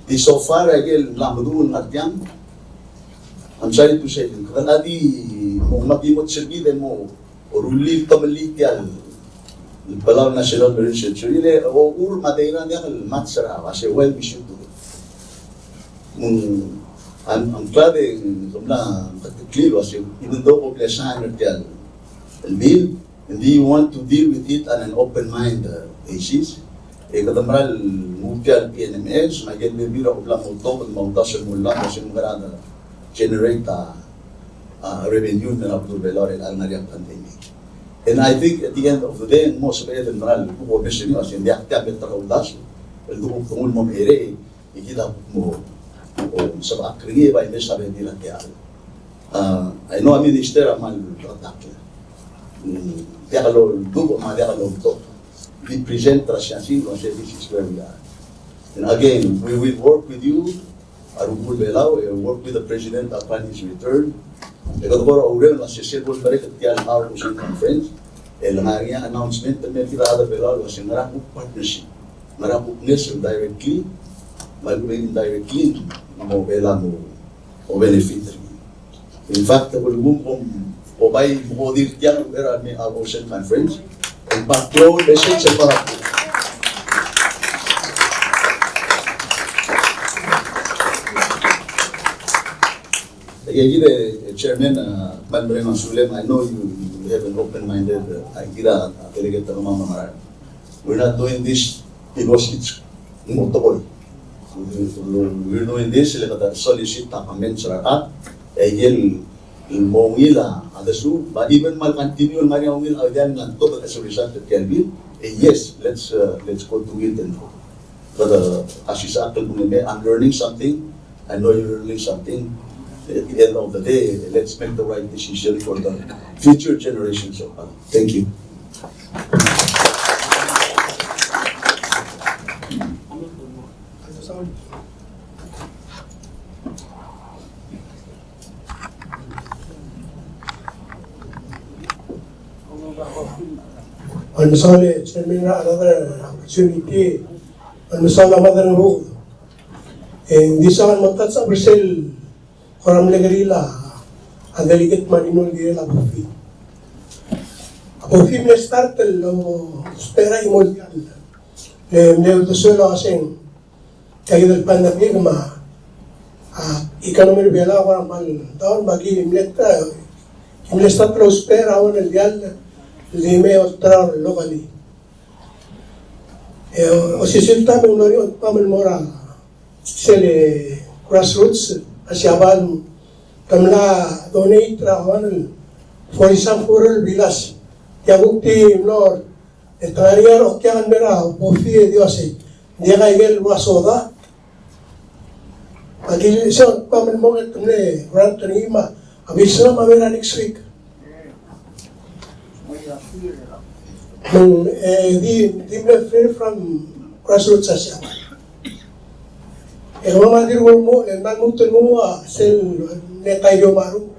Di so far a ikel mla meduch el ngar tiang, I'm sorry to say, kede di mo ngak di mo sebeched el mo rullii el kemellii tia el Palau National Marine Sanctuary, le ochur me a Madeira a diak el match er a, a se well we should do. Mm, I'm, I'm glad e ng mla, ng mla clear el uase, even though ko mle sign er tia el bill, and you want to deal with it on an open mind, uh, basis, e kede mera el nguu tia el P N M S, me a ikel bebil a ko mla mo tobed me a uldasu el mo llach, me a se ng mera el generate a, a revenue el mei er a beluu er a Belau er a ngar er ngii a pandemic. And I think at the end of the day, ng mo sebeched el mera el kuk omes er ngii, a se ng diak tia el betok a uldasu el dmu kuk nguu el mo merek, e kid a kuk mo, o, sebechek er ngii e bai mesa bebil a techall. Uh, I know a minister a kmal retakl. Mm, diak lolduubech me a diak loltok. Di present er a siasing el uase this is where we are. And again, we will work with you, a rubekul Belau, e work with the president upon his return. E kede kora oureng el uase sel bo lemerek er tia el Hour Ocean Conference, e le ngar er ngii a announcement el mei er kid a rechad er a Belau el uase ngera kuk partnership, ngera kuk ngeso el directly, me a lechub e ng indirectly, me a Belau a mo, mo benefit er ngii. In fact, a lsekum kom, kom bai mo di er tiang er a mei a Hour Ocean Conference, e ng bai klou el message el mo er a Aikakid e, e, Chairman, uh, kmal mereng a sulem, I know you, you have an open-minded, uh, aikakid a, uh, delegate er kemam a mera. We're not doing this because it's ng mo tekoi. We're doing this le kede solicit a comments er a rechad, e aikel mo ungil a, a desu, but even me a continue el ngar er ngii a ungil a ideas el ngar er a tobed as a result er tia el bill, e yes, let's, uh, let's go do it and But, uh, as you said, I'm learning something. I know you're learning something. At the end of the day, let's make the right decision for the future generations of us. Thank you. Kmal mesaul e Chairman er a another opportunity. Kmal mesaul a Madrangebuked. E ng di soak el mo touch up er sel kora mle kerir a delegate Marino el kirel a BOFI. A BOFI mle start el ousbech er a chimo el diall. Le mle uldesuel a uaseng tia kid el pandemic me a, a, economy er a Belau a kora kmal down, me aki mle, a, ki mle start el ousbech er a one el diall el di me olterau locally. E, osisiu el taem e ng mlo er ngii a kmal mo er a sel grassroots er a Siabal, te mla donate er a one el forty-some four el bilas. Tia kuk di mlo er E te ngar er ngii a rokui el mei er a BOFI e di uasei, ng diak a ikel ua soda. Aki se el kmo me ng mo ngar er ngii a grant er ngii me a bilsang a mei er a next week. Me ng, e, di, di mle free from grassroots a Siabal. E kemam a dirk mo, e ng mla lmuut el mo a sel mle Tairio Maru.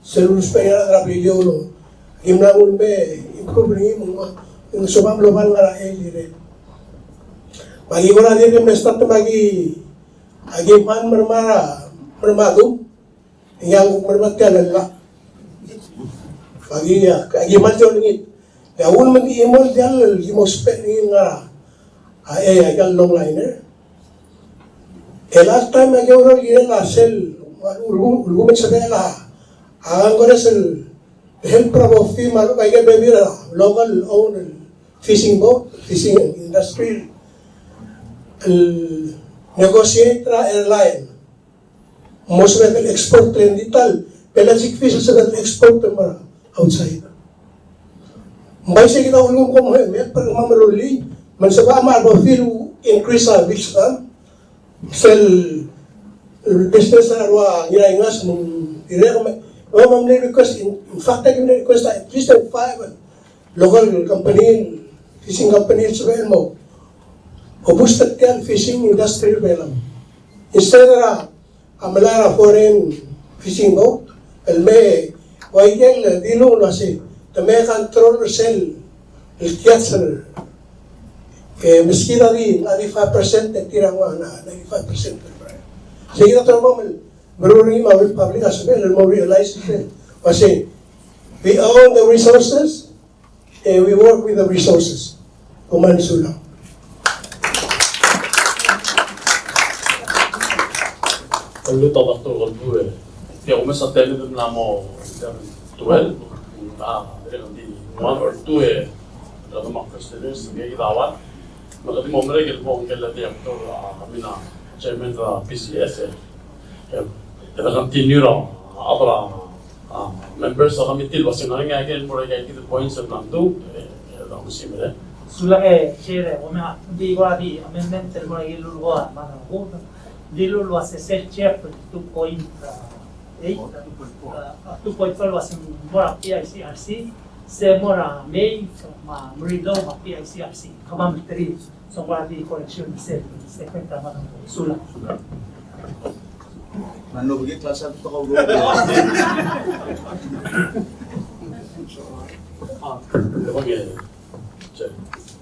Sel ulusbech er a rechad er a Beliliou el, aki mla nguu el me improve er ngii me ng, me ng soam el oba el ngar er a el dirrek. Me aki kora dirk mle start me aki, aki kmal mermang, mermang a dub, e ng kuk mermang tia el llach. Me aki, aki kmal join er ngii. E a uchul me ng di chimo el diall el ki mo ousbech er ngii el ngar er a, a, e, a, aika el longliner. E last time a ki oureor el kirel a sel, ulekum, ulekum el sebechel a, a, Congress el help er a BOFI me a lechub aike el bebil er a local owned fishing boat, fishing industry, el negotiate er a airline. Mo sebechek el export el di ta el pelagic fish el sebechek el export el mo er a outside. Ng bai se kid a ulekum kom me, me, per kemam el rullii, me ng sebechem me a BOFI el increase a bilsang, sel business er a rua Ngiraingas me ng dirrek me, me, me mle request, in, in fact, aki mle request a at least a five local company, fishing company el sebechel el mo, o boost er tia el fishing industry er a Belau. Instead er a a melai er a foreign fishing boat, el me, ua ikel dilung el uasei, te me control er sel el kiatsel, e, meskid a di, a di five percent, e tir a nguu a ninety-five percent. Sei kid a tara mo el meruul er ngii me a Republic a sebechel el mo realize el uasei, we own the resources, e we work with the resources. Kom kmal mesulang. Kmal ungil, Doctor Kolbu, e. Tia kumes a tened el mla mo, tia twelve, a, dirrek el di one or two, e, el mo questionnaires, e, kid a one. Me kede mo merek el bo ngike el director, a, I mean, a, chairman er a P C S, e. E, e de continue er a, a, a, members er a committee el uasei ng ngar er ngii a ikel mo er aika kid el points el mla mdung, e, e, de mesimer. Sulang e, Chair, e, omeka, di kora di amendment el mo er aike el lulekoi a, me a, di lulekoi a se, se chapter two point eight, a, two point four el uasei ng mo er a P I C R C, se mo er a May, me a Meridow me a P I C R C. Kemam el three. Sulang.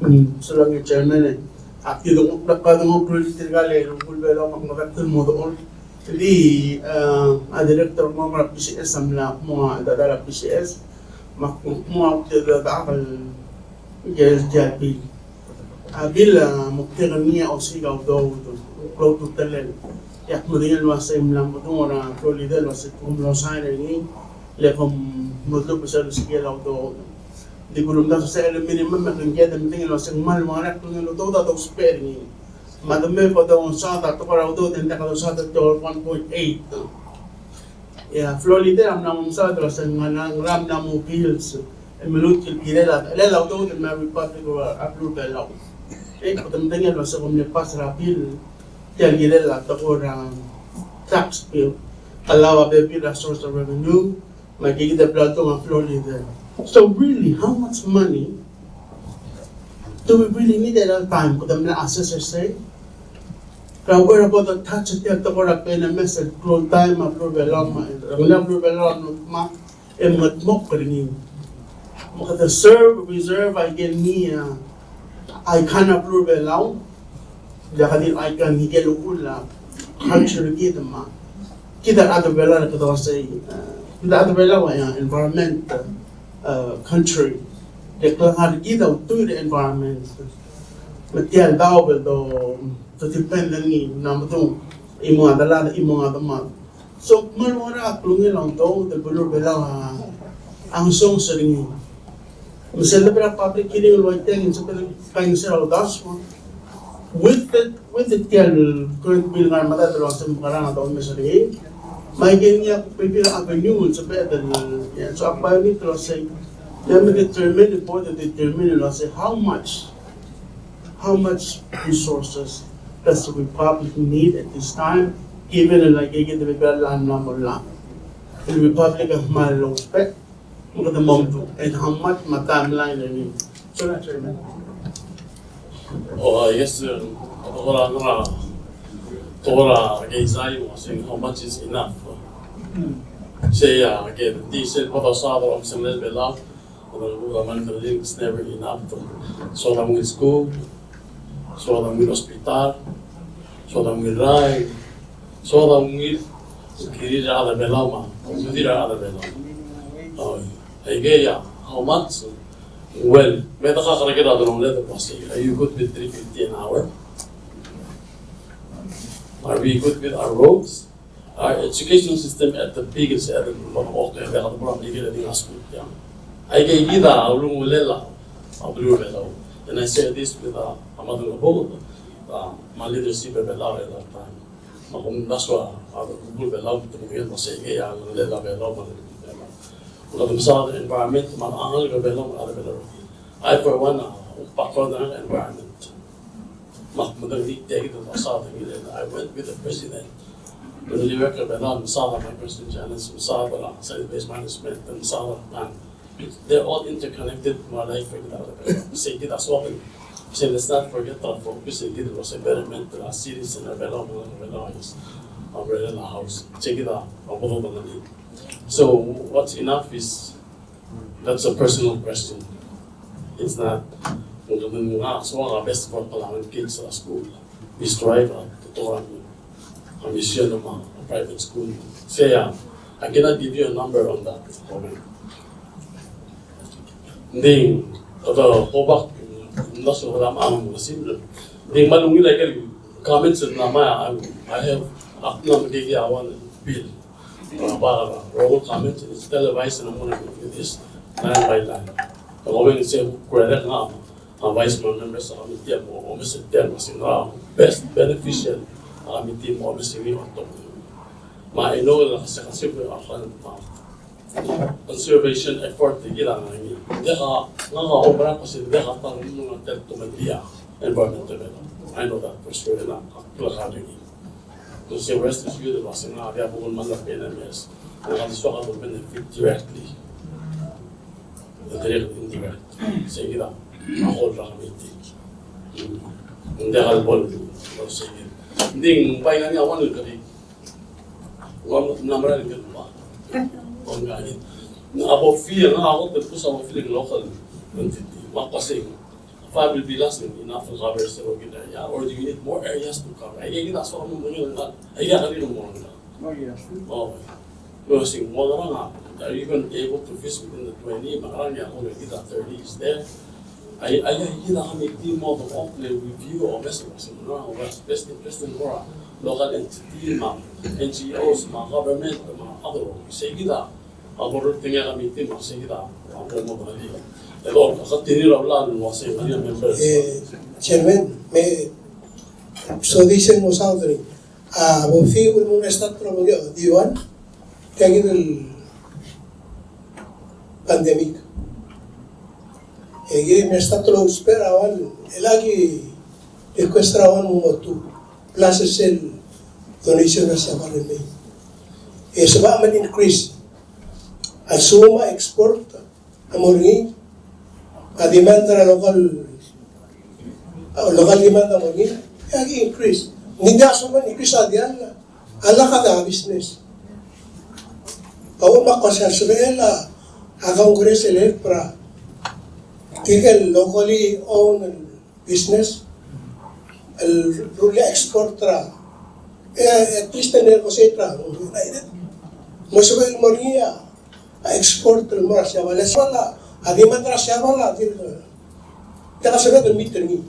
Mm, sulang e Chairman, e. Ak di dengchokl, ak di dengchokl el tirka el rokui el Belau me ak mo dakt el mo dechor. Di, e, a director mo er a P C S a mla mo er a, a, a P C S. Me ak mo, mo, mo, mo, mo, mo, A bill a moktek er ngii a osiik a udoud, klou a ultutelel. E ak medengei el uasei ng mla medung er a floor leader el uasei te mlo sign er ngii, le kom mlo dmu el sel osiik a udoud. Di kulemdasu sel minimum, me ak ngii a medengei el uasei ng kmal ua ngerang el udoud a dousbech er ngii. Me a de me ko dosaod a tekoi er a udoud, e ng diak dosaod a tekoi er a one point eight. E a floor leader a mla mo mesaod el uasei ng ngera, ngera a mla mo bills el meluut el kirel a, el a udoud el mei er a Republic er a beluu er a Belau. E kede medengei el uasei kom mle pass er a bill, tia el kirel a tekoi er a tax bill, el ua bebil er a source of revenue, me aike kid el bla ltung a floor leader. So really, how much money do we really need at that time? Kede mla assess er sei? Kede aware about the tax er tia el tekoi er a P N M S el klou el taem a beluu er a Belau me a, er a beluu er a Belau a mla, e mengetmokl er ngii. Me kede serve, reserve aike el ngii a, aika el beluu er a Belau. Diak di aika el ngii el uchul a culture er kid me a kid a rechad er a Belau, kede uasei, e, kid a rechad er a Belau a, e, environment, e, country. Di klengar er kid a ultuil er a environment. Me tia el daob el do, do depend er ngii, ng mla medung, chimo a delal, chimo a demad. So, kmal ua ngerang a klungel a udoud el beluu er a Belau a, a ngesonges er ngii. Me sel lebo er a public hearing el ua tiang e ng sebeched el kaingeseu a uldasu. With the, with the tia el current bill el ngar er a medad el uasei ng mekerang a domes er ngii. Me aike el ngii a bebil a avenue el sebeched el, yeah, so ak bai olengit el uasei, yeah, me determine, board determine el uasei how much, how much resources does the Republic need at this time, given el aike el bebil a llach el mla mo llach. El Republic a kmal ousbech, me kede mo mdu, and how much me a timeline er ngii. So that's right. Oh, I guess, uh, tekoi er a, tekoi er a keizai, I think how much is enough. Sei, uh, again, di sel bo dosaod er a omesengel a Belau, It's never enough. Soad a ungil skuul, soad a ungil hospital, soad a ungil rael, soad a ungil kirir a rechad er a Belau me a ududir a rechad er a Belau. Oi, aike a, how much? Well, me a kuk kekerei a delongeled el uasei, are you good with three fifty an hour? Are we good with our roads? Our educational system at the biggest, at the, okay, the, the problem is getting us good, yeah. Aike kid a ulungulel a beluu er a Belau. And I share this with, uh, a Madam Kabod, uh, me a leadership er a Belau at that time. Me a kumdasu a, a beluu er a Belau, te mungil mo sei ke a ulungulel a Belau, me a, me a, me a, me a environment, me a, a, Belau, me a, Belau. I, for one, uh, background in environment. Me ak medengei tia kid el mesaod er ngii, I went with the president. Kede dirrek el Belau, mesaod er a President Janus, mesaod er a solid waste management, mesaod er a plan. They're all interconnected, me a life er kid el Belau. Sei kid a soak el, sei, let's not forget our focus, sei kid el uasei betterment er a citizen er a Belau, me a Belau is a umbrella house. Sei kid a, a bo dodengelii. So what's enough is That's a personal question. It's not. Ng kede ngak a soak a best for Palauan kids er a skuul. We strive a betok er a mission er a private school. Sei a, I cannot give you a number on that. Ng di, kede go back, ng di soak a mla mo simple. Ng di kmal ungil a ikel comments el mla, I, I have, ak mla mekekerei a one bill. Ba, ba, roll comments, it's televised and I'm gonna do this line by line. Ak obeng se, kuerek ngak a vice mo members er a committee a mo omes er tia el uasei ngera a best beneficial er a committee mo omes er ngii a betok. Me a ino el se, se, conservation effort er kid a ngar er ngii. Ng diak a, ngak a oumerang el kmo se ng diak a ta el mo ngar er tia el tumengia environment development. I know that for sure, e ak kmal kora er ngii. Ng se rest assured el uasei ngak a diak bo el mla er a P N M S. Ngak a di soak a bo benefit directly. Direct, indirect. Sei kid a, a whole er a committee. Ng diak el bo el, sei kid. Ng di ng bai ngar er ngii a one el kede, ng mla mera el kede ba. Ng ngar er ngii. A bo feel, ngak a kot el push a bo feel el local entity. Me ak uasei, five will be less than enough to cover several area, or do you need more areas to cover? Aika kid a soak el mo er ngii, aika kid a mo er ngii. Oh, yes. Oh. No, I think, well, are you even able to fit within the twenty? Me a ngar er ngii a thirty is there. Aika, aika kid a committee mo bo el review a best, best interest er a local entity, me a N G Os, me a government, me a other. Sei kid a, a bo el rultengii a committee me sei kid a, a bo mo er ngii. E bo, a continue er a llach el uasei ngar er ngii a members. Eh, Chairman, me, so this is mo sound. A bo feel el mo start el mo di one, tia kid el pandemic. E kid el mo start el ousbech a one, e le aki request er a one mo two, plus sel donation er a Siabal el mei. E sebechem el increase a lsekum a export a mo er ngii, a demand er a local, a local demand a mo er ngii, e aki increase. Ng di a lsekum ng increase a diall, a lak a di a business. A ua me a kmo se a sebechel a Congress el help er a tirke el locally owned business el rullii a export er a, e, at least el negotiate er a, mo sebechel el mo er ngii a a export el mo er a Siabal. A Siabal a, a demand er a Siabal a, di, diak a sebeched el meet er ngii.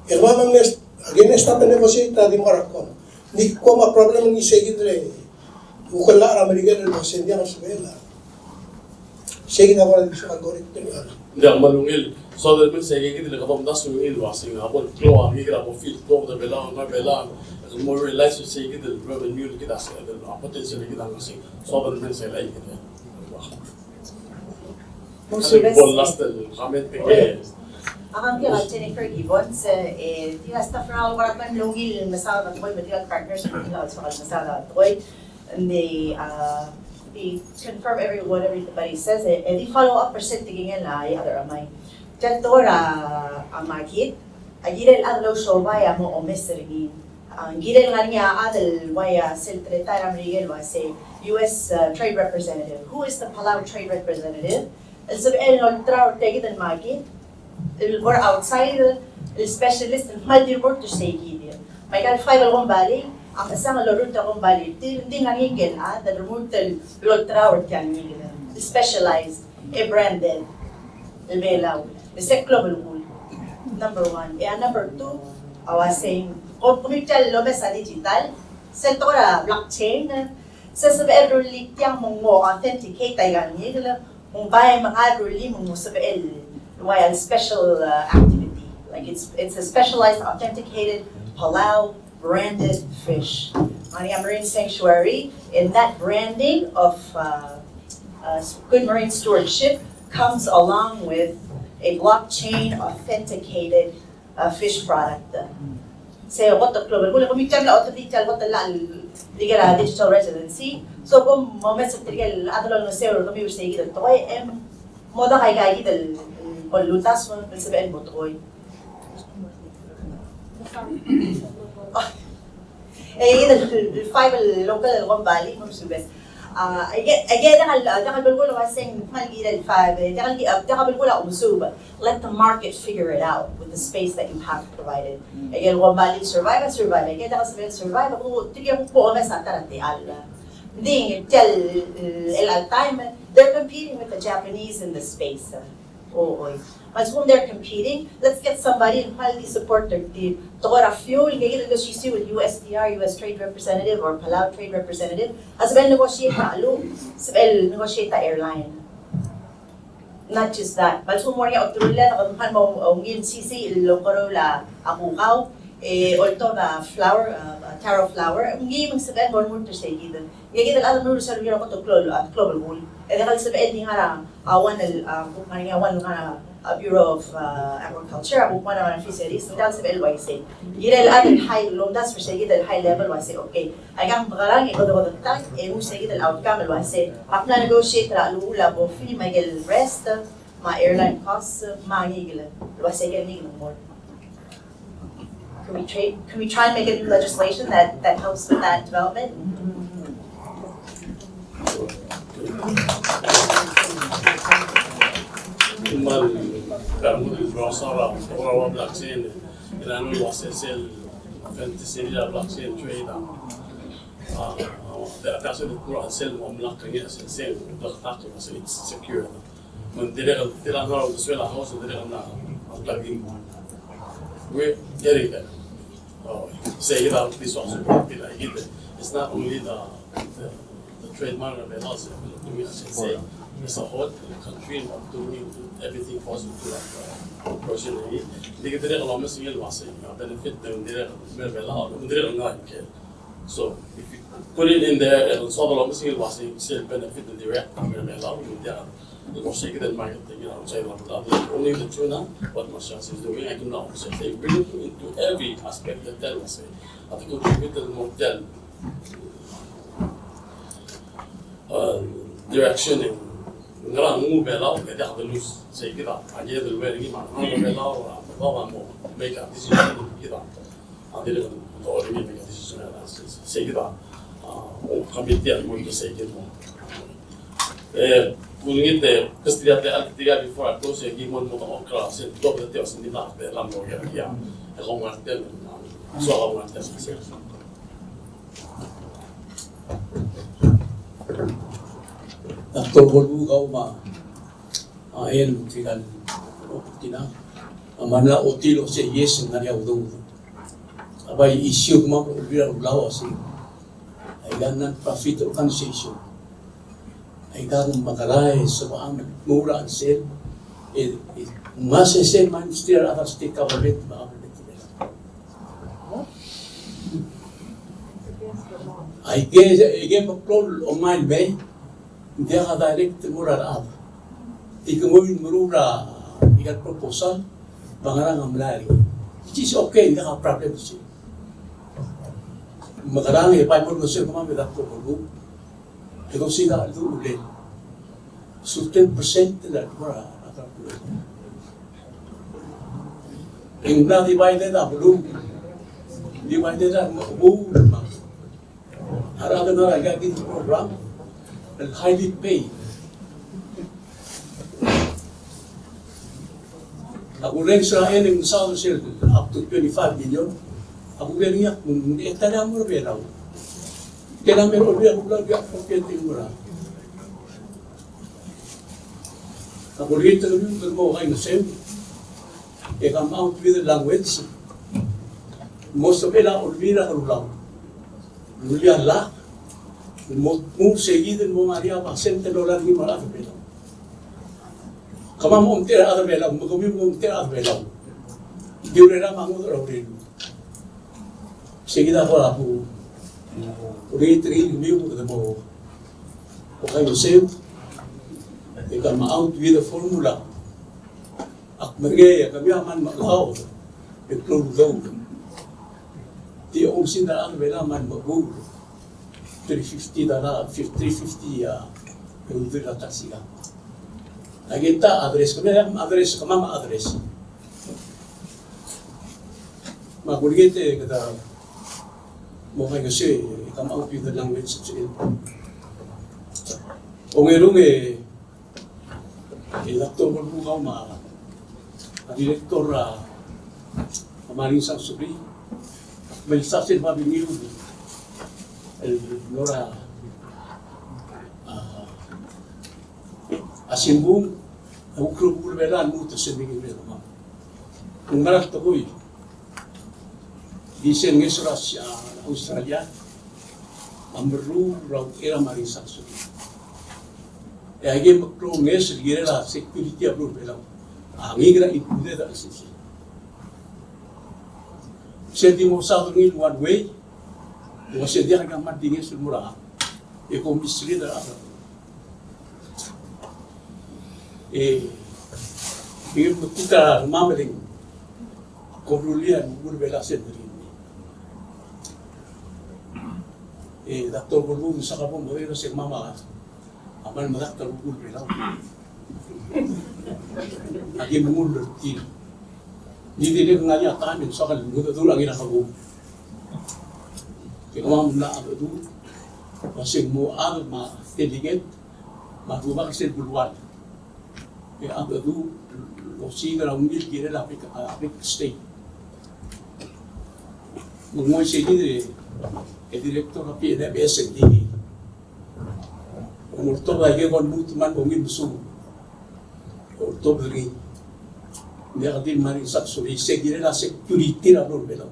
E kemam a mle, again, start el negotiate a di mo er a kom. Ng di kom a problem er ngii sei kid el, ukellach er a Merikel el uasei ng diak a sebechel a. Sei kid a kora di soak el correct er ngii. Ng diak, kmal ungil. So that means sei kid el kede omdasu er ngii el uasei a bo el klou a ngii kid a bo feel klou er a Belau, ngar er a Belau, el mo realize sei kid el revenue el kid a, a potential el kid a ngar sei. So that means sei kid. Mo subes. Bo el last el comment er ngii. Ak a Jennifer Gibbons, e, tia el staff er a Olkeriil a mle ungil el mesaod a tekoi, me tirka el partners, me tirka el soak el mesaod a tekoi. And they, uh, they confirm every, what everybody says, e, e di follow up er sel tekingel a, a other amai. Tia el tekoi er a, a market, a kirel a chad el ousobai a mo omes er ngii. A, kirel ngar er ngii a chad el ua sel teletael er a Merikel el uasei U S, uh, trade representative. Who is the Palau trade representative? El sebechel el olterau er tia kid el market, el mo er a outside, el specialist, el kmal di remurt er sei kid. Me aika el five el kombalii a mechesang el loruul er tia el kombalii. Di, di ngar er ngii a chad el remurt el olterau er tia kid el specialized, e branded, el Belau. E sei a klou el belkul. Number one. E a number two, a uasei, kom, kom tia el omes a digital, sel tekoi er a blockchain, se sebechel el rullii tiang me ng mo authenticate aika el ngikel, me ng bai me ng rullii me ng mo sebechel el ua el special, uh, activity. Like it's, it's a specialized authenticated Palau branded fish. Ngar er ngii a marine sanctuary, and that branding of, uh, uh, good marine stewardship comes along with a blockchain authenticated, uh, fish product. Se a kot el klou el belkul, e kom tia el authority, tia el kot el, el, el digital residency. So kom mo omes er tirke el chad el olengeseu er kemiu er sei kid el tekoi, e mo dak aika kid el, el, el uldasu el sebechel el mo tekoi. E, e, el, el five el local el kombalii, mo subes. Uh, again, again, diak el, diak el belkul a uaisei ng kmal kirel el five, eh, diak el, diak el belkul a omesuub. Let the market figure it out with the space that you have provided. Again, kombalii survive, survive. Again, diak el survive, survive, tirke el kuk bo omes a ta er a techall. Ng di, tia el, el, el time, they're competing with the Japanese in the space. O, oi. Mas whom they're competing, let's get somebody el kmal di support their team. Tekoi er a fuel, ngii el negotiate with U S T R, U S Trade Representative, or Palau Trade Representative. A sebechel negotiate a lu, sebechel negotiate a airline. Not just that. Mas whom we're going to do that, kmal mo, o, ngii el sisiich el okeroul a kukau, e, oltobed a flour, uh, taro flour, ngii me ng sebechel mo remurt er seikid. Ngii kid el chad el meruul er sel ureor a kot el klou, a klou el belkul. E diak el sebechel di ngar er a one el, a, kuk ngar er ngii a one el ngar er a, a Bureau of, uh, Agriculture, a kuk ngar er a Fisheries, ng diak el sebechel el uaisei. Kirel el chad el high, el omdasu er seikid el high level el uaisei, okay. Aikang mekerang e kede, kede ta, e nguu seikid el outcome el uaisei. Ak mla negotiate er a uchul a bo fee me a ikel rest, me a airline costs, me a ngikel, el uaisei ikel ngikel ng mo. Can we try, can we try and make a new legislation that, that helps with that development? Kmal, kmal, kmal, blockchain, kmal, blockchain, kmal, blockchain trade, a, a, a, a, sel, sel, it's secure. Me ng dirrek el, tirke el ngar er a uldesuel a house, ng dirrek el ngar er a klabing. We're getting there. Oh, sei kid a, this also, it's not only the, the, the trademark of Belau, it's, it's a whole country, and doing everything falls into that, uh, proportion. Ng di kid a dirrek el omes er ngii el uasei, uh, benefit, ng dirrek el mer a Belau, ng dirrek el ngar er ngii. So, if you put it in there, e ng soak el omes er ngii el uasei, sel benefit ng direct, ng mer a Belau, ng diak. Because they get the market, you know, say, like, only the tuna, what Marshall is doing, I do not say they really do into every aspect that tell us, eh, at the contributor more tell, uh, direction in ngerang ngu Belau, e diak de lose, sei kid a, a ngii el ua er ngii me a ngerang ngu Belau, a, Belau a mo make a decision, kid a. A dirrek el, el, el, el, sei kid a, a, o committee a mo, sei kid mo. E, kulengit e, kesteria te, a, tia before a close, e, ki mo mo tang okra, se, to, te, te, se, ni na, te, lam, no, ya, ya. E, ko, ngar, te, so, ko, ngar, te, se, se. Doctor Golbu, kau me a, a, el, tikan, tina. A, me ng mla otil el uasei, yes, ng ngar er ngii a udoud. A bai issue kemam el Olbiil er a Kelulau a sei, aika el non-profit organization, aika el mekerang e sebecham el mo er a chelsel, e, e, me a sesei el Ministry er a other state government me a government er a Belau. Aike, aike meklou el online mei, ng diak a direct el mo er a rechad. Di ke mo meruul a ikal proposal, me a ngerang a mla er ngii. Which is okay, ng diak a problem er sei. Mekerang e bai mo er ngii sel kemam e Doctor Golbu. E kuk sei a ldu ulel. Sel ten percent el mo er a, a, e ng mla divided a beluu. Divided a beluu. A rechad el ngar er aika kid el program el highly paid. Ak ureng sel, e ng mesaod sel up to twenty-five million. Ak ureng er ngii, ak, mm, e tara mo er a Belau. Kede mei er a Olbiil er a Kelulau, di ak forget el mo er a. Ak ureng er ngii, te mo kaingeseu. E come out with the language. Most of it a Olbiil er a Kelulau. Rullii a llach, mo, mo sei kid el mo ngar er ngii a basent el loia er ngii me a rechad er a Belau. Kemam a omtechei a rechad er a Belau, me kemiu a omtechei a rechad er a Belau. Di urerem a ngodech er a urerem. Sei kid a kora ku, urerem er kemiu me kede mo, mo kaingeseu. E come out with a formula. Ak merek e kemiu a mla mo er a Belau, e klou el udoud. Di oumesingd a rechad er a Belau a mla mo er a three fifty dollar, three fifty, a, e udoud er a tax er kau. Aki ta address, kemiu a address, kemam a address. Me ak ulengit e kede mo kaingeseu, e come out with the language. Ongerung e, e Doctor Ngirbukau me a, a director er a, a Marine Sanctuary, me a sel babilngir el ngar er a, a, a simbung, a kuk rubekul Belau el lmuut er sel mekngit el kemam. Ng mera el tekoi. Di sel ngeso er a Australia a meruul er a uchei er a Marine Sanctuary. E a ikel meklou el ngeso el kirel a security er a beluu er a Belau a ngikel a included er a S S C. Sel di mo saod er ngii el one way, e sel diak a kmal di ngeso el mo er a, e ko mislead er a E, e mekngit a kemam el kom rullii a rubekul Belau sel dering. E, Doctor Ngirbukau, ng soak a bo model er se kemam a, a kmal medakt a rubekul Belau. Aki mengull er tir. Ng di dirrek el ngar er ngii a taem e ng soak el mengedecheduch er a Ngirakebong. E kemam a mla mengedecheduch, me se ng mo chad me a delegate, me a rubak er sel belual. E a bedu, osiik er a ungil el kirel a big, a big state. Me ng uaisei kid e, e director er a P N M S e ng di, ng oltobed a ike el lmuut me ng ungil mesumech. Oltobed er ngii. Ng diak di Marine Sanctuary, se kirel a security er a beluu er a Belau.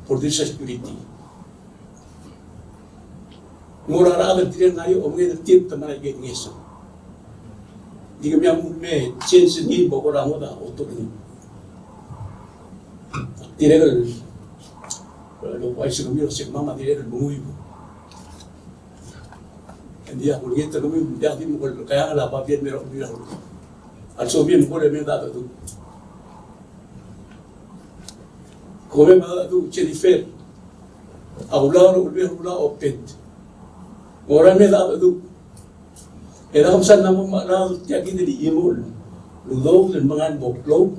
Border security. Ng ua a rechad el tirke el ngar er eou a omenged er tir el te mera el ngeso. Di kemiu a mo me change er ngii el bo kora ngodech a oltobed er ngii. Tirke el, el ouchais er kemiu el se kemam a dirrek el menguiu. Ng diak kulengit er kemiu, ng diak di mo kol keang el a babier el mei er a, mei er a, a lsobii me kol e mei me dedu. Kom mei me dedu, Jennifer. A ulaol, a ulaol, a ulaol, open. Ng ua mei me dedu. E a kemesang a mo me a tia kid el chimo el udoud el mengai el mo klou.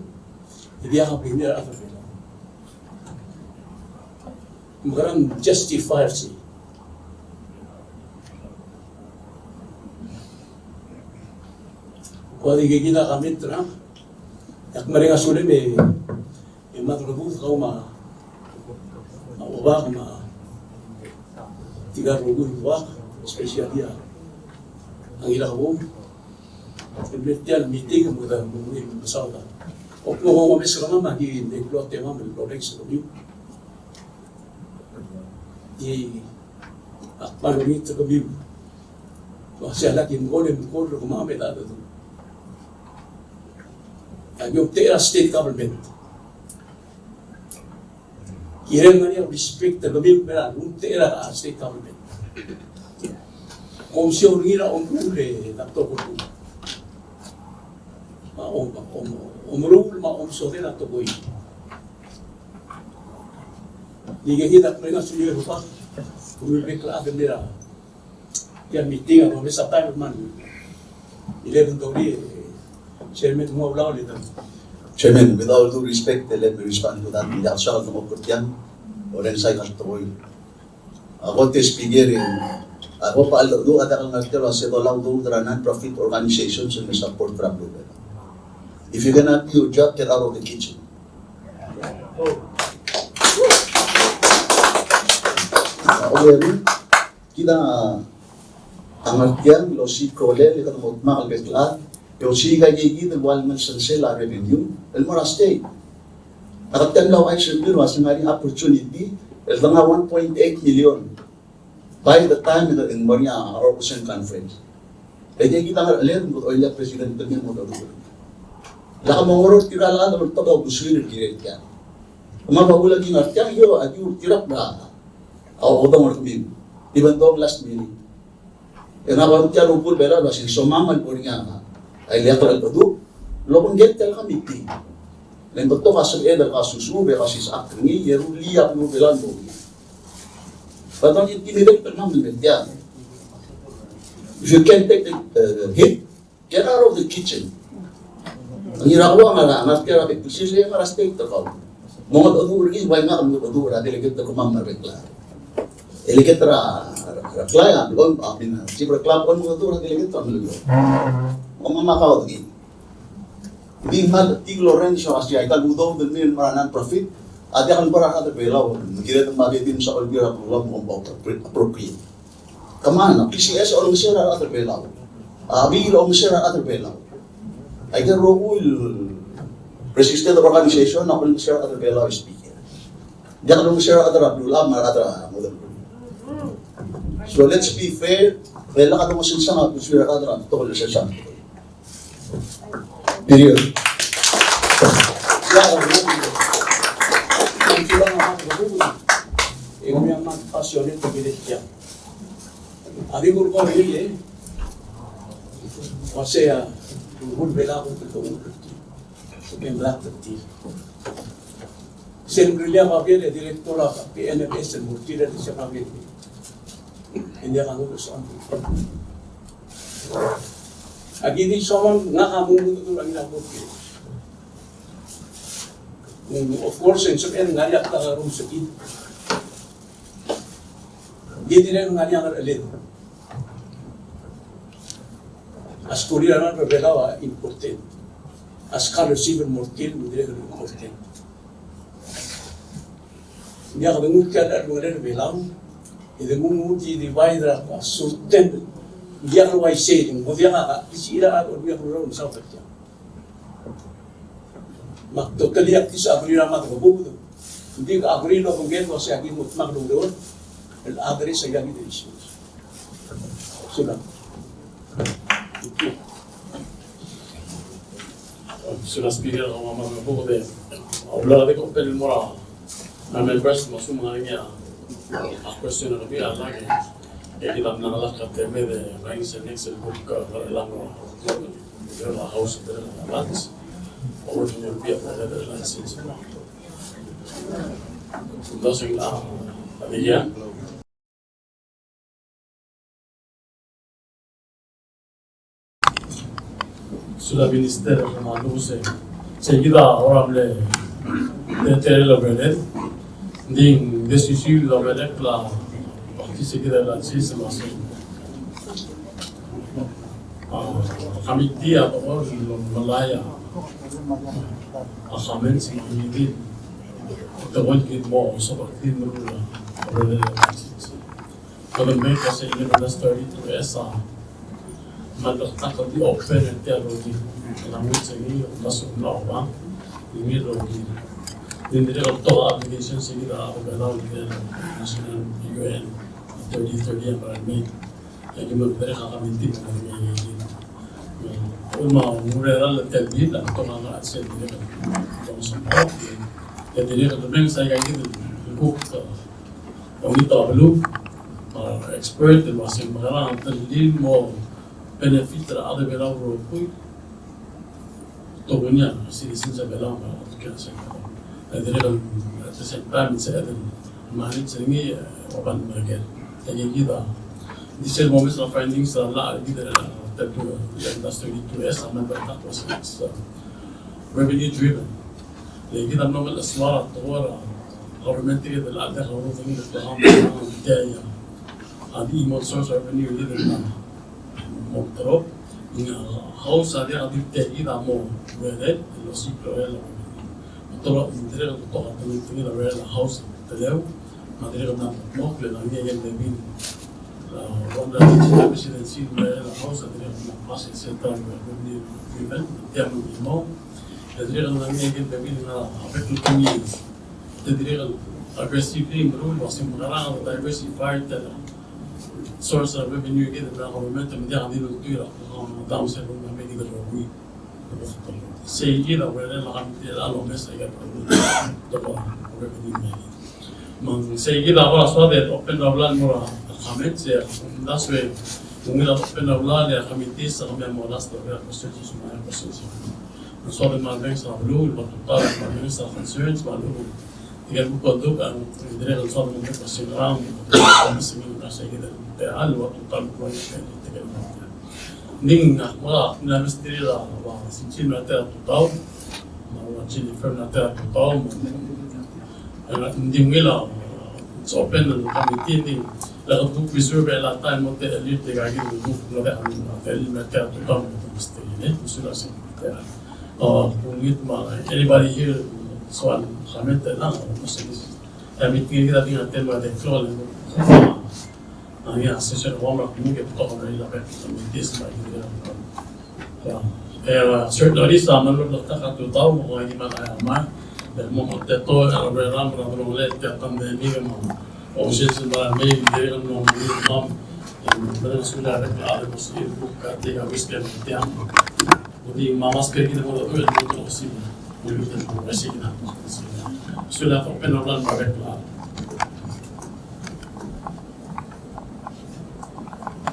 E diak a premier a Belau. Me kora ng justify er sei. Kuk di kid a comment er ngak. Ak mereng a sulem e, e mad er a budech kau me a, me a Obak me a tirka el rokui el Obak, especially a Ngirakebong. E mle tia el meeting me kede mo, mo mesaod a. Ak mo, mo, mo mes er kemam me aki mle klou a temam el orrenges er kemiu. Di, ak kmal olengit er kemiu. Ua se a lak ki mkol e mkol er kemam e dedu. Aki omtechei er a state government. Kirel ngar er ngii a respect er kemiu el mei er a, omtechei er a state government. Kom siou er ngii er a omeruul e Doctor Ngirbukau. Me a om, om, omeruul me a omesodel a tekoi. Di kid a kmal mereng a sulem e Obak, kemiu el bek el chad el mei er a Tia el meeting a mo mesa taem el kmal eleven thirty, Chairman, mo ulaol e ta. Chairman, with all due respect, let me respond to that. Ng diak soak el dengchokl er tiang, orrenges aika el tekoi. A kot el speaker, e, a kot el cheldecheduch a diak el ngar er tia el uasei dola udoud er a non-profit organizations el me support er a beluu er a Belau. If you cannot do your job, get out of the kitchen. A, okay, Kid a ngar tiang el osiik a rolel e kede mo dmak el bek el chad, e osiik a ikakid el ua el ngelsel sel a revenue el mo er a state. A kede mla ouchais er tir el uasei ng ngar er ngii a opportunity el dengar one point eight million by the time e ng mo er ngii a Robertson Conference. E ikakid a ngar er a, le ng mo oil a president el mo er a, lak mo ngor er tir a rechad el betok a uldesuir el kirel tiang. Me a bo kulekoi a ngar tiang, e aki ultirakl er a a odong er kemiu, even though last minute. E ngak a tia el rubekul Belau el uasei ng somam el bo er ngii a ileakl el cheldecheduch el obengkel tia el committee. Le ng betok a sebeched el kasusubed e kasisechakl er ngii e rullii a beluu er a Belau el bo er ngii. But don't intimidate er kemam el mei tiang. If you can't take the, uh, hit, get out of the kitchen. Ngii er a kuk ngar er a, ngar tia er a bek el sils e ngar er a state er kau. Mo mengedecheduch er ngii, bai ngak a mengedecheduch er a delegate er kemam me a rebek el, delegate er a, Reklai a, on, I mean, chief er a klab a on, mo tu er a delegate a mle. Om a makau di. Di mal, di lo rent so a sia, aika el udoud el mei el mera el non-profit, a diak el bo er a rechad er a Belau, ng kired el mabie di msa olbiil er a Belau mo appropriate. Kemam, a PCS a olengeseu er a rechad er a Belau. A Bill a olengeseu er a rechad er a Belau. Aike el rokui el registered organization a olengeseu er a rechad er a Belau, Speaker. Diak el olengeseu er a rechad er a Belau, me a rechad er a Model. So let's be fair, e lak a dongesensang a kusur er a rechad er a betok el sensang. Period. E kemiu a mle passionate er a Belau. A di kuk kora ngii e, uasei a rengul a Belau a kuk kuk kuk kuk kuk kuk kuk. Sel mle babier e director er a PNFS el mo er tir e sel babier. E ng diak a nguu el soam. Aki di soam, ngak a mo nguu el ngii a mo er tir. Of course, e ng sebeched el ngar er ngii a klou el rengul se kid. Ng dirrek el ngar er ngii a ngercheled. A skuul er a Belau a important. A scholarship el mo er tir, ng dirrek el important. Ng diak de nguu tia el ngercheled er a Belau, e de nguu di divide er a certain, ng diak el uaisei, ng mo diak a, di sera a, ng diak el uaisei, Me ak totally ak disagree er a mad er a kebuked. Ng di ak agree el obengkel el uasei aki mo dmak el ureor el address aika kid el issues. Sulang. Sulang Speaker, a mad er a kebuked. A ulak di ko open el mo er a members, me a lsekum ng ngar er ngii a question er kemiu a lak e kid a mla lak a temed e ngii a sel next el kuk, uh, er a House, er a House. Or it will be a further license. Entonces, uh, yeah. Sulang Minister, me a lsekum sei kid a kora mle teletelel a urered. Ng di desisiu el urered el, ak di sei kid a license me a sei. A, committee a tekoi el melai a comments me a ngii di tekoi el kid mo support el meruul a urered. Kede make a sei eleven dash thirty-two S a mle betok el di open er tia el rokir. Language er ngii a mla sel mla oba, ngii el rokir. Ng dirrek el betok a obligation er kid a Belau el national U N thirty thirty environment. E aki mle dirrek a committee me a ngii. Me a urerel a telkib a betok a ngar er sel dirrek el, e dirrek el domes aika kid el kuk, uh, ongit a beluu, uh, expert el uasei mekerang a telkib el mo benefit er a rechad er a Belau el rokui. Tokuni a citizens er a Belau me a rechad er a Belau. E dirrek el, at the same time, sebeched el manage er ngii, e, oba el merek. E ngii kid a, di sel mo mesa findings er a llach er kid er a, uh, eleven dash thirty-two S a mle betok el uasei, uh, revenue driven. Le kid a mlo melechesuar a tekoi er a government er kid el diak a urerel er ngii el tekoi er a, a di mo source of revenue er kid el mo drop. Ng a House a diak a di tia kid a mo urered el osiik a urered. Me a tekoi, ng dirrek el betok a tekoi er kid a urered er a House a teleu. Me a dirrek el mla mo, le ng ngii a ikel bebil a rokui er a presidency me a House a dirrek el mla pass er sel ta el revenue agreement, tia me ng mo. E dirrek el ngar er ngii a ikel bebil el ngar er a faculty meetings. E dirrek el aggressively meruul el uasei mekerang el diversify tia el source of revenue er kid er a government me ng diak di lultuil er a, uh, dam sel rokui me kid el rokui. Sei kid a urered el committee el lomes aika el tekoi er a revenue. Me ng sei kid a kora soad el open er a blal el mo er a comments e ng soad el ungil a open er a blal e a committee se kemiu a mo last er a questions, me a questions. Me ng soad el mle mesa a beluu, me a tutau el mle mesa a concerns, me a lechub Tirke el kuk oldubech a dirrek el soad el mo mesa er a, me ng di ng mla mesterir a ua Sinsin me a ta er a tutau, me a ua Jennifer me a ta er a tutau, me ng di ungil a, it's open el committee, ng di Le kuk preserve er a taem el mo telkib e kuk ngodech a telkib me a tutau me a mesterir, e, usual a se. Uh, kung it me a anybody here, soal comment er a, uh, meeting er kid a di ngar er a klou el, uh, a session er a kemam a kuk betok er a bek el committees me a kid. Yeah. E, uh, short notice a mlo betok a tutau me ng di mla er a, me ng mo teto er a program er a delongelel tia el pandemic me a ousbech el mei el dirrek el mo mei el mom. E, me ng sulang er a rechad el mo sebechir el kuk tia el wis el tiang. Ng di me meskid a kid el mo, el mo, el mo, el mo, el mo, sulang a open el plan me a rechad.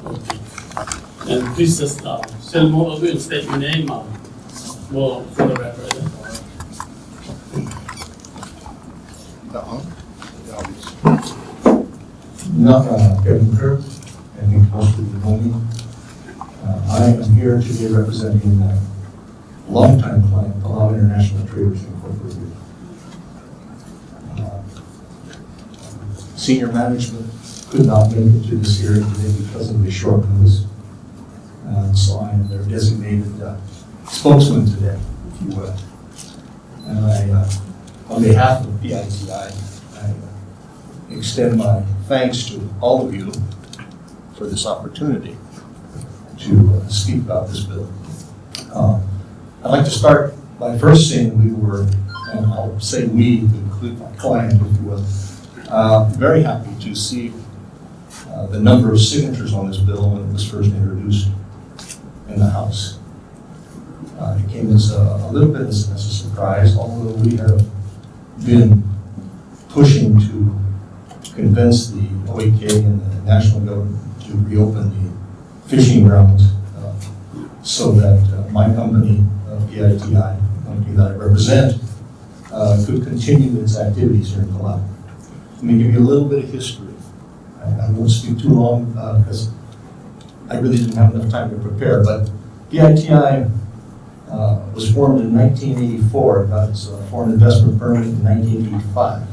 Okay. And please just, uh, sel mo, uh, state your name, uh, mo for the record, eh? No, uh, Kevin Kerr, I think most of you know me. Uh, I am here today representing, uh, longtime client, Palau International Traders Incorporated. Uh, Senior management could not make it to this hearing today because of the short notice. Uh, so I am their designated, uh, spokesman today, if you will. And I, uh, on behalf of P I T I, I, uh, extend my thanks to all of you for this opportunity to, uh, speak about this bill. Uh, I'd like to start by first saying we were, and I'll say we, to include my client, if you will, uh, very happy to see, uh, the number of signatures on this bill when it was first introduced in the House. Uh, it came as a, a little bit as, as a surprise, although we have been pushing to convince the O E K and the national government to reopen the fishing grounds, uh, so that, uh, my company, uh, P I T I, the company that I represent, uh, could continue its activities here in Palau. Let me give you a little bit of history. I, I won't speak too long, uh, 'cause I really didn't have enough time to prepare, but P I T I, uh, was formed in nineteen eighty-four. It got its, uh, foreign investment permit in nineteen eighty-five.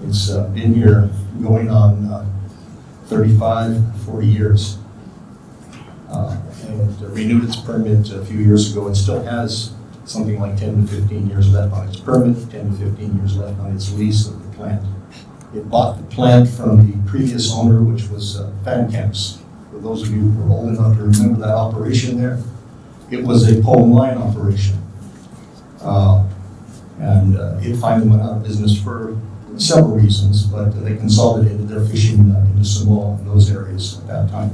It's, uh, been here going on, uh, thirty-five, forty years. Uh, and it renewed its permit a few years ago. It still has something like ten to fifteen years left on its permit, ten to fifteen years left on its lease of the plant. It bought the plant from the previous owner, which was, uh, Van Camps. For those of you who are old enough to remember that operation there, it was a pole and line operation. Uh, and, uh, it finally went out of business for several reasons, but they consolidated their fishing, uh, into Samoa and those areas at that time.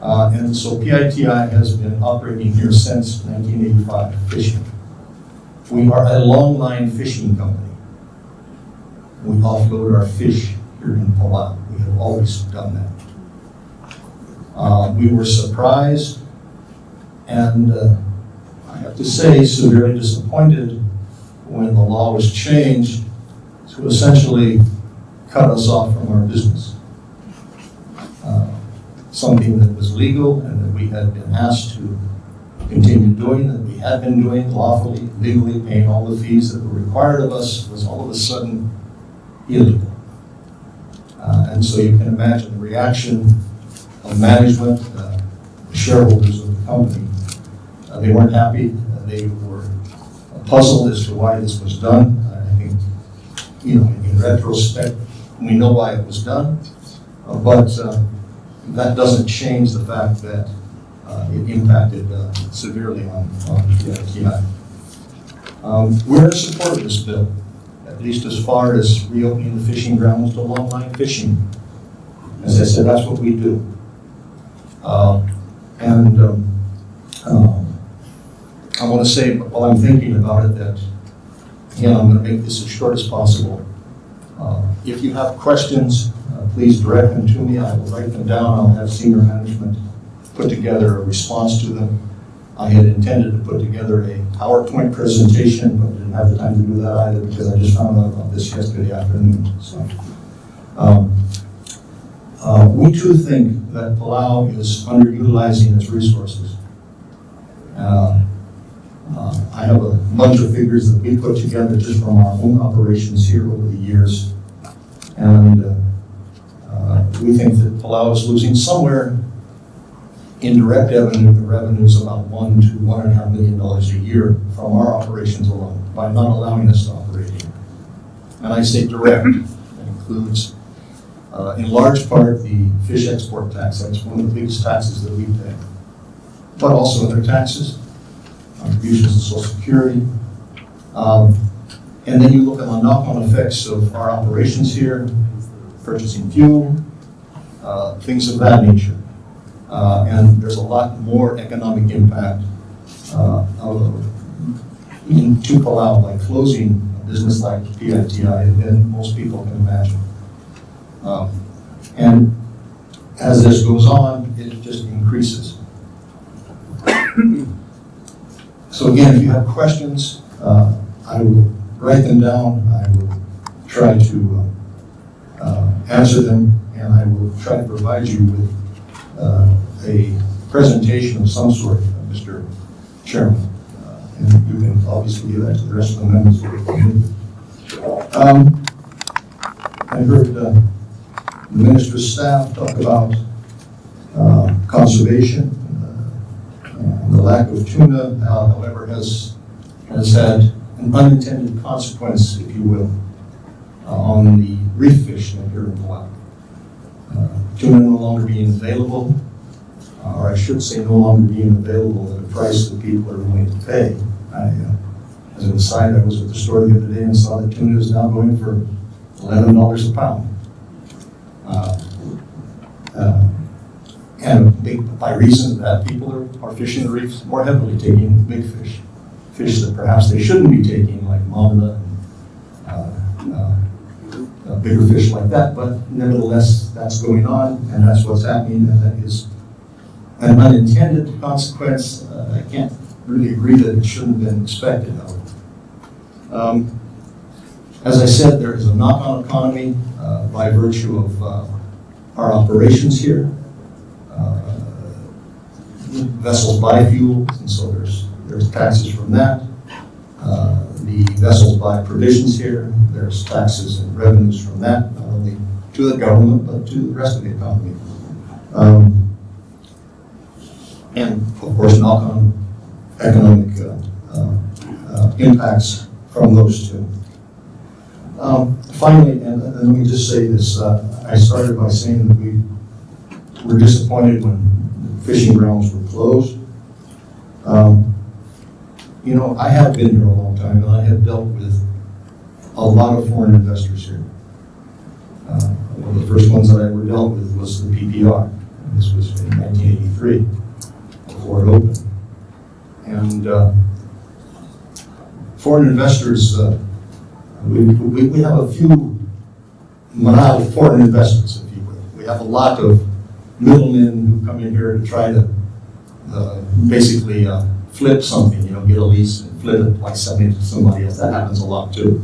Uh, and so P I T I has been operating here since nineteen eighty-five, fishing. We are a long line fishing company. We offload our fish here in Palau. We have always done that. Uh, we were surprised and, uh, I have to say, severely disappointed when the law was changed to essentially cut us off from our business. Uh, something that was legal and that we had been asked to continue doing, that we had been doing lawfully, legally, paying all the fees that were required of us, was all of a sudden illegal. Uh, and so you can imagine the reaction of management, uh, the shareholders of the company. Uh, they weren't happy. Uh, they were puzzled as to why this was done. Uh, I think, you know, in retrospect, we know why it was done, uh, but, uh, that doesn't change the fact that, uh, it impacted, uh, severely on, on P I T I. Um, we're in support of this bill, at least as far as reopening the fishing grounds to long line fishing. As I said, that's what we do. Uh, and, um, um, I want to say, while I'm thinking about it, that, again, I'm going to make this as short as possible. Uh, if you have questions, uh, please direct them to me. I will write them down. I'll have senior management put together a response to them. I had intended to put together a PowerPoint presentation, but didn't have the time to do that either because I just found out about this yesterday afternoon. So, um, uh, we too think that Palau is underutilizing its resources. Uh, uh, I have a bunch of figures that we put together just from our own operations here over the years. And, uh, We think that Palau is losing somewhere in direct revenue, the revenues about one to one and a half million dollars a year from our operations alone by not allowing us to operate here. And I say direct, that includes, uh, in large part, the fish export tax. That's one of the biggest taxes that we pay. But also other taxes, contributions to Social Security. Um, and then you look at the knock-on effects of our operations here, purchasing fuel, uh, things of that nature. Uh, and there's a lot more economic impact, uh, of, in, to Palau by closing a business like P I T I than most people can imagine. Um, and as this goes on, it just increases. So again, if you have questions, uh, I will write them down. I will try to, uh, uh, answer them, and I will try to provide you with, uh, a presentation of some sort, uh, Mister Chairman. Uh, and you can obviously give that to the rest of the members of the committee. Um, I heard, uh, the minister's staff talk about, uh, conservation. Uh, and the lack of tuna, uh, however, has, has had an unintended consequence, if you will, uh, on the reef fish here in Palau. Uh, tuna no longer being available, uh, or I should say no longer being available at a price that people are willing to pay. I, uh, as an aside, I was at the store the other day and saw that tuna is now going for eleven dollars a pound. Uh, uh, and a big, by reason of that, people are, are fishing the reefs more heavily, taking big fish, fish that perhaps they shouldn't be taking, like mamala and, uh, uh, uh, bigger fish like that. But nevertheless, that's going on, and that's what's happening, and that is an unintended consequence. Uh, I can't really agree that it shouldn't have been expected, however. Um, as I said, there is a knock-on economy, uh, by virtue of, uh, our operations here. Uh, vessels buy fuel, and so there's, there's taxes from that. Uh, the vessels buy provisions here. There's taxes and revenues from that, not only to the government, but to the rest of the economy. Um, and of course, knock-on economic, uh, uh, uh, impacts from those two. Um, finally, and, and let me just say this, uh, I started by saying that we were disappointed when fishing grounds were closed. Um, you know, I have been here a long time, and I have dealt with a lot of foreign investors here. Uh, one of the first ones that I ever dealt with was the P P R. This was in nineteen eighty-three, before it opened. And, uh, foreign investors, uh, we, we, we have a few mild foreign investors, if you will. We have a lot of middlemen who come in here to try to, uh, basically, uh, flip something, you know, get a lease and flip it, like, sell it to somebody else. That happens a lot too.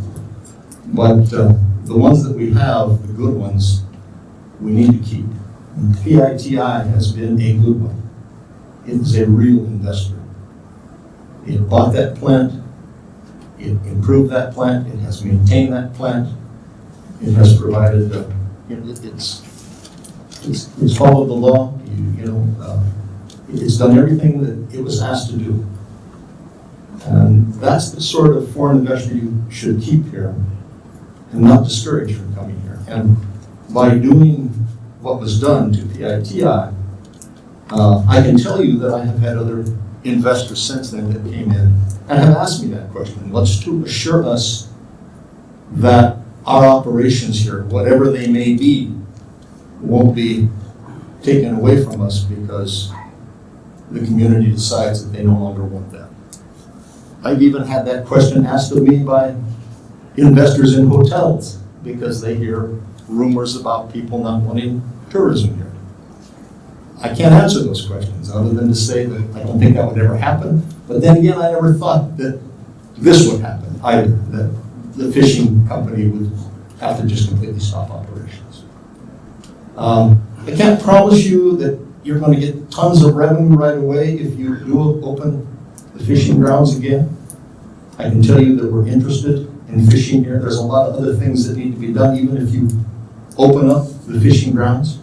But, uh, the ones that we have, the good ones, we need to keep. And P I T I has been a good one. It is a real investor. It bought that plant. It improved that plant. It has maintained that plant. It has provided, uh, it, it's, it's, it's followed the law. You, you know, uh, it's done everything that it was asked to do. And that's the sort of foreign investor you should keep here and not discourage from coming here. And by doing what was done to P I T I, uh, I can tell you that I have had other investors since then that came in and have asked me that question. What's to assure us that our operations here, whatever they may be, won't be taken away from us because the community decides that they no longer want that? I've even had that question asked of me by investors in hotels because they hear rumors about people not wanting tourism here. I can't answer those questions other than to say that I don't think that would ever happen. But then again, I never thought that this would happen either, that the fishing company would have to just completely stop operations. Um, I can't promise you that you're going to get tons of revenue right away if you do open the fishing grounds again. I can tell you that we're interested in fishing here. There's a lot of other things that need to be done, even if you open up the fishing grounds.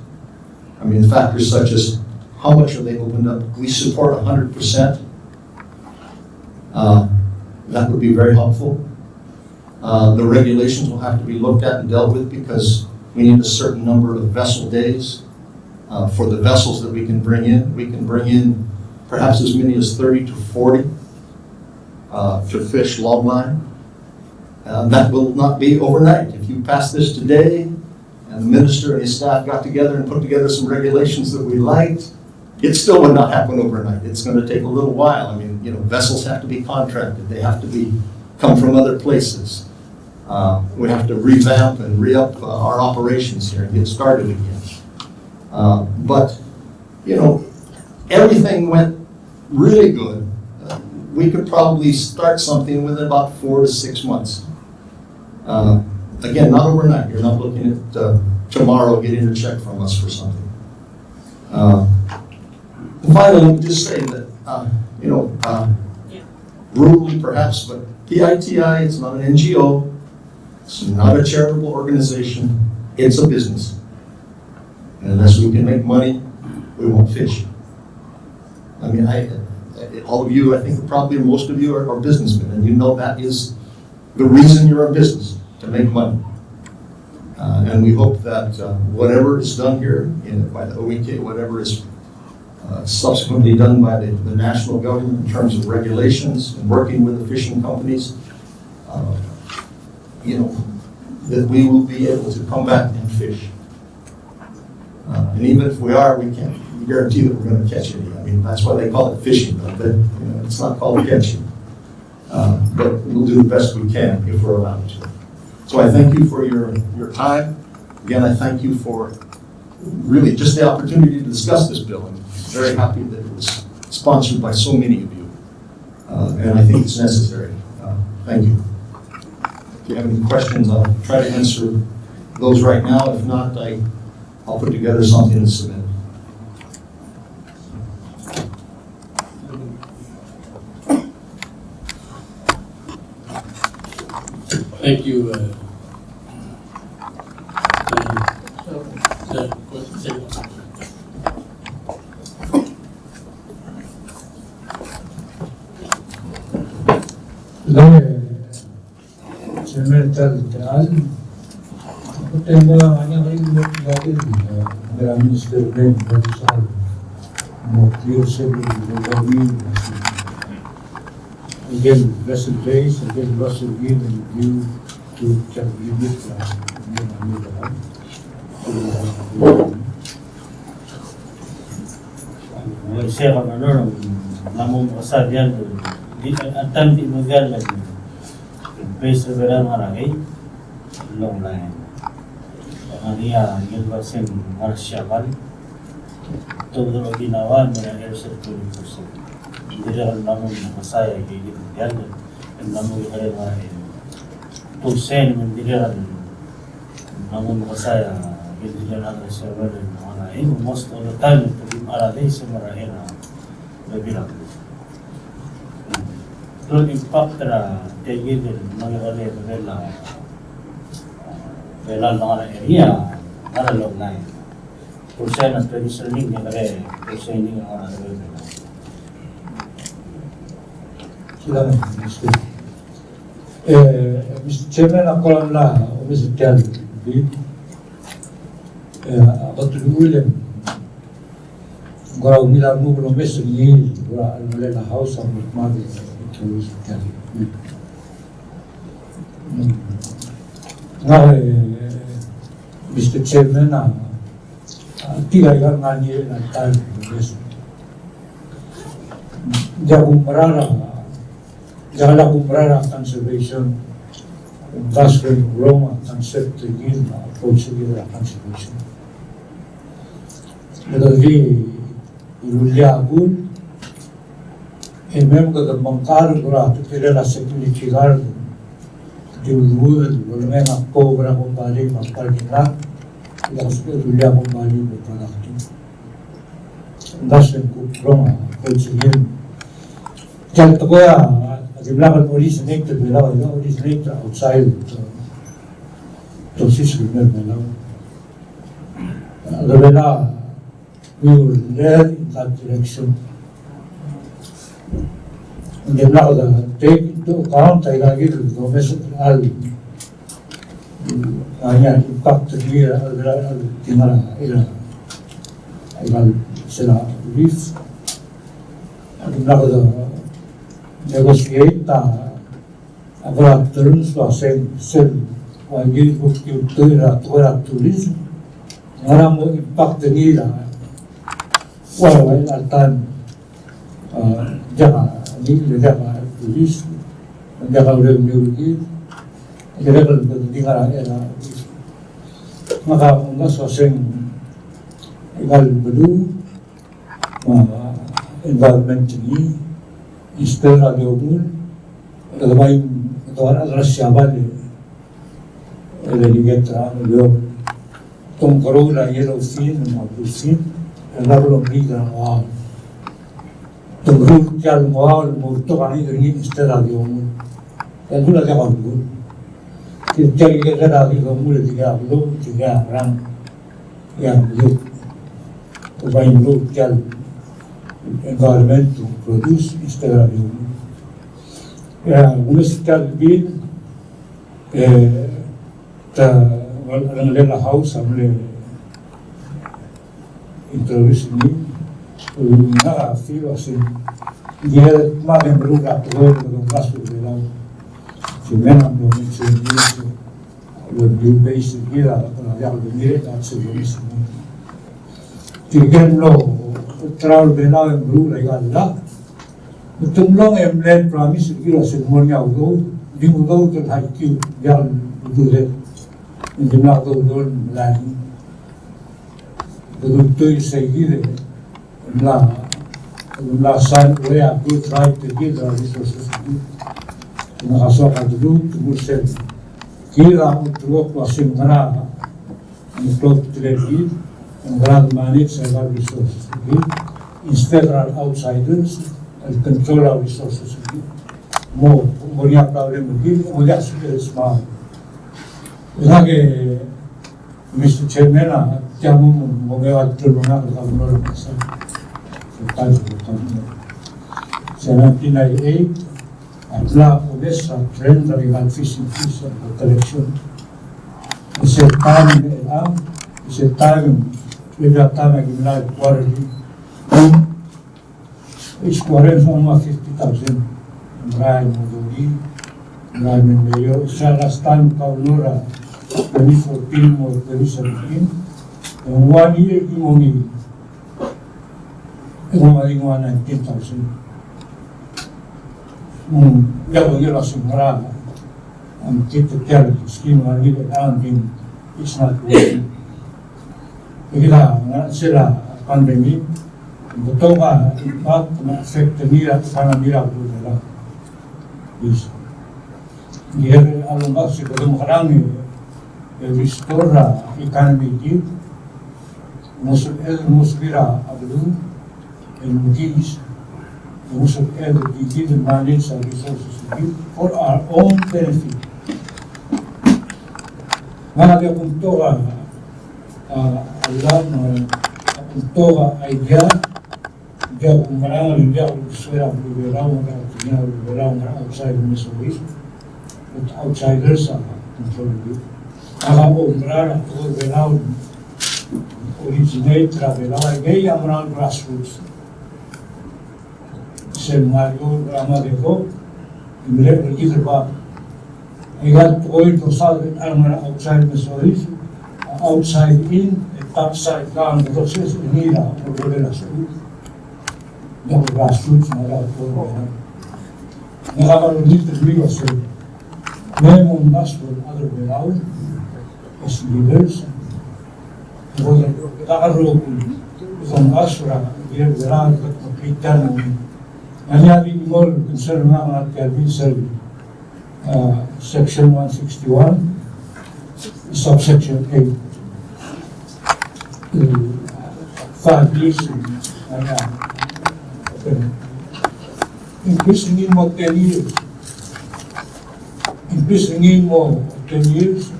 I mean, factors such as how much are they opened up? We support a hundred percent. Uh, that would be very helpful. Uh, the regulations will have to be looked at and dealt with because we need a certain number of vessel days. Uh, for the vessels that we can bring in, we can bring in perhaps as many as thirty to forty, uh, to fish log line. Uh, that will not be overnight. If you pass this today, and the minister and his staff got together and put together some regulations that we liked, it still would not happen overnight. It's gonna take a little while. I mean, you know, vessels have to be contracted. They have to be, come from other places. Uh, we have to revamp and re-up, uh, our operations here and get started again. Uh, but, you know, everything went really good. Uh, we could probably start something within about four to six months. Uh, again, not overnight. You're not looking at, uh, tomorrow getting a check from us for something. Uh, and finally, let me just say that, uh, you know, uh, brutally perhaps, but P I T I, it's not an N G O, it's not a charitable organization, it's a business. And unless we can make money, we won't fish. I mean, I, all of you, I think probably most of you are, are businessmen, and you know that is the reason you're in business, to make money. Uh, and we hope that, uh, whatever is done here in, by the O E K, whatever is, uh, subsequently done by the, the national government in terms of regulations and working with the fishing companies, uh, you know, that we will be able to come back and fish. Uh, and even if we are, we can't guarantee that we're gonna catch any. I mean, that's why they call it fishing, but, you know, it's not called catching. Uh, but we'll do the best we can if we're allowed to. So I thank you for your, your time. Again, I thank you for really just the opportunity to discuss this bill. I'm very happy that it was sponsored by so many of you. Uh, and I think it's necessary. Uh, thank you. If you have any questions, I'll try to answer those right now. If not, I, I'll put together something and submit. Thank you, uh, uh, uh, Chairman Tal Techall, ko te mo ngar er ngii a, ngar er a Minister Ben Belsar, mo clear sel, again, vessel days, again, vessel given due to, uh, Uaisei e kora mla mo mekesai a diall, di, a, a time di mo diall el base er a Belau el ngar er a, el log line. Ngar er ngii a, ngii el basent ngar er a Siabal. Tuobed er a Okinawa, me a air serve twenty-four seven. Ng dirrek el mla mo mekesai a, ngii el diall, el mla mo kekerei el ngar er a, Tuesday, me ng dirrek el mla mo mekesai a, ngii el diall el ngar er a Siabal el ngar er a, almost all the time, el di mla er a days, me a er a, er a Belau. Klou el impact er a tia kid el mla mo kekerei a, Belau el ngar er a area, ngar er a log line. Percent of traditionally, ng kora percent ng kora. Sulang, Mister. Eh, Mister Chairman, ak kora mla omes er tia el bill. Eh, a kot el uchul e ng kora ungil a renguk el omes er ngii, kora el mle er a House a mo kmal omes er tia el bill. Ngak, eh, Mister Chairman, a, a, tirka el ngar er ngii er a taem el omes. Diak kumerang a, diak kumerang a conservation, ng mkasbesubed el rong a concept er ngii, a approach er ngii er a conservation. Me kede di rullii a bul, e mei me kede mengkar er a kora tekingel a security guard, di uldurech el lolengei a cover er a kombalii me a parking lot, e kede rullii a kombalii el productive. Ng mkasbesubed el rong a approach er ngii. Tia el tekoi a dimlak el originate er a Belau, e originate er a outside, e, e osisiu er a Belau. A Belau, We will lead in that direction. Ng dimlak de take into account a ikakid el domes el a ngar er ngii a impact er ngii er a, er a, er a, er a, er a, er a, sel relief. Ng dimlak de negotiate a, a kora terms el uaseng sel ua ngii el kuk ultuil er a tekoi er a tourism. Ngera mo impact er ngii er a ua, ua, er a taem, a, diak a, ngii, diak a tourist, diak a revenue er kid, dirrek el di ngar er a, er a, ngak a omes el uaseng ikal beluu, a, environment er ngii, instead er a di omul, e de bai, e de bai er a Siabal e, e delegate er a, e le, te mkeroul a yellowfin me a bluefin, e le bo lomeriid er a ngoaol. Te meruul tia el ngoaol el mo betok a ngii er ngii instead er a di omul. E a uchul a diak a uchul. Tia el ker er a di omul, e tirke el beluu, tirke el ngerang, e a beluu. E bai meruul tia el environment to produce instead er a di omul. E a kumes tia el bill, e, ta, well, a rengelel a House a mle introduce er ngii, e ngak a feel el uaseng, ng di el kmal meruul a tekoi el kede omes er a Belau. Se mei a mlo mention er ngii, se revenue base er kid a, a diak el mirror, a se mlo mention er ngii. Tirke el mlo, travel er a Belau e meruul a ikal llach. Me te mlong e mle promise er kid el uaseng ng mo er ngii a udoud, ng di udoud el high Q, diak el ududed. Ng dimlak a udoud el melai. Kede ultuil sei kid e mla, mla sign away a good right er kid er a resources er kid. Ng soak a dedu, te mle sei kid a ulterekokl el uaseng ngera a meklou a teletelel er kid, e ngera el manage er a resources er kid, instead er a outsiders el control a resources er kid. Mo, mo er ngii a problem er kid, mo diak a sel smart. Ngak e, Mister Chairman, a tia mo, mo, mo ngar er a term er ngak el governor er a Ngeaur. Se nineteen ninety-eight, a mla omes a trend er a illegal fishing, fish collection. Sel taem er chelechang, sel taem, sel taem a ki mla quarterly. Each quarter a mla fifty thousand. Merael mo dongii, merael mo meio, sel last time governor er a twenty fourteen mo twenty seventeen. E ng one year ki mo ngii. E ng ngar er ngii a nineteen thousand. Mm, diak bo ngii el uaseng ngera a mekngit er tia el scheme el ngar er ngii el, I think it's not working. E kid a ngar er sel pandemic, ng betok a impact me a effect er ngii er a economy er a beluu er a Belau. Yes. Ng di a lomdasu e kede mekerang e restore a economy er kid, mo sebeched el mo sebechir a beluu el mekiis, e mo sebeched el di kid el manage a resources er kid for our own benefit. Me a diak kumtok a, a, a llach, a kumtok a idea, diak kumerang, diak kusuir a beluu er a Belau, diak kusuir a beluu er a Belau, outside Minnesota. But outsiders a control er kid. A kumerang a tekoi er a Belau, originate er a Belau, a ikei a mera el grassroots. Sel ngar er a Belau, e mle er kid er bab. Aika el tekoi el dosaod el ngar er a outside Minnesota, outside in, e topside down, e dosaod er ngii er a, er a Belau. Ng grassroots me a tekoi er a Belau. Ng kmal olengit er ngii el uasei, me mo mdasu el chad er a Belau, as leaders, e bo de, de rokui, e bo mdasu er a, er a Belau, e bo mkritan. Ng ngar er ngii a di mo concern er ngak er tia el bill, uh, section one sixty-one, subsection eight. Uh, five years, uh, increase er ngii el mo ten years. Increase er ngii el mo ten years.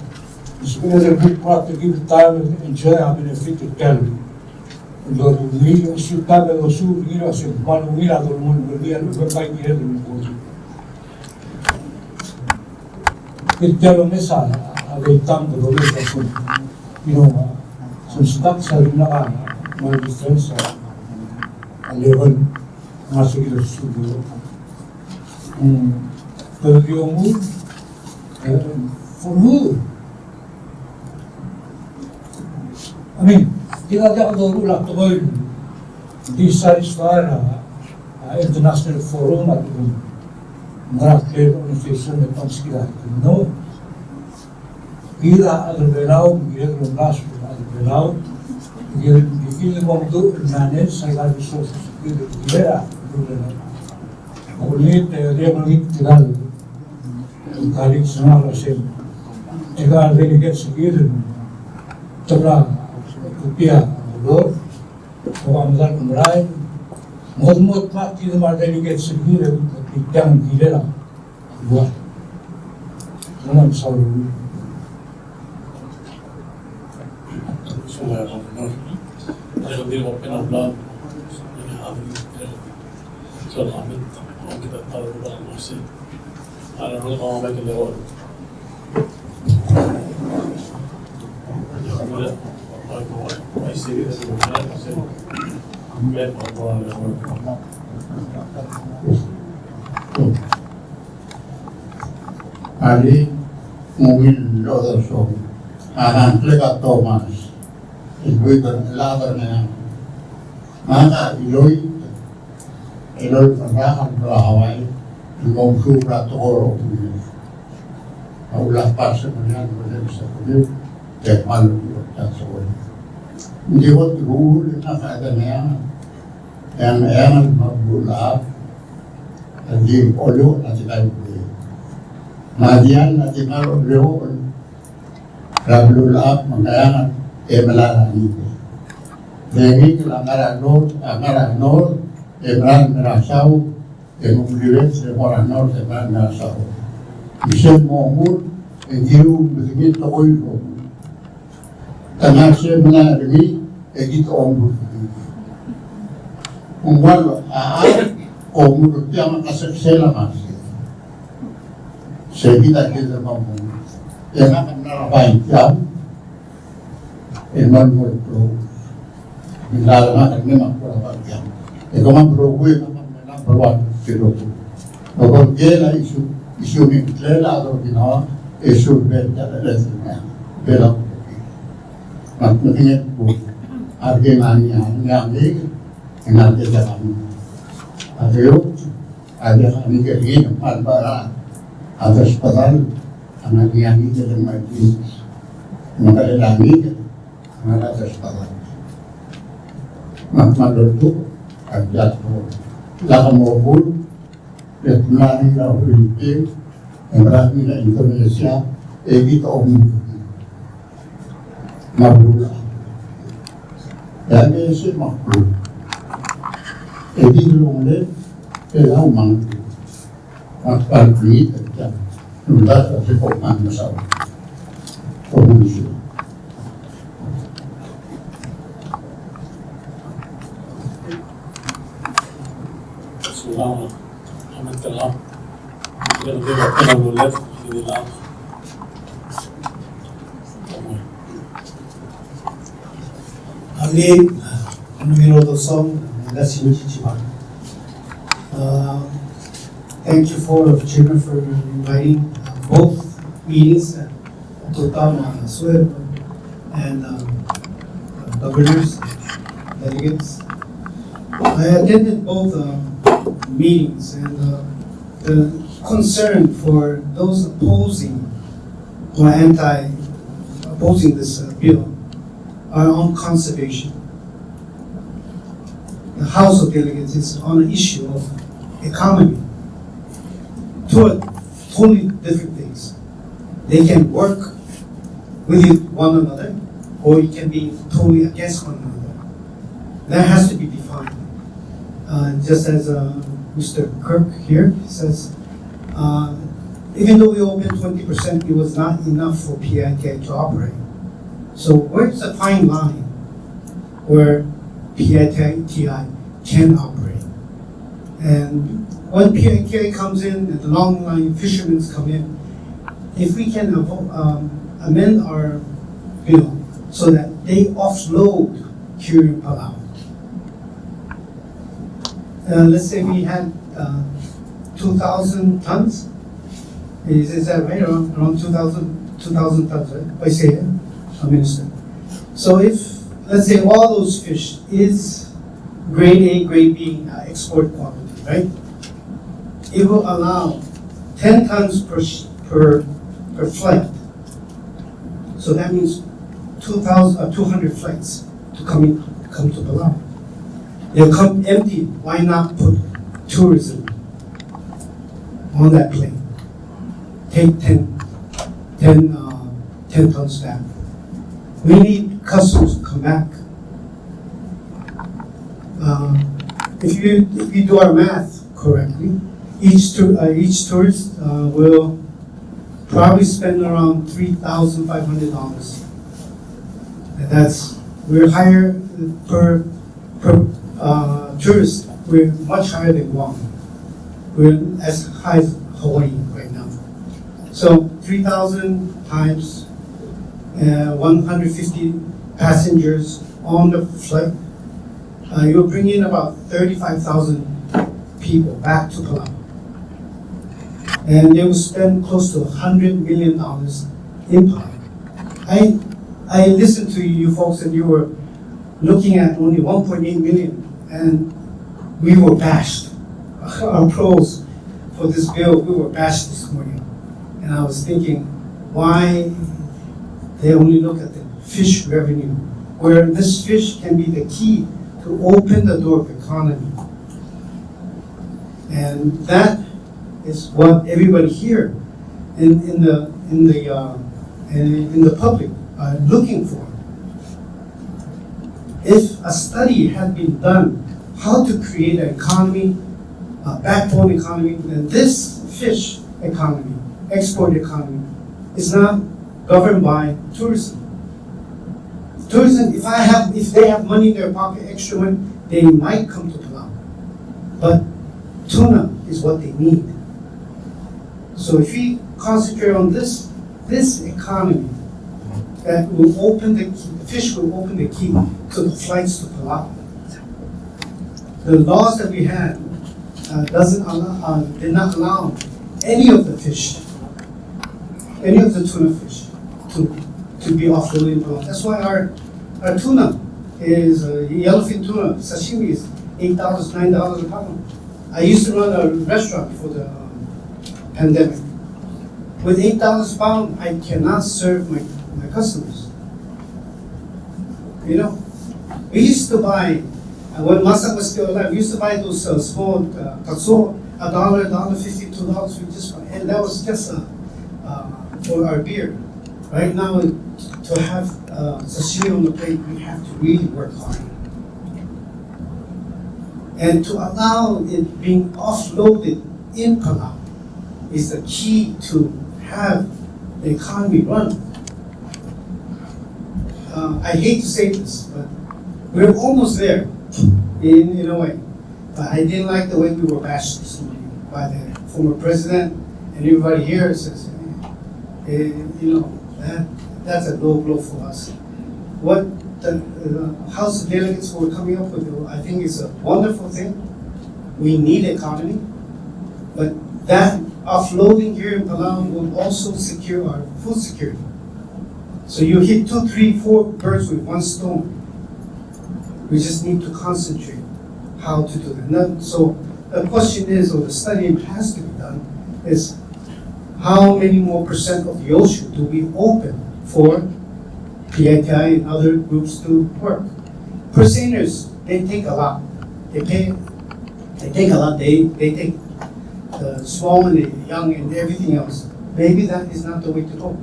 Is whether good practice give time and enjoy a benefit of ten. Doruul, osiik a dosuub er ngii el uase ng kmal ungil a doruul er ngii a lechub e ng bai kired el mo. Tia el omes a bek el tang el domes a se, you know, se ng start a ringel a kmal difference a level. Ng uaisei el suub. Mm. Pero di omur, eh, for who? I mean, tia el diak doruul a tekoi el di satisfy er a, a international forum, a, mm, ng ngar er a trade organization me te meskid a, no. Kid a rechad er a Belau, me kid a rechad er a Belau, kid a, kid a mo meduch el manage a ikal resources, kid a, kid a rechad er a Belau. Kuk ngii, e, di ngii tirka el colleagues er ngak el uasei, tirka el delegates er kid, tirka el kopia el, ko a medal el merael, mo dmu el dmak kid me a delegates er kid, e, e, tiang kirel a Ua. Ng mesaul. Alii, ng ungil el odesongel a ngklek a Thomas el buik er a chad er Ngeaur. Ngak a chiloit, chiloit el rak el bla Hawaii el mo mesuub er a tekoi er a opening. A ula pass er ngii a ule mesa kemiu, e kmal ungil a tekoi. Ng di kot el uchul e ngak a chad er Ngeaur. E a Ngeaur me a Belulechab a di olecholt a tika el buil. Me a diall a di ngar er a olecholt er a Belulechab me a Ngeaur e melai er a ngikel. E a ngikel a ngar er a north, a ngar er a north, e melai er a south, e ng ungil e se mo er a north e melai er a south. Me sel mo omur, e ng di medengei el tekoi el omur. Te ngar se melai er ngii, e kid a omur. Ng ua a, a, omur tiang a kaseksel a ngar se. Se kid a kid a mo omur. E ngak a mla er a bai tiang, e mla mo klou. E mla er ngak a mla mo er a bai tiang. E kemam a rokui, e kemam a number one, kid a rokui. Bo kngkei a issue, issue me ng klel a Okinawa, e issue er a Belau, Belau. Me ak medengei el kuk, a rekei a ngar er ngii, a ngar er ngii, e ngar er ngii a ngikel. A diak a ngikel er ngii, me a lebo er a desbedall, a ngar er ngii a ngikel el mei. Me a ngikel er ngii, a ngar er a desbedall. Me ak kmal olduch, a diak bo lak mo bul, e te mla er ngii er a Philippines, e mla er ngii er a Indonesia, e kid a omur. Me a Belulechab. E a ngeso me a klou. E di lolengit, e lau me a ngklek. Me ak kmal olengit er tiang. Ng uldasu a se ko kmal mesaul. Ko mesaul. Alii, ungil el odesongel, e ngak a Shinichi Chiba. Uh, thank you for, Chairman, for inviting, uh, both meetings, uh, Doctor Tom, uh, Sue, and, um, uh, governors, delegates. I attended both, um, meetings, and, uh, the concern for those opposing or anti, opposing this, uh, bill are on conservation. The House of Delegates is on an issue of economy. Two are totally different things. They can work with one another, or it can be totally against one another. That has to be defined. Uh, just as, uh, Mister Kirk here says, uh, even though we opened twenty percent, it was not enough for P I K to operate. So where's the fine line where P I T I can operate. And when P I T I comes in and the long line fishermen come in, if we can avo- um, amend our bill so that they offload here in Palau. Uh, let's say we had uh, two thousand tons. Is, is that right? Around, around two thousand, two thousand tons, right? By say, uh, Minister. So if, let's say, all those fish is grade A, grade B uh, export quality, right? It will allow ten tons per, sh- per, per flight. So that means two thousand, uh, two hundred flights to come in, come to Palau. They'll come empty. Why not put tourism on that plane? Take ten, ten, uh, ten tons back. We need customers to come back. Uh, if you if you do our math correctly, each tour uh, each tourist uh, will probably spend around three thousand five hundred dollars. And that's, we're higher per per uh, tourist. We're much higher than Guam. We're as high as Hawaii right now. So three thousand times uh, one hundred fifty passengers on the flight, uh, you'll bring in about thirty-five thousand people back to Palau. And they will spend close to a hundred million dollars in Palau. I, I listened to you folks, and you were looking at only one point eight million, and we were bashed. Our pros for this bill, we were bashed this morning. And I was thinking, why they only look at the fish revenue, where this fish can be the key to open the door of economy. And that is what everybody here in, in the in the uh, in, in the public are looking for. If a study had been done how to create an economy, a backbone economy, then this fish economy, export economy, is not governed by tourism. Tourism, if I have, if they have money in their pocket, extra money, they might come to Palau. But tuna is what they need. So if we concentrate on this, this economy, that will open the key, the fish will open the key to the flights to Palau. The laws that we had uh, doesn't allow, uh, did not allow any of the fish, any of the tuna fish, to to be offloaded in Palau. That's why our our tuna is uh, yellowfin tuna sashimi is eight dollars, nine dollars a pound. I used to run a restaurant before the um, pandemic. With eight dollars a pound, I cannot serve my, my customers. You know, we used to buy, uh, when Masak was still alive, we used to buy those uh, small uh, katsuo, a dollar, a dollar fifty, two dollars. We just buy, and that was just uh, uh, for our beer. Right now, to have uh, sashimi on the plate, we have to really work hard. And to allow it being offloaded in Palau is the key to have the economy run. Uh, I hate to say this, but we're almost there in, in a way. But I didn't like the way we were bashed this morning by the former president and everybody here says, eh, you know, that that's a low blow for us. What the uh, House delegates were coming up with, I think, is a wonderful thing. We need economy, but that offloading here in Palau will also secure our food security. So you hit two, three, four birds with one stone. We just need to concentrate how to do that. Now, so the question is, or the study has to be done, is how many more percent of Yoshu do we open for P I T I and other groups to work? Percenters, they take a lot. They pay, they take a lot. They, they take the small and the young and everything else. Maybe that is not the way to go.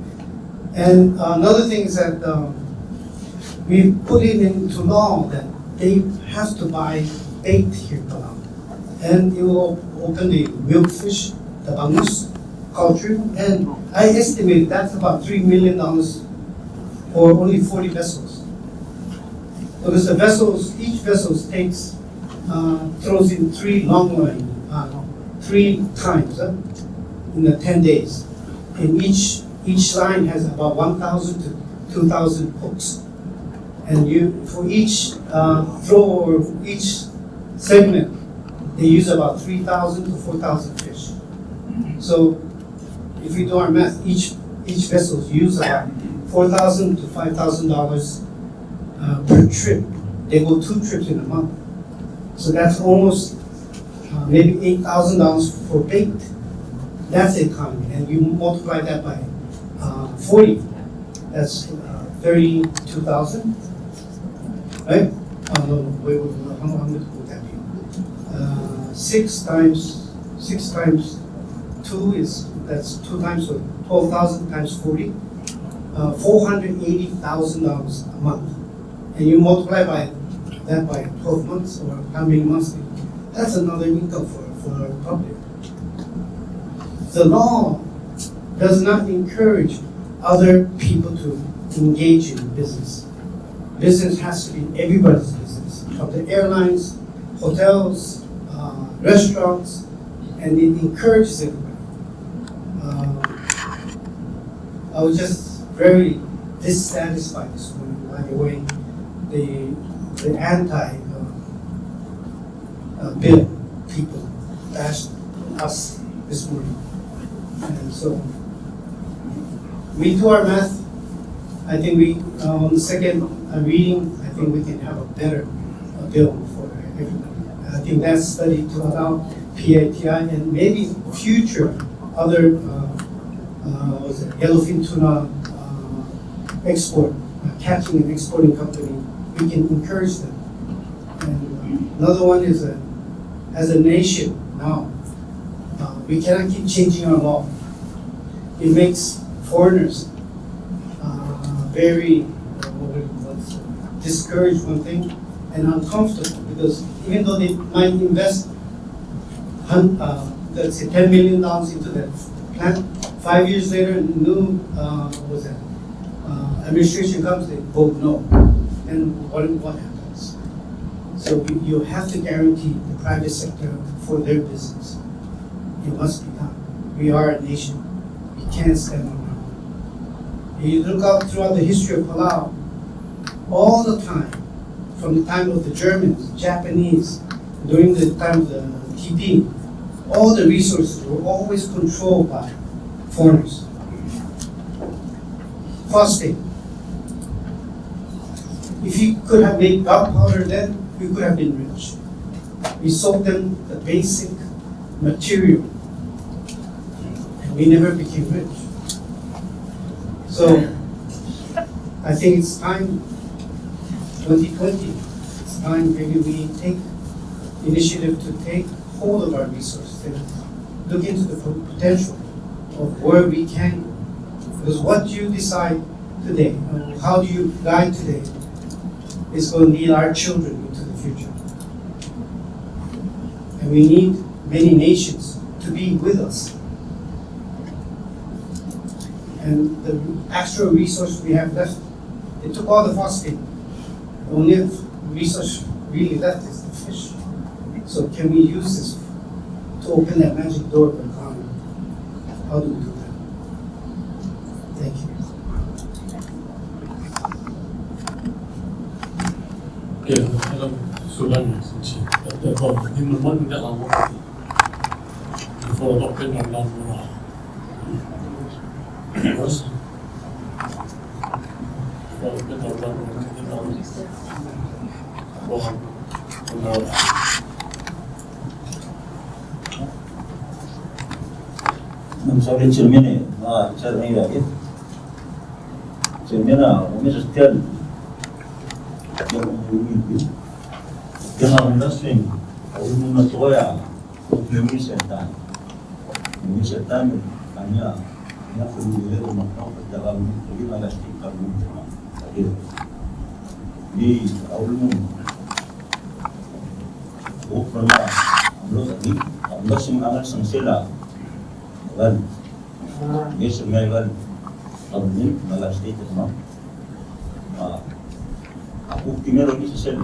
And another thing is that um, we put it into law that they have to buy bait here in Palau. And it will open the milkfish, the bangus culture. And I estimate that's about three million dollars for only forty vessels. Because the vessels, each vessels takes, uh, throws in three long line, uh, three times, uh, in the ten days. And each, each line has about one thousand to two thousand hooks. And you, for each, uh, throw or each segment, they use about three thousand to four thousand fish. So if we do our math, each, each vessel use about four thousand to five thousand dollars, uh, per trip. They go two trips in a month. So that's almost, uh, maybe eight thousand dollars for bait. That's the economy. And you multiply that by, uh, forty, that's, uh, thirty-two thousand, right? Uh, no, no, wait, wait, wait, how, how much would that be? Uh, six times, six times two is, that's two times, so twelve thousand times forty, uh, four hundred eighty thousand dollars a month. And you multiply by that by twelve months, or how many months, that's another income for, for our public. The law does not encourage other people to engage in business. Business has to be everybody's business, from the airlines, hotels, uh, restaurants, and it encourages everybody. Uh, I was just very dissatisfied this morning by the way the, the anti, uh, uh, bill people bashed us this morning. And so we do our math. I think we, uh, on the second, uh, reading, I think we can have a better, uh, bill for everybody. I think that study to allow P I T I and maybe future other, uh, uh, what's it, yellowfin tuna, uh, export, uh, catching and exporting company, we can encourage them. And, uh, another one is, uh, as a nation now, uh, we cannot keep changing our law. It makes foreigners, uh, very, uh, what do you call it, discouraged, one thing, and uncomfortable, because even though they might invest hun-, uh, let's say, ten million dollars into that plant, five years later, new, uh, what was that, uh, administration comes, they vote no. Then what, what happens? So we, you have to guarantee the private sector for their business. It must be done. We are a nation. We can't stand on our own. And you look out throughout the history of Palau, all the time, from the time of the Germans, Japanese, during the time of the T P, all the resources were always controlled by foreigners. Phosphate. If you could have made gunpowder then, we could have been rich. We sold them the basic material, and we never became rich. So I think it's time, twenty twenty, it's time maybe we take initiative to take hold of our resources and look into the po-, potential of where we can go. Because what you decide today, uh, how you guide today, is going to lead our children into the future. And we need many nations to be with us. And the extra resource we have left, they took all the phosphate. The only resource really left is the fish. So can we use this to open that magic door of economy? How do we do that? Thank you. Okay, hello, Sudan, since you, that, that, oh, you know, one thing I want to, before I open our land, uh, first, before I open our land, uh, Ng saul e chairman e, a, chairman e, chairman a, omes a tial, tial a, a, Di a ulemeng. Kuk mla, a mlo, a mlo, a mlo sel a, well, yes, me, well, a mlo, me la state, no? A, a kuk di mlo di sel,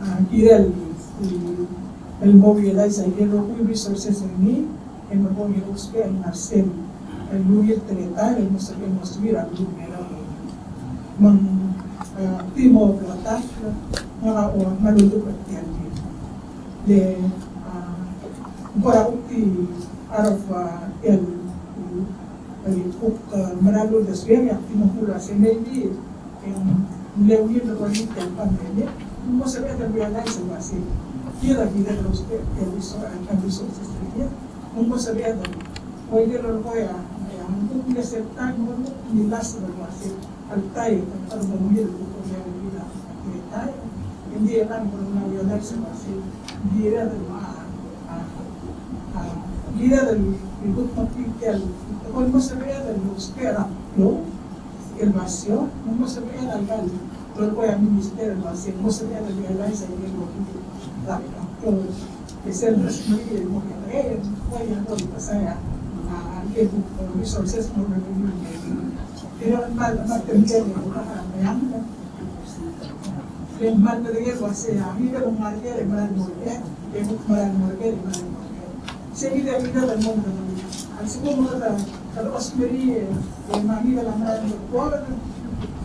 a, kirel el, el mo realize a ikel rokui el resources er ngii, e merekong e ousbech el ngar sel, el ungil teletael el mo sebechel el mo subir a beluu er Belau. Me ng, a, di mo blotach, ngak a ua kmal oldubech er tiang. Le, a, ng kora kuk di out of, a, el, el kuk, a, mera el uldesuir, e ak di mo kuk ua se maybe, e ng mle ungil el kora ngii tia el pandemic, ng mo sebeched el realize el ua se, kid a kired el ousbech el resource, el resources er kid, ng mo sebeched el, oi, ikel lolekoi a, e, ng kuk mle sel taem, ng kuk mle last el ua se, alta e, kede mo ungil el kuk mle ungil a, e, taem, e ng di e ng kora mla realize el ua se, ng kired el, a, a, a, kired el, el kuk mo tia el, kede mo sebeched el ousbech er a klou, el basio, ng mo sebeched el kal, lolekoi a minister el basio, ng mo sebeched el realize a ikel rokui el, e sel Rosemary el mo kekerei, e ng kuk ua el kuk pasai a, a, ikel resources mo revenue. Pero kmal, kmal temel el kuk a, a, a, Le ng kmal medengei el ua se a ngii el ngar er ngii e mera el mo er ngii, e kuk mera el mo er ngii e mera el mo er ngii. Se kid a kired el mo medengei. A lsekum kede, kede ousmerii e, e me a ngii el mera el mo er ngii,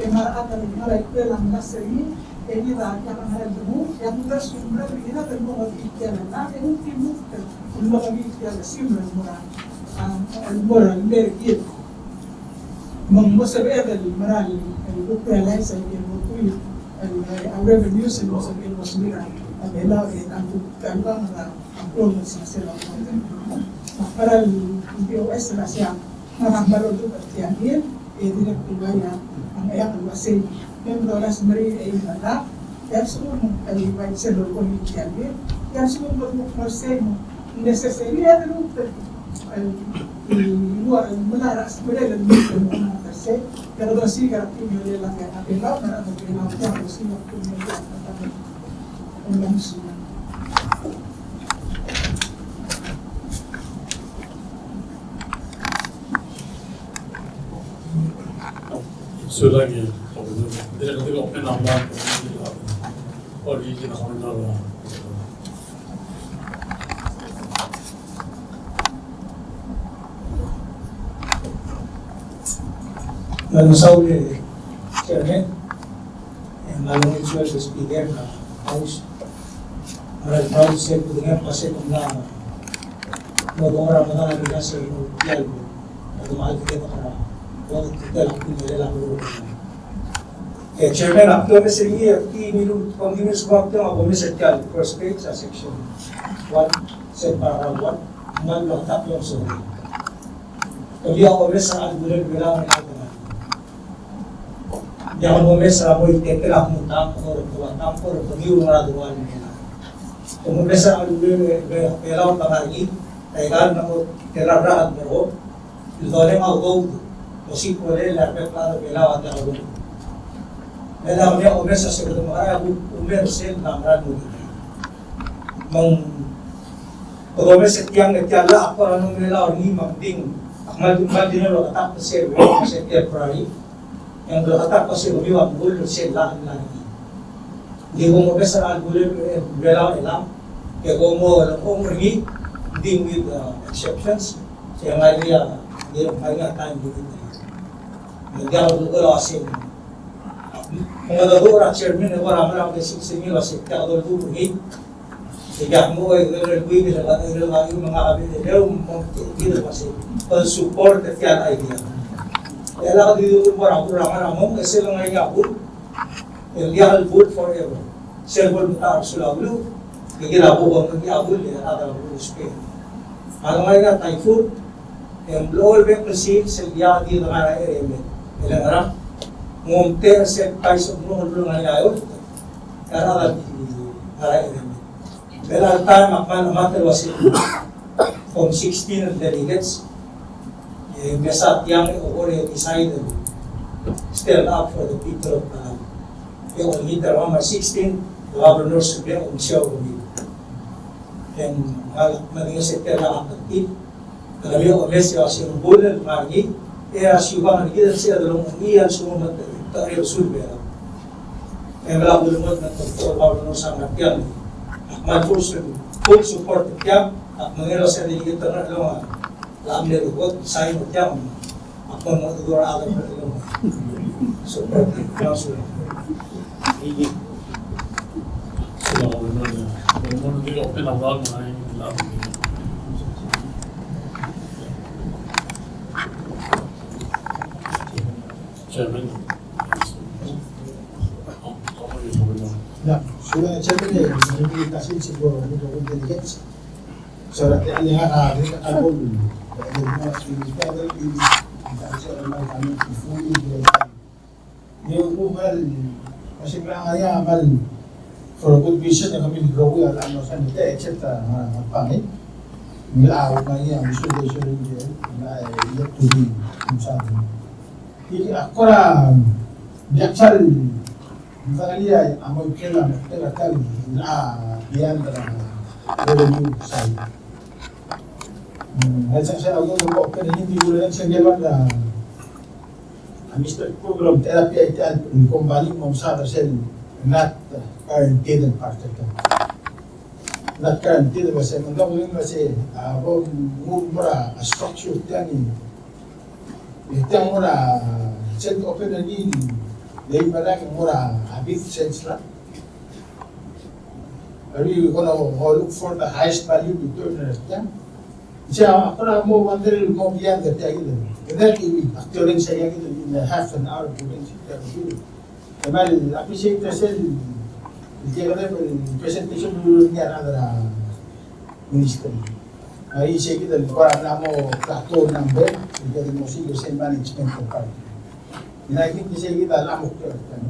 e me a rechad el ngar er a ikrel a mla er ngii, e kid a diak a ngar er a dmu, e a kuk uldesuir el mera el kired el mo ngii tia el, e kuk di mo, el mo ngii tia el simer el mo er a, a, el mo er a, el mer kid. Me ng mo sebeched el mera el, el kuk realize a ikel rokui el, a revenues el mo sebeched el mo subir a Belau e a kuk, a kuk ngar er a klou el sel, sel, me a kora el B O S el ua se a, ngak a kmal oldubech er tiang, e dirrek el ua ia, a, e ak ua se, me ng dolasmerii e ikel a Ia, so, el invite sel lolekoi er tia el, ia, so, mo, mo, mo, se, mo, necessary, ia, el, el, el, el, el, el, el, Sulang e, dirrek el open up a original. Mesaul e Chairman, e me a ungil sueleb el Speaker er a House. Meral proud sel kudengei el kmo se kom mla mo dongor a medal a rirelii er tia el bo. Kede mal kede kora bo kede la kudengei a bo. E Chairman, ak domes er ngii e ki milu, kom ki milu sel bo ak domes er tia el first page a section one, sel paragraph one, me ng mla ta el klou el sorir. Kemiu a omes er a chelebuul er Belau el ngar er a Belau. Ng diak momes er a mo itekel a kmo tang, or kmo tang, or kemiu el ngar er a Belau el ngar er a Belau. Kemiu omes er a chelebuul er Belau el ngar er ngii, e aika el mo itekel a rechad el mo el doleng a udoud, osiik a rolel e a rebek el chad er Belau a diak a udoud. Me a kemiu a omes er a se kede mekera e a kuk umer sel mla mera el mo. Me ng kede omes er tiang e tia el llach a kora mlo melai er ngii me ng di, ak kmal di, kmal di mlo ketakl er sel, sel temporary. E ng bleketakl er sel kemiu a mlo er sel llach el ngar er ngii. Ng di kom omes er a chelebuul er Belau el ngar er a Belau, e kom mo lengchong er ngii, ng di with, uh, exceptions, e ng ngar er ngii a, ng di ngar er ngii a time limit. Me ng diak el uleker a uasei, me ng kede dechor a chairman e kora mera el basic sel ngii el uasei, diak el uleker er ngii. E diak mo, e, e, e, e, e, e, e, e, e, e, e, e, e, support er tia el idea. E a lak di mo er a bul er a ngar er a mong, e sel ngar er ngii a bul, el diak el bul forever. Sel bo el metachersul a beluu, e kirel a bo el ngar er ngii a bul, e a rechad a bo el spend. A lengar er ngii a typhoon, e ng blechoel bek el sils el diak di ngar er a area el mei. E le ngerang, ng omtechei er sel price of ngerang el ngar er ngii a eolt, e a rechad a di ngar er a area el mei. Belau el taem ak kmal melatk el uasei, from sixteen el delegates, e mesa tiang e kora decide el stand up for the people of Palau. E olengit er a November sixteen, the governor sebechel el oumesiou er kemiu. E ng kmal medengei se tia el llach a ketik, Kede mle omes e a sel bul el ngar er ngii, e a siukang er kid el sebeched el omechii a lsekum e te, te, te, e, sul Belau. E mla ulemuchel me te, te, Governor Sangat tiang. Ak kmal full su-, full support er tiang, ak medengei el uasei a delegate er a Ngerchelong a mle lukot, sign er tiang, ak kmal mo dechor a Ngerchelong. Support er tiang, sulang. Ng kmal, uase ng kmal, for a good reason, e kemiu el rokui a mla mo sign er tia, except a, a, a Pangil. Ng mla, a, ngar er ngii a resolution er ngii, ng mla, e, yet to be, ng sa, e, a kora, ng diak sal, ng sa ngar er ngii a, a mo ikrel a, mo ikrel a, ng mla, a, beyond the revenue side. Mm, ng sa, sa, a, ng mo open er ngii, ng di uleng sel ngikel a, A Mister Program, therapy a tia el company el mo mesaod er sel not guaranteed el part er tia. Not guaranteed el uase, me ng kmo ng uase, a, bo, mo, mo er a structure tiang e, e tiang mo er a, sel open er ngii, e mera el mo er a big sense er a. Are you gonna go look for the highest value return er tiang? Sei a kora mo wonder el mo beyond er tia kid. Kede di, ak di orrenges aika kid in a half an hour, orrenges aika kid. Kmal appreciate er sel, el tia kid el presentation el ngar er a ministry. Aisei kid el kora mla mo plateau el number, el kid el mo sel management el part. And I think isei kid a mla mo clear, no?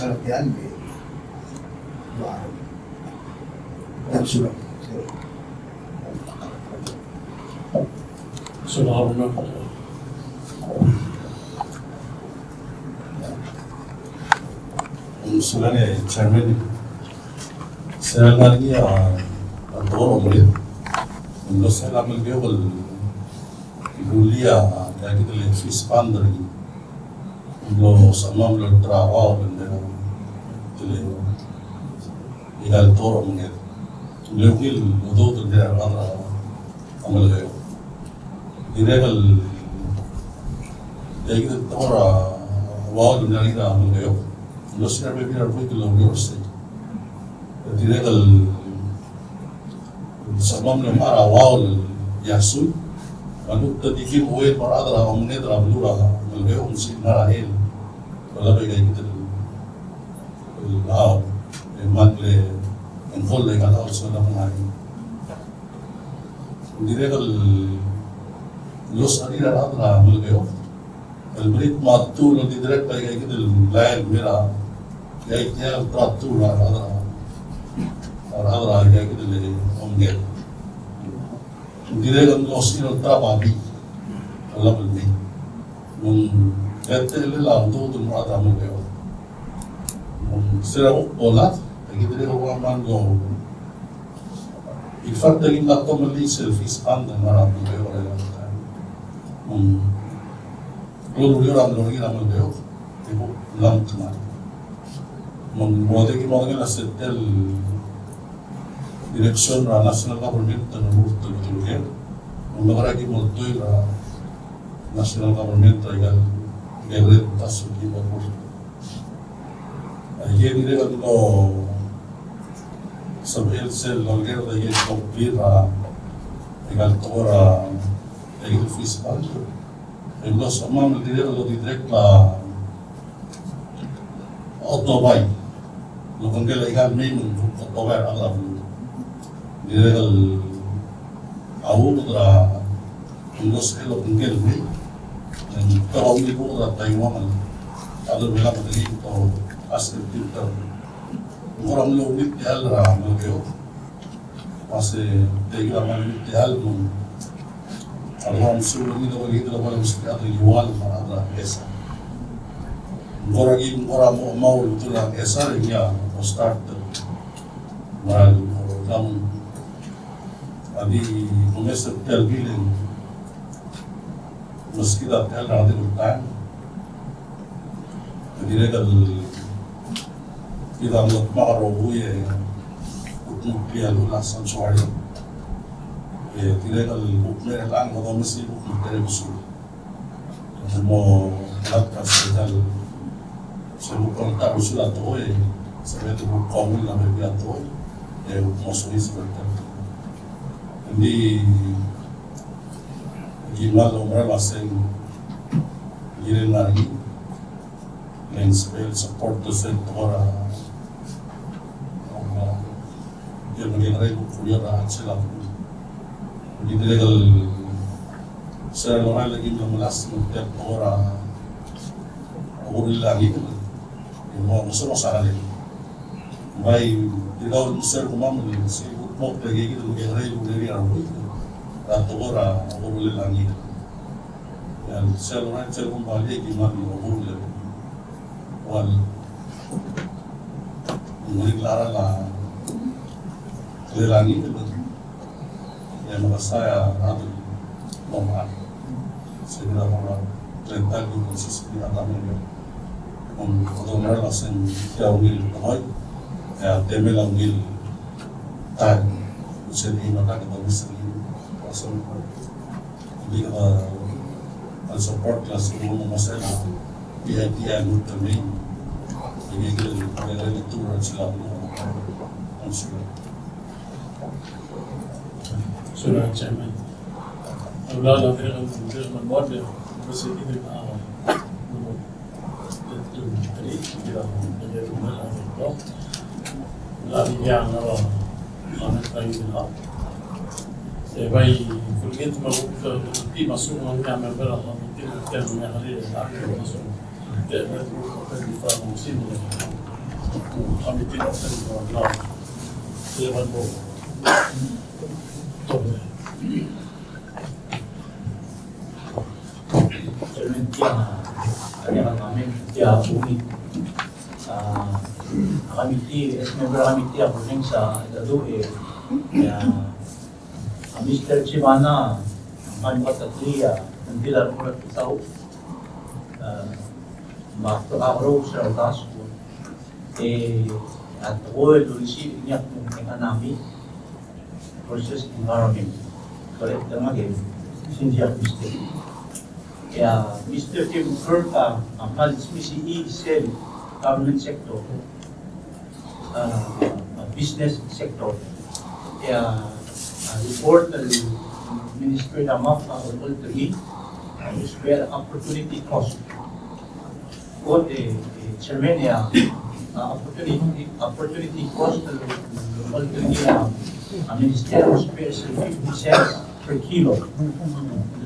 sel tiang e. Sulang. Sulang. Sulang e Chairman. Sel ngar er ngii a, a tekoi er a omered. Ng mlo sel a Melekeok el rullii a, a ikid el fish pond er ngii. Ng mlo, soam el mlo er a ua el mei, el, el ikal tekoi er a omered. Ng mle ungil udoud el mei er a rechad er a Melekeok. Dirrek el, e ikid el tekoi er a ua el mla er a Melekeok. Ng mlo sel a rebebil er a rokui el oureor er sei. Dirrek el soam el mlo mechar a ua el iasui. Me a lechub e te di ki mo er a rechad er a omened er a beluu er a Melekeok, ng sel ngar er a el. Olab a ikid el, el ua el, e mle, e ng kol a ikal ua el soam el mla er a Dirrek el losaod er a rechad er a Melekeok el merit me a tuu el di dirrek el ikakid el lael mera, e a tia el ta tuu er a rechad er a, a rechad er a ikakid el omenged. Dirrek el losaod er a babii el lab el mei. Me ng, e te el a udoud el mo er a rechad er a Melekeok. Me ng se er a kuk bo lak, e ki dirrek el ua mle Ifact e ng di tomellii sel fish pond el ngar er a Melekeok er a, mm, klou el ureor a mlo er ngii er a Melekeok, e bo mla mtmai. Me ng mo di ki mo er ngii a sel direction er a national government el mo er a Melekeok. Me ng ngar er ngii a ki mo er a national government er a ikal, ikal red task force el mo er a Aike el dirrek el mlo sebechel sel lolekoi er a ikal tekoi er a, ikal tekoi er a ikal fish pond. E mlo sebechemam el dirrek el direct el otobai. Lobengkel a ikal mei me ng otobai er a rechad er a beluu. Dirrek el a uchul er a, ng mlo sebechel obengkel el mei, e ng ta er a ungil uchul er a Taiwan el, a lebo el mei me te ask el tir el ta. Ng kora mlo ungil tia el er a Melekeok. Me se tia el mle ungil tia el mo. A lebo el mesuub er ngii el lebo el, lebo el meskid a ua el mo er a ESA. Ng kora ki, ng kora mo, mo el tir a ESA er ngii a mo start. Me a lebo el A di kumes er tia el building, meskid a tia el rechad er a taem. Dirrek el kid a mlo dmak a rokui e kuk mo tia el ua sanctuary. E dirrek el kuk mei er chelechang e kede omes e kuk mo er a Terebusul. Mo ngar er a sel, sel kuk ta er sel tekoi, sel kuk kongei a bebil a tekoi, e mo soiseb er tia. Ng di, ng di mla oumerang el uasei, ng di le ngar er ngii, le ng sebechel support er sel tekoi er a, a, Ng di dirrek el sel lorael e kim melasem el tekoi er a urerir a ngikel. E mo, mo sel losaod. Bai, di kau sel kemam, sel kuk mo, tekoi er a urerir a ngikel. Sel lorael, sel kemam, bai, kim melasem el tekoi er a urerir a ngikel. Ua ng di klalo a, klalo a ngikel, e mekesai a rechad el mo mechar. Se kid a mo er a treinta y uno consistente a tamel. Ng di oumerang el uasei ng tia ungil tekoi, e a temel a ungil taem, se di mekesai a uasei Big, uh, el support er a sel mo mesa a PITI a lmuut el mei. Ng di kede, kede, kede turn er sel, uh, Sulang, Chairman. Sulang, Chairman. Chairman, tia, tia, tia, tia, tia, a, committee, as member committee, a, province, a, dadu, e, e, a, a, Mister Chibana, a, man, what a clear, and dealer, what a tau, a, ma, to, a, rose, a, task, e, a, to, el, risi, niak, mo, economy, versus environment. Correct, tama ke, since you have mistake. Yeah, Mister Tim Kirk, uh, acknowledge me si sel government sector, uh, business sector. Yeah, uh, report the ministry of, uh, opportunity cost. Kot, e, e, Chairman, e a, a, opportunity, opportunity cost, e, e, e, a, a, Minister, a, fifty cents per kilo.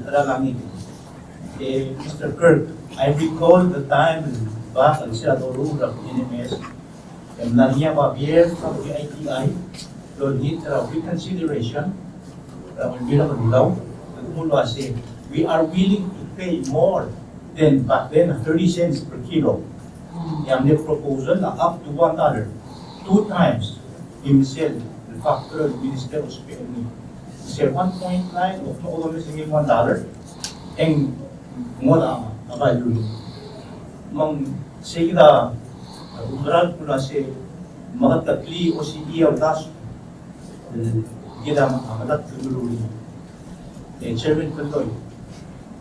Ralangit. E, Mister Kirk, I recall the time back, a, sel doruul er a N M S, e ng ngar er ngii a babier er a PITI, el olengit er a reconsideration, er a Olbiil er a Kelulau, el kmo el uase, we are willing to pay more than back then, thirty cents per kilo. E a mle proposal a up to one dollar, two times, e ng sel, el factor el Minister a ousbech er ngii. Sel one point nine, of no other missing one dollar, e ng ngodech a value. Me ng sei kid a, a, oumerang el kmo el uase, me a keteklii a osisiu a uldasu, e, kid a, a, medak el meruul. E, Chairman Polloi,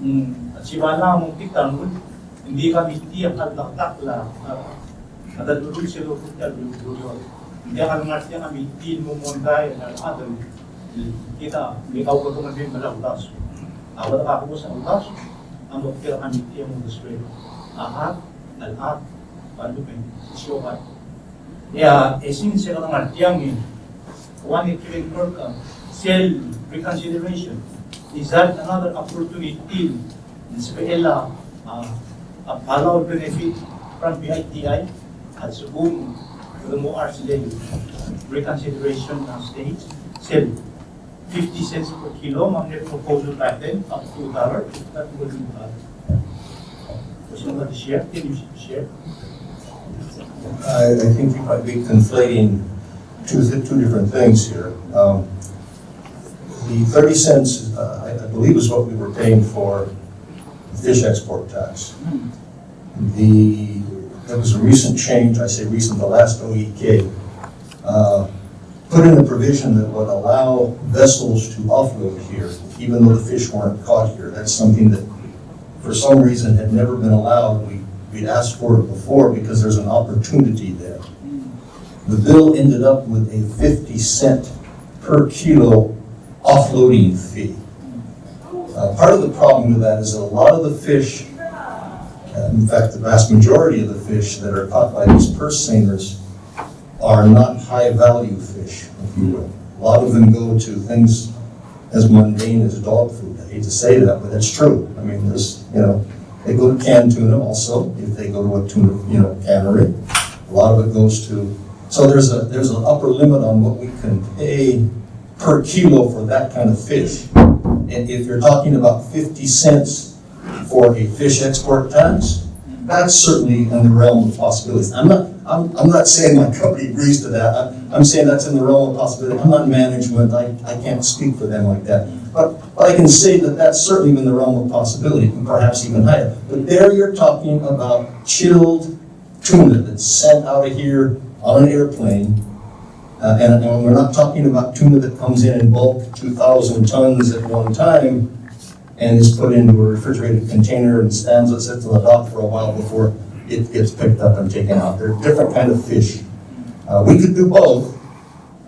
mm, a Chibana a mo metik a rengul, ng di committee a kmal medak a, a, a, medak el meruul sel loruul tia el meruul. Ng di a kmal ngar tia el committee el mo mondai, a, a, kid a, me kau ko me me meruul a uldasu. A, a, a, a, uldasu, a mo tia el committee a mo describe. A, a, a, a, a, a, a, a, a, Ia, e since e kede ngar tiang e, one e Kirk, uh, sel reconsideration, is that another opportunity el sebechel a, a, a Palau benefit from PITI, a lsekum kede mo er sel reconsideration a stage, sel fifty cents per kilo, me a mle proposal back then, up to a dollar, that would be, uh, would somebody share? Can you share? I, I think you might be conflating two, two different things here. Um, the thirty cents, uh, I, I believe, is what we were paying for fish export tax. The, that was a recent change, I say recent, the last O E K, uh, put in a provision that would allow vessels to offload here, even though the fish weren't caught here. That's something that for some reason had never been allowed. We, we'd asked for it before because there's an opportunity there. The bill ended up with a fifty cent per kilo offloading fee. Uh, part of the problem with that is that a lot of the fish, uh, in fact, the vast majority of the fish that are caught by these purse seiners are not high value fish, if you will. A lot of them go to things as mundane as dog food. I hate to say that, but it's true. I mean, there's, you know, they go to canned tuna also, if they go to a tuna, you know, cannery. A lot of it goes to, so there's a, there's an upper limit on what we can pay per kilo for that kind of fish. And if you're talking about fifty cents for a fish export tax, that's certainly in the realm of possibilities. I'm not, I'm, I'm not saying my company agrees to that. I'm, I'm saying that's in the realm of possibility. I'm not management. I, I can't speak for them like that. But, but I can say that that's certainly in the realm of possibility, and perhaps even higher. But there you're talking about chilled tuna that's sent out of here on an airplane. Uh, and, and we're not talking about tuna that comes in in bulk, two thousand tons at one time, and is put into a refrigerated container and stands, it sits on the dock for a while before it gets picked up and taken out. They're different kind of fish. Uh, we could do both.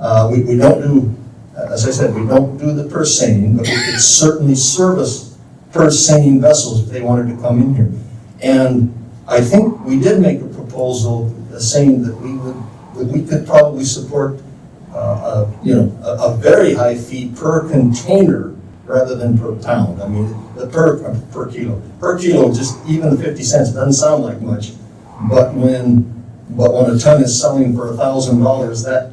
Uh, we, we don't do, as I said, we don't do the purse seining, but we could certainly service purse seining vessels if they wanted to come in here. And I think we did make a proposal, uh, saying that we would, that we could probably support, uh, a, you know, a, a very high fee per container rather than per pound. I mean, the per, per kilo. Per kilo, just even fifty cents doesn't sound like much, but when, but when a ton is selling for a thousand dollars, that,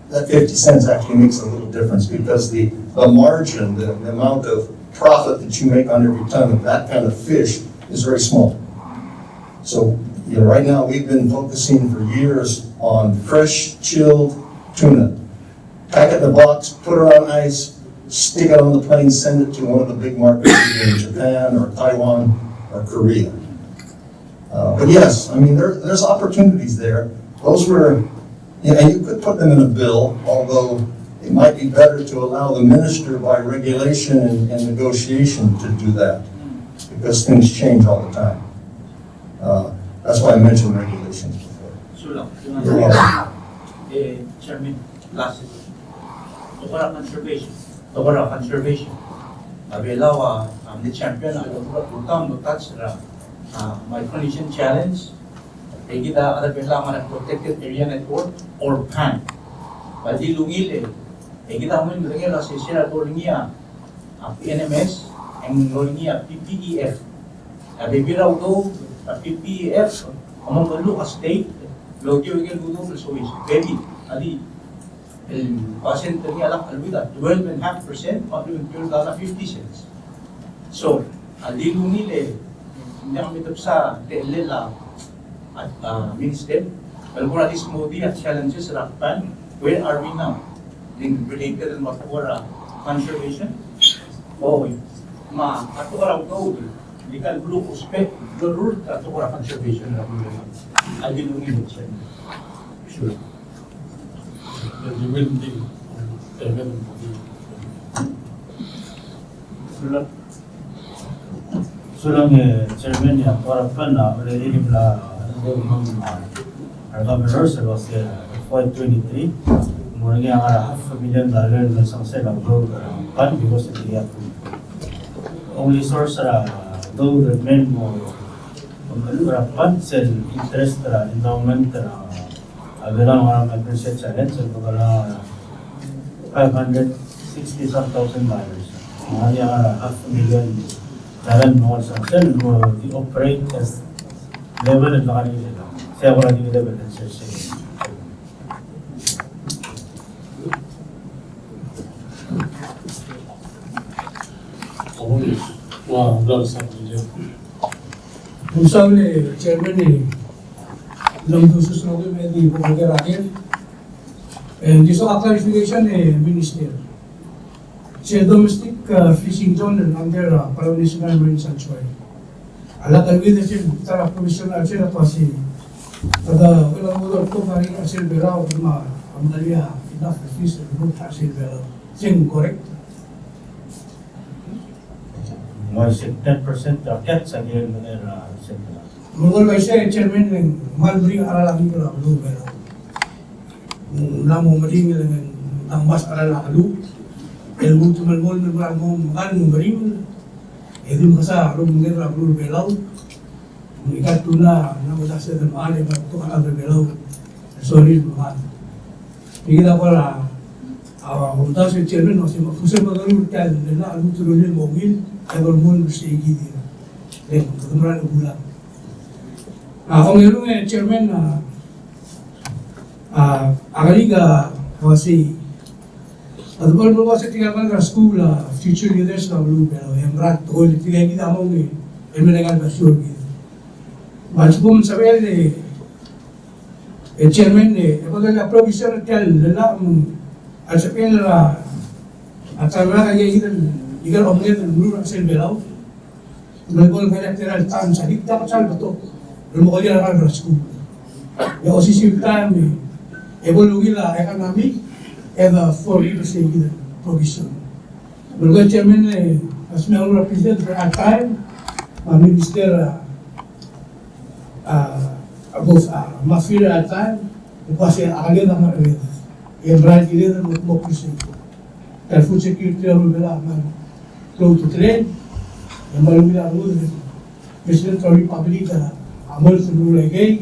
that fifty cents actually makes a little difference because the, the margin, the, the amount of profit that you make on every ton of that kind of fish is very small. So, you know, right now we've been focusing for years on fresh, chilled tuna. Pack it in a box, put it on ice, stick it on the plane, send it to one of the big markets, either in Japan or Taiwan or Korea. Uh, but yes, I mean, there, there's opportunities there. Those were, you know, you could put them in a bill, although it might be better to allow the minister by regulation and, and negotiation to do that, because things change all the time. Uh, that's why I mentioned regulations before. Sulang, sulang. You're welcome. Eh, Chairman, last. Tekoi er a conservation. Tekoi er a conservation. A Belau a, a mle champion a, a, a, a Micronesian Challenge. E kid a, a Belau a ngar er a Protected Area Network or PAN. Ng di ungil e, e kid a mle merengel a sesei er a dolengii a, a, P N M S, e ng dolengii a P P E F. A bebil er a udoud er a P P E F a mo meluut a state el okiu a ikel udoud el soiseb. Bebil, a di el percent er ngii a lak cheleuid a twelve and a half percent, me a lechub e ng twelve dollar fifty cents. So, a di ungil e ng diak me tebsa techellel a, a, a, minister el kora di smodii a challenges er a PAN, where are we now? Ng related el mo er a conservation. O, me a tekoi er a udoud, di kal beluu a ousbech, lorurt a tekoi er a conservation er a beluu. A di ungil e. Sure. Sulang, sulang e Chairman, e a tekoi er a PAN a already di mla, a governor, se el uase F Y twenty-three, ng mo er ngii a ngar er a half a million dollar el mle sengse el udoud er a PAN because of the, only source er a udoud el mei el mo, mo meluut er a PAN sel interest er a endowment er a, a Belau a ngar er a Micronesian Challenge, el kora five hundred sixty some thousand dollars. Ng ngar er ngii a half a million dollar el mo sengse el mo di operate as level el ngar er ngii. Se a kora di level el sengse. Ng saul e Chairman e, ng di soak el di bo er a ker. E ng di soak a clarification e Minister. Se domestic, uh, fishing zone under, uh, Palau National Marine Sanctuary. A lak el uid er sel ta er a provision er sel a ua se, kede ua, ua, ua, ua, sel Belau, me a, me a enough fish el mo er sel Belau. Is it correct? Mo uaisei ten percent er a kiat a kirel el mei er a sel. Me ng uaisei, Chairman, e ng kmal meringel a cheral a ngikel er a beluu er a Belau. Ng mla mo meringel e ng dang mesa a cheral a beluu el mo melemolem el mo meringel. E di mekesai a rubekul er a beluu er a Belau. Ng di kuk tune a mla mo sel mechar e mla mo betok a rechad er a Belau el sorir el mechar. Tia kid a kora, a, uldasu el Chairman, me se, me se mo dmu er tia el llach el lmuut el rullii el mo ungil, e dolemolem er sei kid. E, kede mera el bula. A, ongerung e Chairman, a, a, a kerik a, a uaisei. A, dolemolem el uaisei tirka el ngalek er a skuul a future leaders er a beluu er a Belau, e mera el tekoi el tirka kid a mong e, e mera el ngalek er a skuul kid. Me a lsekum ng sebechel e, E Chairman, e, e bo el provision er tia el llach, mm, a lsekum a, a ta er a ika el, ika el omenged el meruul er a sel Belau. Me bo el ngar er a ta er a chance a di ta er a betok el mo clear a ngalek er a skuul. E osisiu el taem, e, e bo el ungil a economy, e de afford er sei kid el provision. Me a lechub e Chairman, e, a smecher er a President er a taem, me a Minister, a, a, a, both, a, me a fir er a taem, e kuk uaisei a keled a mla er a keled. E mera el kired el mo, mo present. Tia el food security er a beluu er a Belau a mla klou a ultutelel, e mla ungil a rengud, President er a Republic a, a mo meruul a ikei,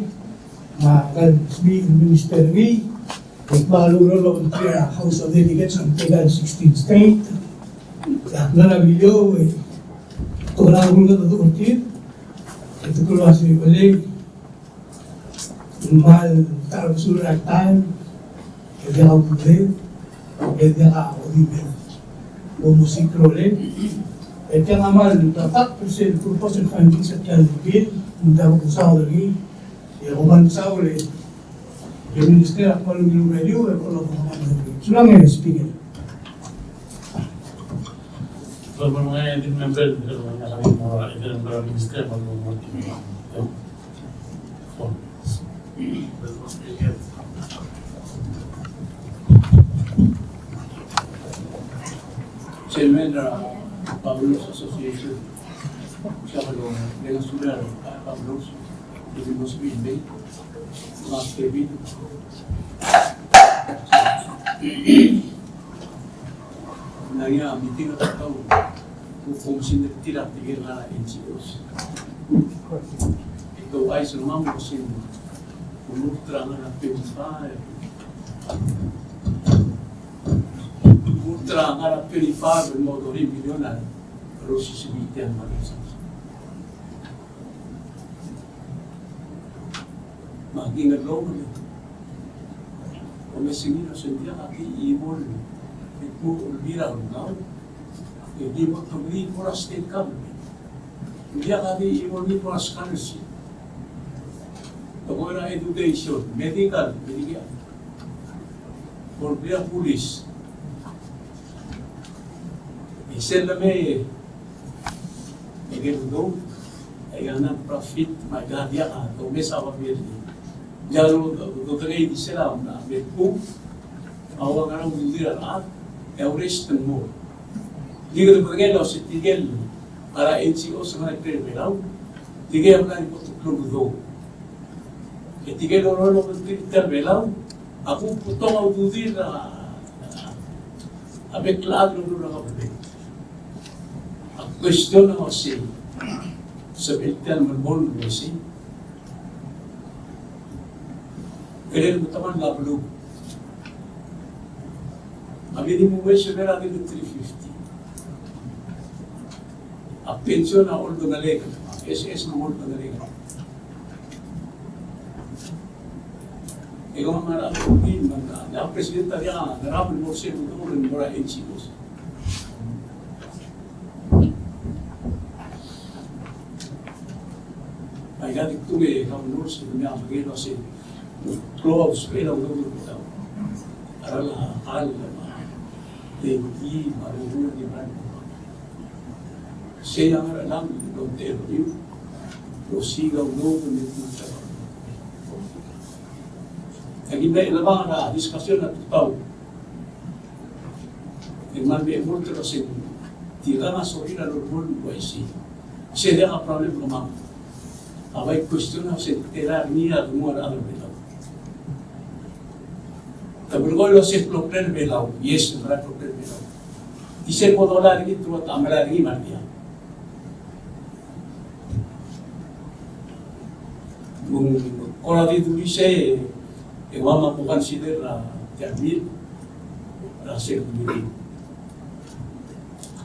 me a, a, Minister er ngii, e kmal ungil el mo er a House of Delegates er a sixteen state. E ak mla er a Beliliou, e, te kora ungil a ultutelel, e te kora uaisei, ng kmal ta er a besul er a taem, e diak a ududed, e diak a odibel. Bo mosiik a rolel, e tiang a kmal ta er a purpose, purpose and findings er tia el bill, ng diak bo kusaod er ngii, e kom kmal mesaul e, e Minister a kmal ungil er a beluu, e kmal ungil er a beluu. Sulang e Speaker. Chairman er a Governors Association, siak el, le ng sulir a Governors, e di mo sebechir el mei, me a David. Ng ngar er ngii a meeting a tutau, ng komisioner er tir a tirke el ngar er a N G Os. E te ouchais el kmo ng komisioner, ng mo er a ngar er a twenty-five, ng mo er a ngar er a twenty-five el mo thirty million a rosisiu er tia el ngar er a Me aki ngar er a llach, e omes er ngii el uasei ng diak a di mo, di mo er a Belau, e di mo er a state government. Ng diak a di mo er a scholarship. Tekoi er a education, medical, medical. Or police. E sel lemei e ke mdu, e a non-profit, me a diak a domes a babier. Diak a do, do, do, di sel a, a, me ku, a ua ngar er a ududir a rechad, e a urrest el mo. Di kede medengei el uasei tirke el ngar er a N G Os el ngar er a Belau, tirke el mla di bo el klou el udoud. E tirke el lolobengterir tia el Belau, a kuk betok a ududir a, a bek el chad el lolobengterir. A question a uasei, sebechel tia el melemolem el uasei, kirel el metemall a beluu. A minimum wage a mera el di three fifty. A pension a oldingel, a S S a oldingel. E kemam a ngar er a, a president a diak a ngerang el mo er sel udoud el mo er a N G Os. Aika di kuk e kau nurse, me a mekera se klou a usbechel a udoud er a, a rechad el kall, me a dengki, me a rengul, me a rengul. Sei a ngerang el omtechei er eou, el osiik a udoud, me a rengul. Aki mle chelebangel a discussion a tutau. E ng kmal mle mo er a sel Tirkang a sorir a lolekoi el uaisei. Se diak a problem el kemam. A bai question a se tela er ngii a dengua er a rechad er a Belau. Te belkul el uase kloklir a Belau. Yes, ng kloklir a Belau. Di se bo dolai er ngii, te bo ta melai er ngii me a diak. Me ng kora di dulii sei, e kemam a mo consider er tia el bill er a sel bill.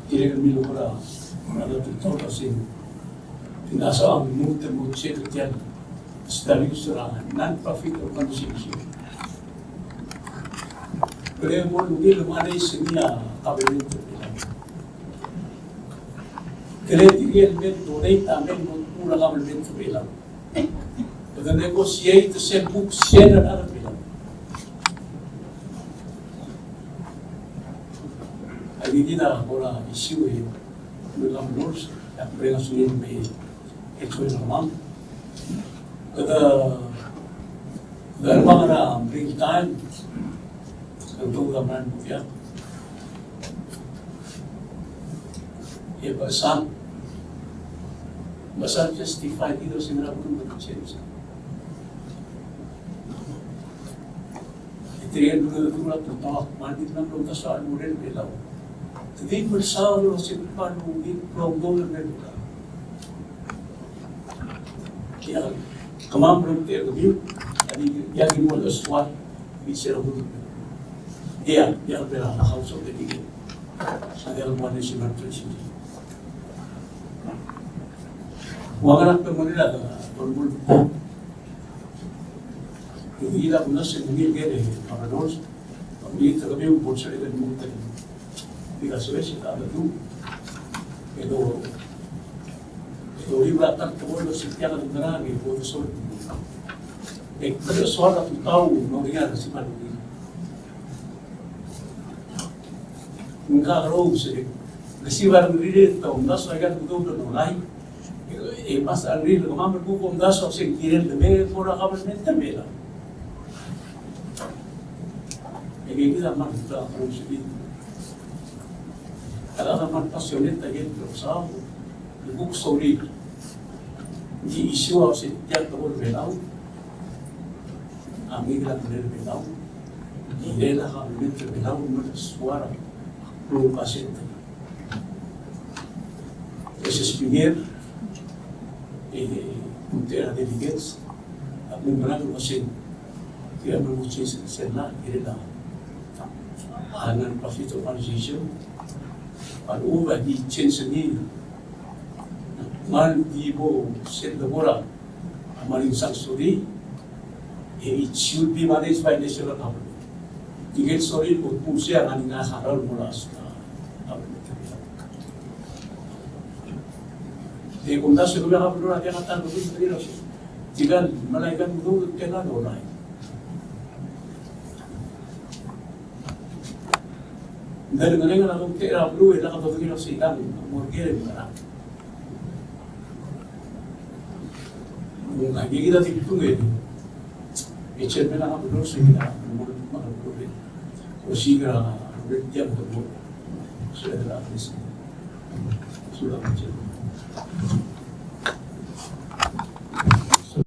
Tirke el mle kora, kora tutau er a sel. Ng soam el mo, te mo check er tia el status er a non-profit organization. Kele mo ungil el manage er ngii a government er Belau. Kele tirke el mle donate a mei el mo er a government er Belau. Kede negotiate er sel buk sel er a rechad er Belau. Aikakid a kora issue e, me a governors, e ak mereng a sulir me e, e kede mla. Kede, kede mla er a bring time, kede mla er a movie. E basa, basa justify kid el se ng mla er a beluu me ng change. E tirke el beluu el tutau, me a di mla er a tutau er a Belau. Te di mesaod el se ng kmal ungil el mo er a Belau. Ia, kemam el tirke el beluu, a di, ia, di mo el soal, di se er a beluu. Ia, ia, er a House of Delegate. A di el mo el se ng mla er a beluu. Ua ngar er a pemerela, a, Honorable Kid a kuk mla se ng ungil el governors, ng ungil el kemiu el bo lsebechel el mo er tia el, di ka soes e ta bedu. E do, e do di bla ta el tekoi el se tia el ngerang e bo de soal. E kede soal a tutau, ng ngar er ngii a resimal ungil. Ng kakerous e, ng sibai a rengrir e te omdasu a ikal kudou el dolai. E, e mesa a rengrir e kemam el kuk omdasu a se ng kirel el debe el mo er a government er Belau. E kid a kmal kakerous el, a kmal passionate a ikel kuk soal. Ng kuk sorir. Ng di issue a se tia el tekoi er Belau a ngii a kirel Belau. Ng kirel a government er Belau me a soal a klou el kaset. E se Speaker, e, kuk tia el delegates, a kuk merang el uase tia el mo change sel law, kirel a, a non-profit organization. A lechub a di change er ngii. Kmal di bo sel debo er a, a mle sanctuary, e it should be managed by national government. Tirke el sorir el kuk mo sei a ngar er ngii a harau el mo er a, a, government. E kumdasu e kemiu a governor a diak a ta el kuk tir a se. Tirka el melai a ikal kudou el tela el dolai. Ng di ngerang a lomtechei er a beluu e lak dodengei el se ng mo er ker e ngerang. Ng aikakid a di kdung e, e chairman a governor se ng mo er a beluu e. Osiik er a beluu e tia el mo. Sulang, Mister Chairman.